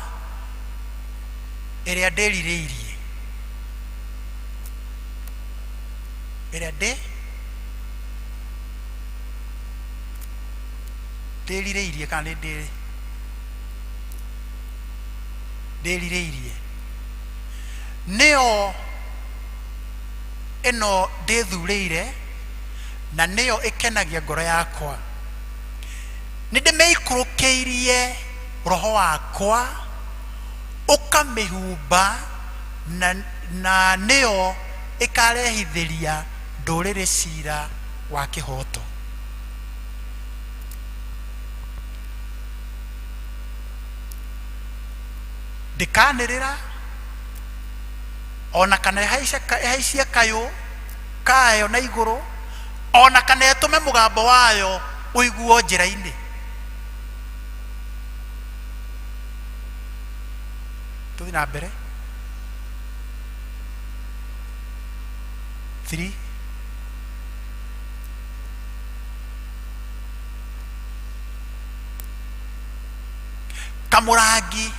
[SPEAKER 14] ĩrĩa ndĩrirĩirie, ĩrĩa ndĩ ndĩrirĩirie, kana nĩ ndĩ ndĩrirĩirie, nĩyo ĩno ndĩthurĩire, na nĩyo ĩkenagia ngoro yakwa. Nĩ ndĩmĩikũrũkĩirie roho wakwa ũkamĩhumba, na, na nĩyo ĩkarehithĩria ndũrĩrĩ cira wa kĩhooto. Ndĩkanĩrĩra ona kana ĩhaicie kayũ kayo na igũrũ, ona kana ĩtũme mũgambo wayo ũiguo njĩra-inĩ. Tũthiĩ na mbere. 3 Kamũrangi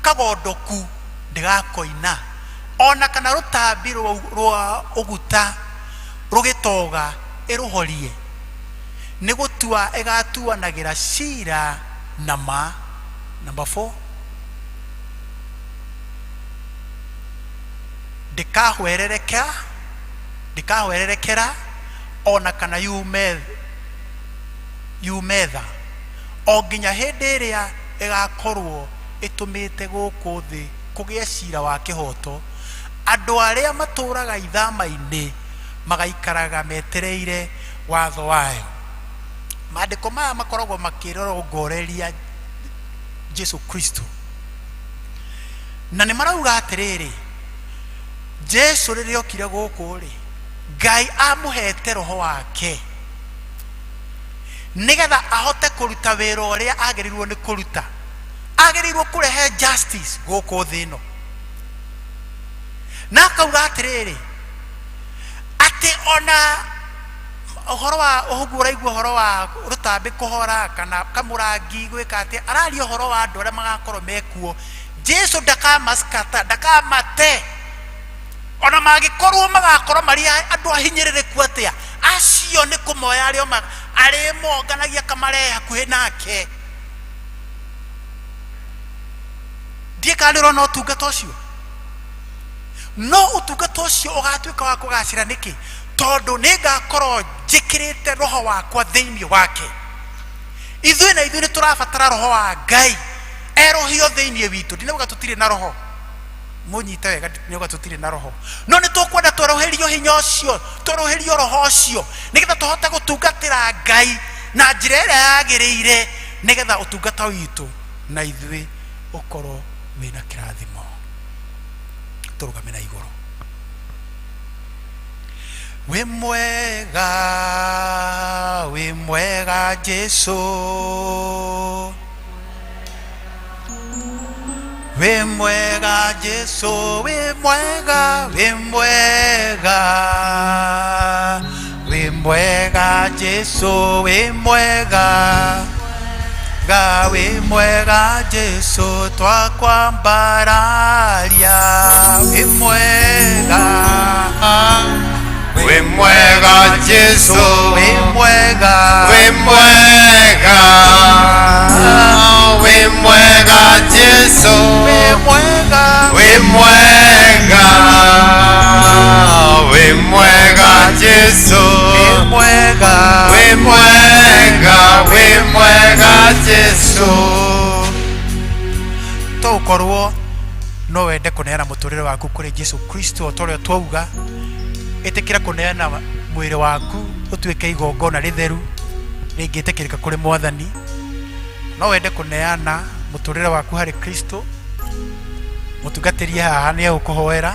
[SPEAKER 14] kagondoku Ndĩgakoina ona kana rũtambi rwa ũguta rũgĩtoga ĩrũhorie, nĩ gũtua ĩgatuanagĩra cira na ma. Number 4, ndĩkahwererekera ona kana yume tha, o nginya hĩndĩ ĩrĩa ĩgakorwo ĩtũmĩte gũkũ thĩ kũgĩe cira wa kĩhoto. Andũ arĩa matũraga ithama-inĩ magaikaraga metereire watho wayo. Maandĩko maya makoragwo makĩrongoreria Jesu Kristo, na nĩ marauga atĩrĩrĩ, Jesu rĩrĩa okire gũkũ rĩ, Ngai amũhete roho wake nĩgetha ahote kũruta wĩra ũrĩa agĩrĩirwo nĩ kũruta. Agĩrĩirwo kũrehe justice gũkũ thĩ ĩno, na akauga atĩrĩrĩ, atĩ ona ũhoro wa ũguo ũraigua ũhoro wa rũtambĩ kũhora kana kamũrangi gwĩka atĩ, araria ũhoro wa andũ arĩa magakorwo mekuo. Jesu ndakamaskata, ndakamate, ona mangĩkorwo magakorwo marĩ andũ ahinyĩrĩrĩku atĩa, acio nĩ kũmoya arĩa arĩmonganagia akamarehe hakuhĩ nake. Ndiĩ kana nĩ ũrona ũtungata ũcio, no ũtungata ũcio ũgatuĩka wa kũgacĩra nĩkĩ? Tondũ nĩ ngakorwo njĩkĩrĩte roho wakwa thĩinĩ wake. Ithuĩ na ithuĩ nĩ tũrabatara roho wa Ngai erũhio thĩinĩ witũ. Ndinauga tũtirĩ na roho, mũnyite wega, ndinauga tũtirĩ na roho, no nĩ tũkwenda twerũhĩrio hinya ũcio, twerũhĩrio roho ũcio, nĩgetha tũhote gũtungatĩra Ngai na njĩra ĩrĩa yagĩrĩire, nĩgetha ũtungata witũ na ithuĩ ũkorwo wĩna kĩrathimo. Tũrũgame na igũrũ. Wĩ mwega, wĩ mwega Jesu, wĩ mwega Jesu, wĩ mwega, wĩ mwega, wĩ mwega Jesu, wĩ mwega ga, wĩ mwega Jesu, twakwambararia, wĩ mwega,
[SPEAKER 3] wĩ mwega Jesu,
[SPEAKER 14] wĩ mwega,
[SPEAKER 3] wĩ mwega, wĩ mwega Jesu,
[SPEAKER 14] wĩ mwega,
[SPEAKER 3] wĩ mwega, wĩ mwega Jesu,
[SPEAKER 14] wĩ mwega,
[SPEAKER 3] wĩ mwega, wĩ mwega Jesu.
[SPEAKER 14] To ũkorwo no wende kũneana mũtũrĩre waku kũrĩ Jesu Kristo, o ta ũrĩa twauga, ĩtĩkĩra kũneana mwĩrĩ waku ũtuĩke igongona rĩtheru rĩngĩtĩkĩrĩka kũrĩ Mwathani. No wende kũneana mũtũrĩre waku harĩ Kristo, mũtungatĩrie haha nĩ egũkũhoera,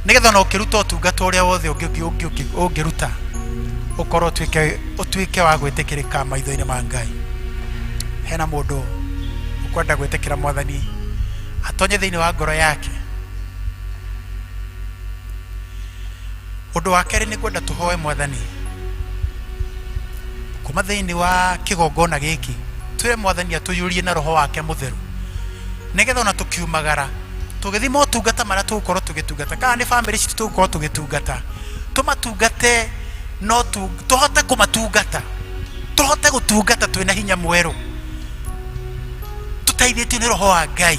[SPEAKER 14] nĩgetha ona ũkĩruta ũtungata ũrĩa wothe ũngĩruta, ũkorwo ũtuĩke wa gwĩtĩkĩrĩka maitho-inĩ ma Ngai. Hena mũndũ ũkwenda gwĩtĩkĩra Mwathani atonye thĩinĩ wa ngoro yake? Ũndũ wa kerĩ, nĩ kwenda tũhoe Mwathani kuma thĩinĩ wa kĩgongona gĩkĩ, twĩre Mwathani atũiyũrie na roho wake mũtheru, nĩgetha ona tũkiumagara tũgĩthiĩ motungata marĩa tũgũkorwo tũgĩtungata, kana nĩ bamĩrĩ citũ tũgũkorwo tũgĩtungata, tũmatungate, no tũhote kũmatungata, tũhote gũtungata twĩna hinya mwerũ, tũteithĩtio nĩ roho wa Ngai,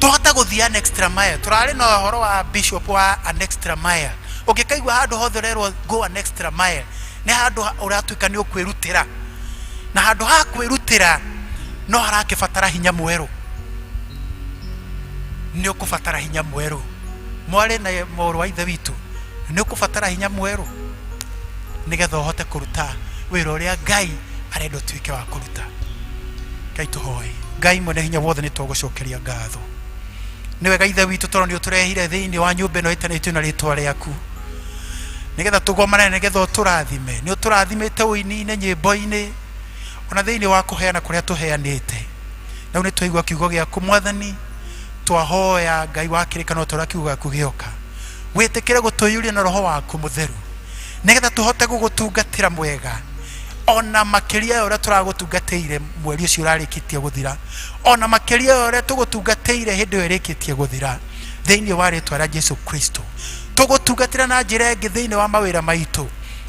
[SPEAKER 14] tũhote gũthiĩ an extra mile. Tũrarĩ na ũhoro wa bishop wa an extra mile. Ũngĩkaigua handũ hothe ũrerwo go an extra mile, nĩ handũ ũratuĩka nĩ ũkwĩrutĩra, na handũ ha kwĩrutĩra no harakĩbatara hinya mwerũ. Nĩ ũkũbatara hinya mwerũ, mwarĩ na mũrũ wa ithe witũ, nĩ ũkũbatara hinya mwerũ nĩgetha ũhote kũruta wĩra ũrĩa Ngai arenda ũtuĩke wa kũruta. Ngai tũhoe. Ngai mwene hinya wothe, nĩ twagũcokeria ngatho. Nĩ wega, ithe witũ, tondũ nĩ ũtũrehire thĩinĩ wa nyũmba ĩno ĩtanĩtio na rĩtwa rĩaku, nĩgetha tũgomane, nĩgetha ũtũrathime. Nĩ ũtũrathimĩte ũini-inĩ, nyĩmbo-inĩ, ona thĩinĩ wa kũheana kũrĩa tũheanĩte. Na rĩu nĩ twaigua kiugo gĩaku, Mwathani. Twahoya, Ngai wa kĩrĩkanĩro, ta ũrĩa kiugo gĩaku gĩoka, wĩtĩkĩre gũtũiyũria na roho waku mũtheru, nĩgetha tũhote gũgũtungatĩra mwega. Ona makĩria ya ũrĩa tũragũtungatĩire mweri ũcio ũrarĩkĩtie gũthira, ona makĩria ya ũrĩa tũgũtungatĩire hĩndĩ ĩyo ĩrĩkĩtie gũthira, thĩinĩ wa rĩtwa rĩa Jesu Kristo. Tũgũtungatĩra na njĩra ĩngĩ thĩinĩ wa mawĩra maitũ,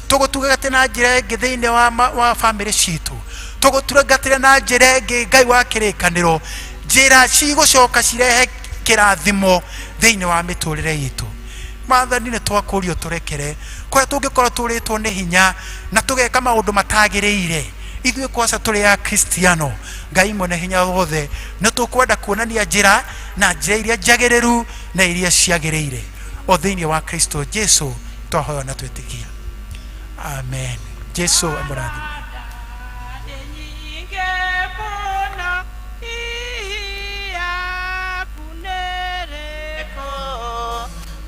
[SPEAKER 14] tũgũtungatĩra na njĩra ĩngĩ thĩinĩ wa bamĩrĩ citũ, tũgũtungatĩra na njĩra ĩngĩ Ngai wa kĩrĩkanĩro, njĩra cigũcoka cirehe kĩrathimo thĩinĩ wa mĩtũrĩre itũ. Mwathani, nĩ twakũrio tũrekere kũrĩa tũngĩkorwo tũrĩtwo nĩ hinya na tũgeka maũndũ matagĩrĩire. Ithuĩ kwaca tũrĩ a Kristiano, Ngai mwene hinya wothe, nĩ tũkwenda kuonania njĩra na njĩra iria njagĩrĩru na iria ciagĩrĩire o thĩinĩ wa Kristo Jesu twahoya na twĩtĩkia. Amen. Jesu amũrathime.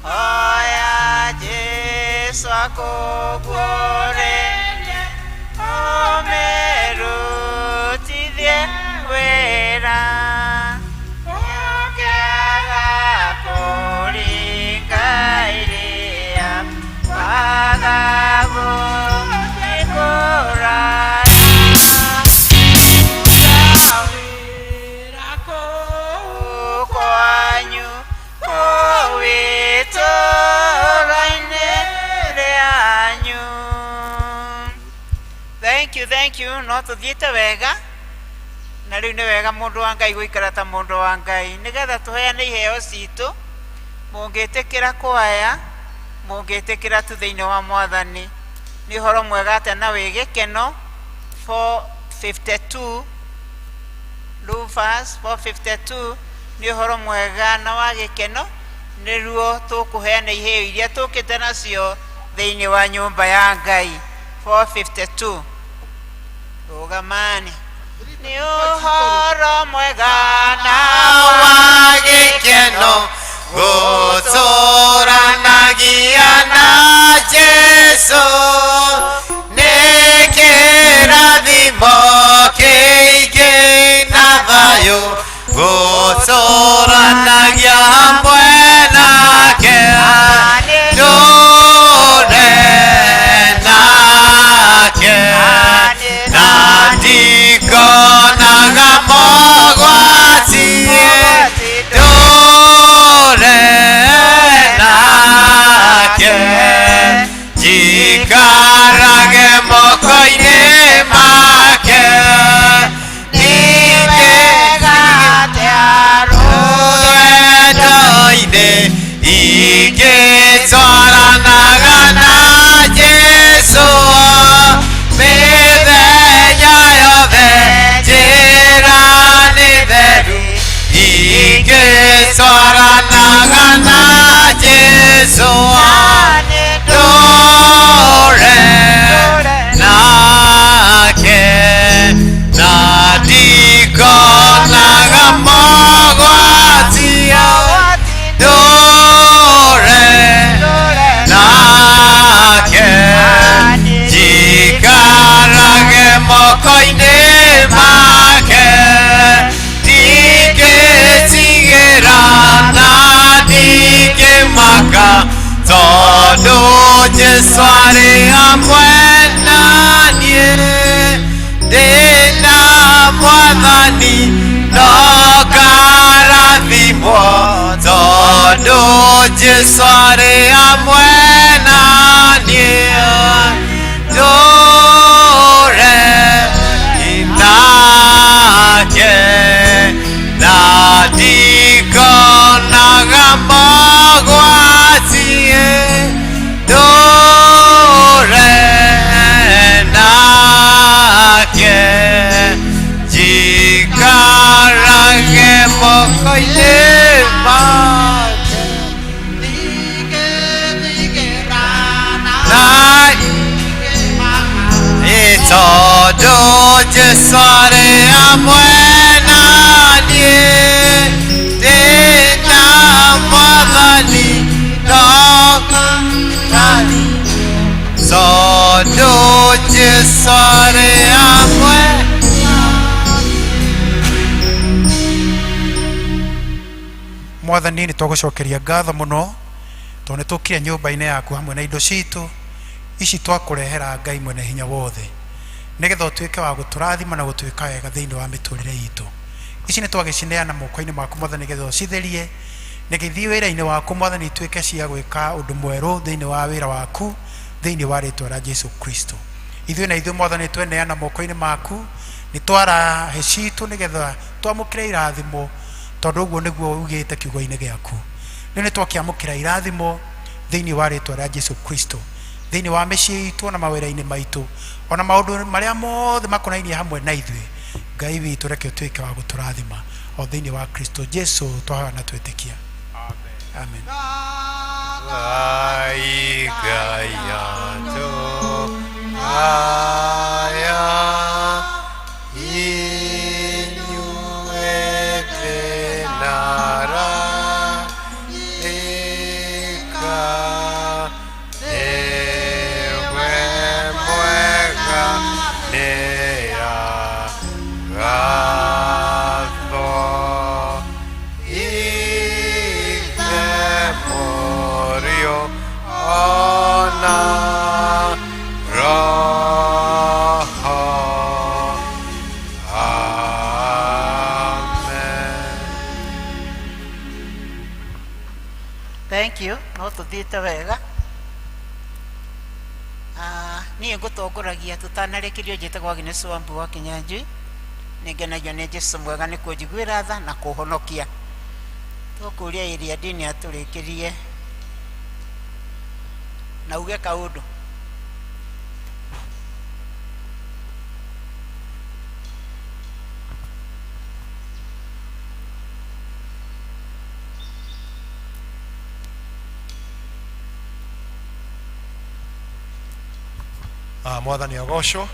[SPEAKER 1] Oya Jesu akũguũrĩrie, ũmĩrutithie wĩra. Ũkĩaga kũringa iria, wagagu nĩ kũraya. Wĩra kũu kwanyu, kũu itũũra-inĩ rĩanyu. Thank you, thank you. No tũthiĩte wega na rĩu nĩ wega mũndũ wa Ngai gũikara ta mũndũ wa Ngai nĩgetha tũheane iheo citũ. Mũngĩtĩkĩra kwaya, mũngĩtĩkĩra tu thĩinĩ wa Mwathani. Nĩ ũhoro mwega atĩa na wĩ gĩkeno. 452 Rufus 452 nĩ ũhoro mwega na wa gĩkeno, nĩruo tũkũheana iheo iria tũkĩte nacio thĩinĩ wa nyũmba ya Ngai. 452 rũgamani. Nĩ ũhoro mwega na
[SPEAKER 8] wa gĩkeno gũtũranagia na Jesu, nĩ kĩrathimo kĩingĩ na thayũ gũtũranagia hamwe nake. Ndũre nake na ndikonaga mogwati, ndũre nake njikarage moko-inĩ make. Rwendo-inĩ ingĩtwaranaga na Jesu mĩthenya yothe, njĩra nĩ theru ingĩtwaranaga na Jesu. Ndũre nake na ndikonaga mogwati, ndũre nake njikarage moko-inĩ make. Ndingĩtigĩra na ndingĩmaka, tondũ Jesu arĩ hamwe na niĩ. Ndĩna Mwathani no ngarathimwo, tondũ Jesu arĩ hamwe na niĩ. Ndũre nake na ndikonaga mogwati, ndũre nake njikarage moko-inĩ make. Tondũ Jesu arĩ hamwe na niĩ, ndĩna Mwathani no tondũ Jesu arĩ hamwe.
[SPEAKER 14] Mwathani, nĩ twagũcokeria ngatho mũno tondũ nĩ tũkire nyũmba-inĩ yaku hamwe na indo citũ ici twakũrehera. Ngai mwene hinya wothe, Nĩgetha ũtuĩke wa gũtũrathima na gũtuĩka wega thĩinĩ wa mĩtũrĩre itũ. Ici nĩ twagĩcineana moko-inĩ maku Mwathani, nĩgetha ũcitherie, nĩgetha ithiĩ wĩra-inĩ waku Mwathani, ituĩke cia gwĩka ũndũ mwerũ thĩinĩ wa wĩra waku, thĩinĩ wa rĩtwa rĩa Jesu Kristo. Ithuĩ na ithuĩ Mwathani tweneana moko-inĩ maku, nĩ twara hĩ citũ nĩgetha twamũkĩre irathimo, tondũ ũguo nĩguo ugĩte kiugo-inĩ gĩaku. Rĩu nĩ twakĩamũkĩra irathimo thĩinĩ wa rĩtwa rĩa Jesu Kristo, thĩinĩ wa mĩciĩ itũ na mawĩra-inĩ maitũ, ona maũndũ marĩa mothe makonainie hamwe na ithuĩ. Ngai witũ, reke ũtuĩke wa gũtũrathima o thĩinĩ wa Kristo Jesu twahoya na twĩtĩkia. Amen.
[SPEAKER 8] Ngai Ngai andũ aya inyuĩ ndĩnaraika, nĩwe mwega nĩagathwo, Ithe, Mũriũ ona Roho. Amen.
[SPEAKER 15] Thank you. No tuthiĩte wega.
[SPEAKER 1] Niĩ ngũtongoragia tũtanarĩkĩrio. Njĩtagwo Agnes Wambu wa Kinyanjui. Nĩ ngenagio nĩ Jesu mwega nĩ kũnjiguĩra tha na kũhonokia. Tũkũria ĩrĩa ndini atũrĩkĩrie na uge kaũndũ.
[SPEAKER 16] Mwathani agocwo.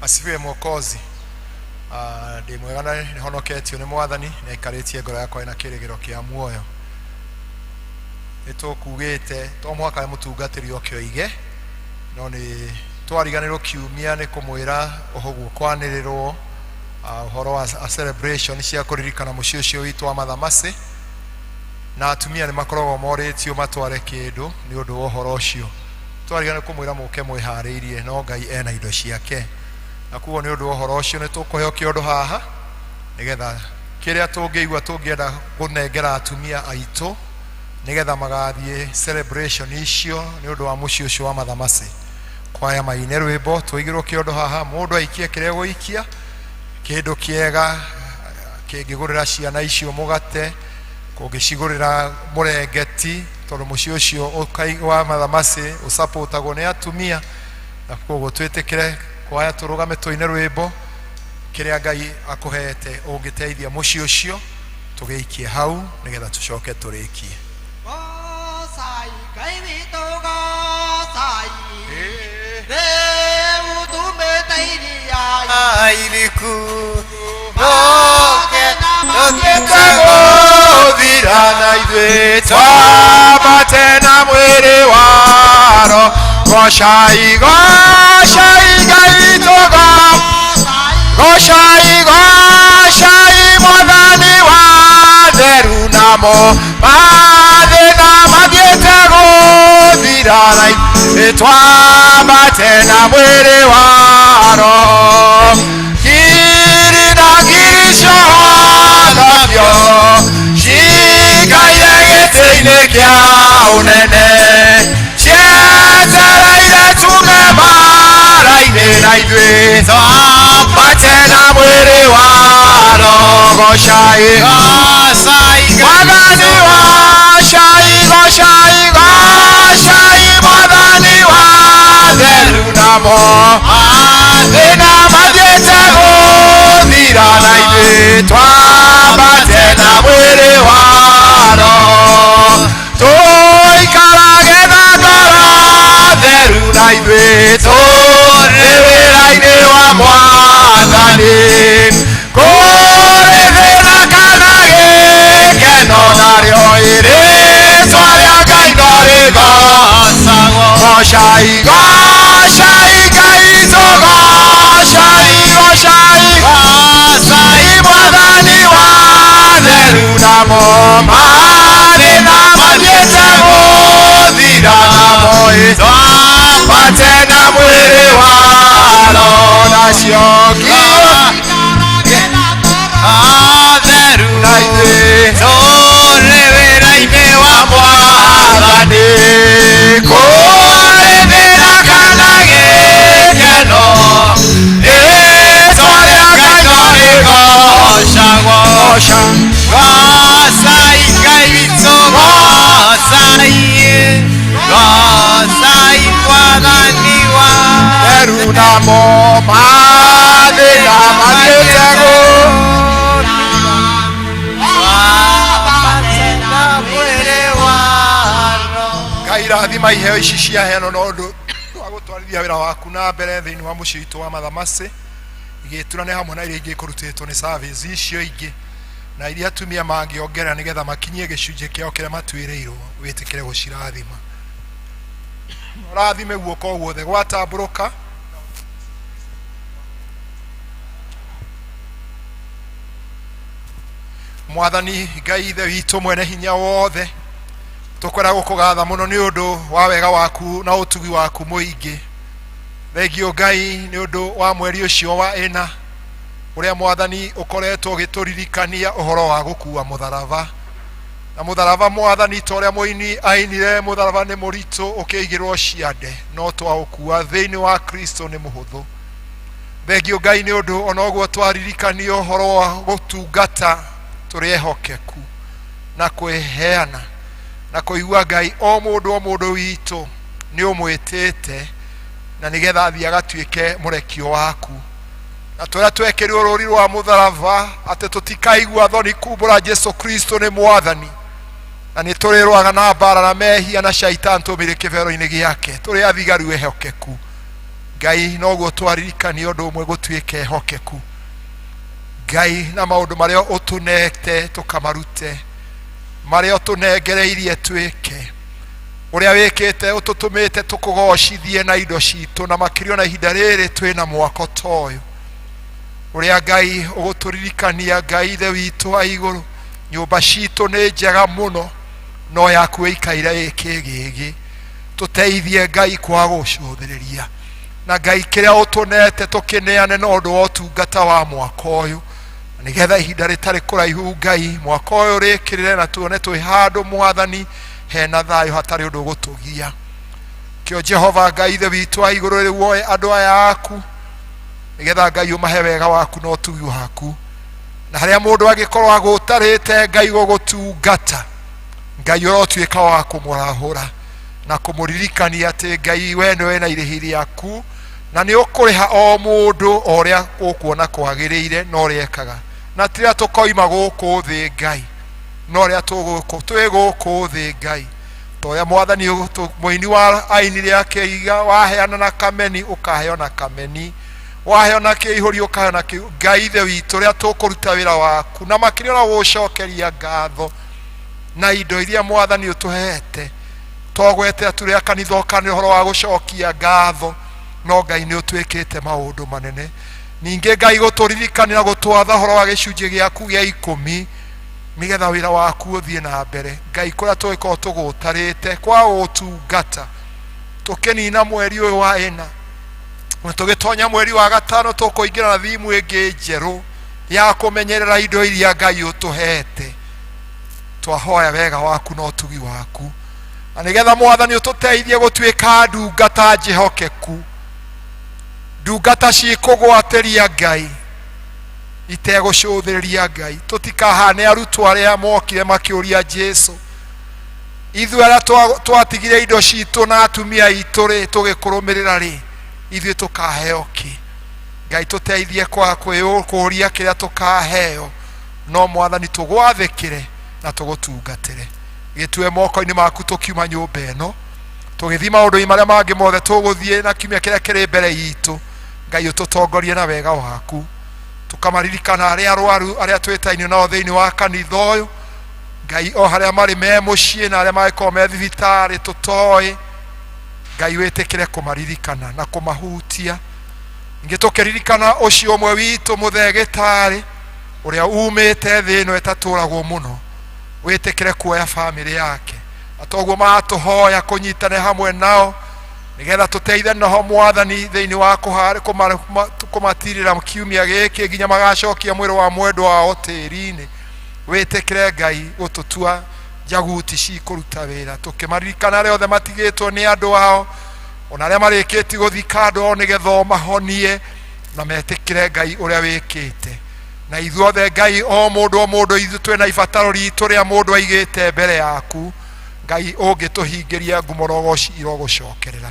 [SPEAKER 16] Asifiwe Mwokozi. Ndĩ mwega na nĩ honoketio nĩ Mwathani, nĩ aikarĩtie ngoro yakwa ĩna kĩrĩgĩro kĩa muoyo. Nĩ tũkugĩte to mũhaka mũtungatĩri oke oige, no nĩ twariganĩrwo kiumia nĩ kũmwĩra ũguo kwanĩrĩrwo ũhoro wa a celebration cia kũririkana mũciĩ ũcio witũ wa Mathamasi, na atumia nĩ makoragwo morĩtio matware kĩndũ nĩ ũndũ wa ũhoro ũcio. Twariganĩrwo kũmwĩra mũke mwĩharĩirie, no Ngai ena indo ciake, na koguo nĩ ũndũ wa ũhoro ũcio nĩ tũkũheo kĩondo haha nĩgetha kĩrĩa tũngĩigua tũngĩenda kũnengera atumia aitũ nĩgetha magathiĩ celebration icio nĩ ũndũ wa mũciĩ ũcio wa Mathamasi. Kwaya maine rwĩmbo, tũigĩrwo kĩondo haha, mũndũ aikie kĩrĩa gũikia, kĩndũ kĩega kĩngĩgũrĩra ciana icio mũgate, kũngĩcigũrĩra mũrengeti, tondũ mũciĩ ũcio wa Mathamasi ũsapotagwo nĩ atumia, na koguo twĩtĩkĩre kwaya tũrũgame tũine rwĩmbo, kĩrĩa Ngai akũhete ũngĩteithia mũciĩ ũcio tũgĩikie hau nĩgetha tũcoke tũrĩkie.
[SPEAKER 2] Gocai Ngai witũ, gocai, rĩu tumĩte iria
[SPEAKER 8] iriku
[SPEAKER 2] mathiĩte
[SPEAKER 16] gũthira na ithuĩ twambate na mwĩrĩ waro. Gocai, gocai Ngai witũ, gocai, gocai Mwathani wa theru, namo mathĩna mathiĩte gũthira na ithuĩ twambate na mwĩrĩ waro. Ngiri na ngiri ciahonokio cikaire gĩtĩ-inĩ kĩa ũnene, cietereire tume mbara-inĩ na ithuĩ twambate na mwĩrĩ waro. Gocai Mwathani, gocai, gocai, gocai Mwathani wa theru, namo mathĩna mathiĩte gũthira na ithuĩ twambate na mwĩrĩ waro. Tũikarage na ngoro theru na ithuĩ tũrĩ wĩra-inĩ wa Mwathani, kũrĩ thĩna kana gĩkeno, narĩo ĩrĩtwa rĩa Ngai no rĩgocagwo. Gocai, gocai Ngai witũ, gocai, gocai, gocai Mwathani wa theru, namo mathĩna mathiĩte gũthira, namo twambate na mwĩrĩ waro.
[SPEAKER 8] Mathĩna mathiĩte
[SPEAKER 16] Ngai rathima iheo ici ciaheanwo na ũndũ wa gũtwarithia wĩra waku na mbere thĩinĩ wa mũciĩ witũ wa Mathamacĩ, igĩturane hamwe na iria ingĩ ikũrutĩtwo nĩ service icio ingĩ na iria atumia mangĩongerera nĩgetha makinyie gĩcunjĩ kĩao kĩrĩa matuĩrĩirwo, wĩtĩkĩre gũcirathima. Ũrathime guoko guothe gwatambũrũka. Mwathani Ngai Ithe witũ mwene hinya wothe, tũkwenda gũkũgatha mũno nĩ ũndũ wa wega waku na ũtugi waku mũingĩ. Thengio Ngai nĩ ũndũ wa mweri ũcio wa ĩna ũrĩa Mwathani ũkoretwo ũgĩtũririkania ũhoro wa gũkua mũtharaba. Na mũtharaba Mwathani ta ũrĩa mũini ainire, mũtharaba nĩ mũritũ ũkĩigĩrwo ciande, no twaũkua thĩinĩ wa Kristo nĩ mũhũthũ. Thengio Ngai nĩ ũndũ ona ũguo twaririkanio ũhoro wa gũtungata tũrĩ ehokeku na kwĩheana na kũigua Ngai o mũndũ o mũndũ witũ nĩ ũmwĩtĩte na nĩgetha athiĩ agatuĩke mũrekio waku. Na tũrĩa twekĩrirwo rũri rwa mũtharaba atĩ tũtikaigua thoni kumbũra Jesu Kristo nĩ Mwathani, na nĩ tũrĩrũaga na mbara na mehia na shaitani tũmĩrĩ kĩbero-inĩ gĩake tũrĩ athigaru ehokeku. Ngai noguo twaririkania ũndũ ũmwe gũtuĩka ehokeku Ngai na maũndũ marĩa ũtũnete tũkamarute, marĩa ũtũnengereirie twĩke, ũrĩa wĩkĩte ũtũtũmĩte tũkũgocithie na indo citũ, na makĩria ona ihinda rĩrĩ twĩna mwako ta ũyũ ũrĩa Ngai ũgũtũririkania. Ngai Ithe witũ wa igũrũ, nyũmba citũ nĩ njega mũno, no yaku ĩikaire ĩ kĩgĩgĩ. Tũteithie Ngai kwaga gũcũthĩrĩria, na Ngai kĩrĩa ũtũnete tũkĩneane na ũndũ wa ũtungata wa mwaka ũyũ, nĩgetha ihinda rĩtarĩ kũraihu Ngai mwaka ũyũ ũrĩkĩrĩre na tuone twĩ handũ Mwathani hena thayũ hatarĩ ũndũ ũgũtũgia. Kĩo Jehova Ngai Ithe witũ wa igũrũ, rĩu woe andũ aya aku nĩgetha Ngai ũmahe wega waku na ũtugi waku, na harĩa mũndũ angĩkorwo agũtarĩte Ngai gũgũtungata, Ngai ũrotuĩka wa kũmũrahũra na kũmũririkania atĩ Ngai we nĩwe na irĩhi rĩaku, na nĩ ũkũrĩha o mũndũ o ũrĩa ũkuona kwagĩrĩire na ũrĩa ekaga. Na ti rĩrĩa tũkoima gũkũ thĩ Ngai, no ũrĩa twĩ gũkũ thĩ Ngai, ta ũrĩa Mwathani mũini wa ainire akĩiga, waheana na kameni ũkaheo na kameni, waheo na kĩihũri ũkaheo na kĩihũri. Ngai Ithe witũ, ũrĩa tũkũruta wĩra waku na makĩria ona gũgũcokeria ngatho na indo iria Mwathani ũtũhete, togwetera tũrĩ a kanitha ũkanĩ ũhoro wa gũcokia ngatho, no Ngai nĩ ũtwĩkĩte maũndũ manene. Ningĩ Ngai gũtũririkanĩra gũtwatha ũhoro wa gĩcunjĩ gĩaku gĩa ikũmi nĩgetha wĩra waku ũthiĩ na mbere. Ngai kũrĩa tũgĩkorwo tũgũtarĩte kwa gũtungata, tũkĩnina mweri ũyũ wa ĩna na tũgĩtonya mweri wa gatano, tũkũingĩra na thimu ĩngĩ njerũ ya kũmenyerera indo iria Ngai ũtũhete. Twahoya wega waku na ũtugi waku, na nĩgetha Mwathani ũtũteithie gũtuĩka ndungata njĩhokeku, ndungata cikũgwatĩria Ngai itegũcũthĩrĩria Ngai. Tũtikahane arutwo arĩa mokire makĩũria Jesu, ithuĩ arĩa twatigire indo citũ na atumia aitũ rĩ, tũgĩkũrũmĩrĩra rĩ, ithuĩ tũkaheo kĩ? Ngai tũteithie kwaga kwĩyũkũria kĩrĩa tũkaheo, no Mwathani tũgwathĩkĩre na tũgũtungatĩre. Gĩtue moko-inĩ maku tũkiuma nyũmba ĩno tũgĩthiĩ maũndũ-inĩ marĩa mangĩ mothe tũgũthiĩ na kiumia kĩrĩa kĩrĩ mbere itũ. Ngai ũtũtongorie na wega waku, tũkamaririkana arĩa arwaru arĩa twĩtainio nao thĩinĩ wa kanitha ũyũ, Ngai o harĩa marĩ me mũciĩ na arĩa mangĩkorwo me thibitarĩ tũtoĩ, Ngai wĩtĩkĩre kũmaririkana na kũmahutia. Ningĩ tũkĩririkana ũcio ũmwe witũ mũthegĩtarĩ ũrĩa umĩte thĩ ĩno ĩtatũragwo mũno, wĩtĩkĩre kuoya bamĩrĩ yake, na toguo maratũhoya kũnyitane hamwe nao nĩgetha tũteithane naho Mwathani thĩinĩ wa kũmatirĩra kiumia gĩkĩ nginya magacokia mwĩrĩ wa mwendwa wao tĩri-inĩ. Wĩtĩkĩre Ngai gũtũtua njaguti cikũruta wĩra, tũkĩmaririkana arĩa othe matigĩtwo nĩ andũ ao, ona arĩa marĩkĩtie gũthika andũ ao nĩgetha ũmahonie na metĩkĩre Ngai ũrĩa wĩkĩte. Na ithuothe Ngai, o mũndũ o mũndũ ithuĩ twĩna ibataro ritũ rĩa mũndũ aigĩte mbere yaku, Ngai ũngĩtũhingĩria ngumo na ũgoci irogũcokerera.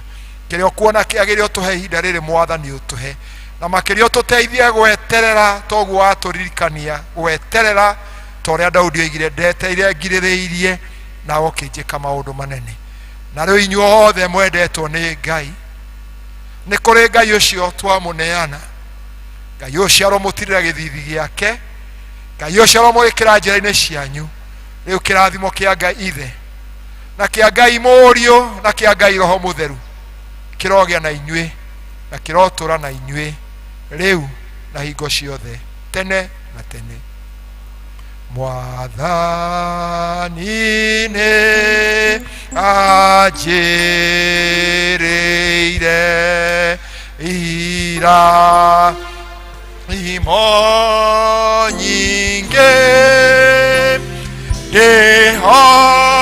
[SPEAKER 16] Kĩrĩa ũkuona kĩagĩrĩire ũtũhe ihinda rĩrĩ, Mwathani ũtũhe. Na makĩria ũtũteithie gweterera toguo watũririkania gweterera ta ũrĩa Daudi oigire ndeteire ngirĩrĩirie nawe ũkĩnjĩka maũndũ manene. Na rĩu inyuĩ othe mwendetwo nĩ Ngai, nĩ kũrĩ Ngai ũcio twamũneana, Ngai ũcio aromũtirĩra gĩthithi gĩake, Ngai ũcio aromwĩkĩra njĩra-inĩ cianyu. Rĩu kĩrathimo kĩa Ngai Ithe na kĩa Ngai Mũriũ na kĩa Ngai Roho Mũtheru kĩrogĩa na inyuĩ na kĩrotũra na inyuĩ rĩu na hingo ciothe tene na tene. Mwathani nĩ anjĩrĩire ira imo nyingĩ ndĩhoka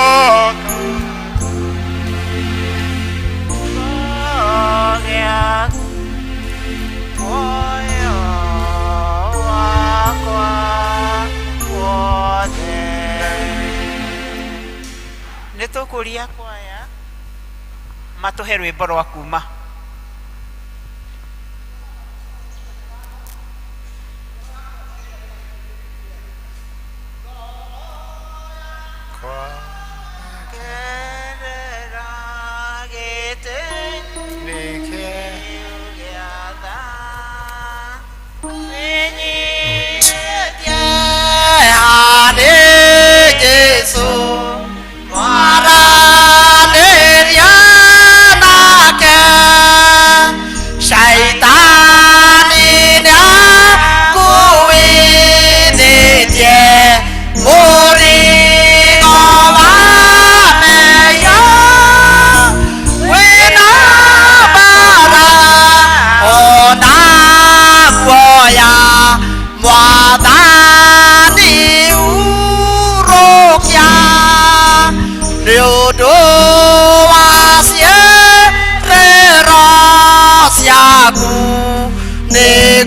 [SPEAKER 1] nä tå kå ria kwaya matå he rwä mbo rwa kuma.
[SPEAKER 8] Nĩ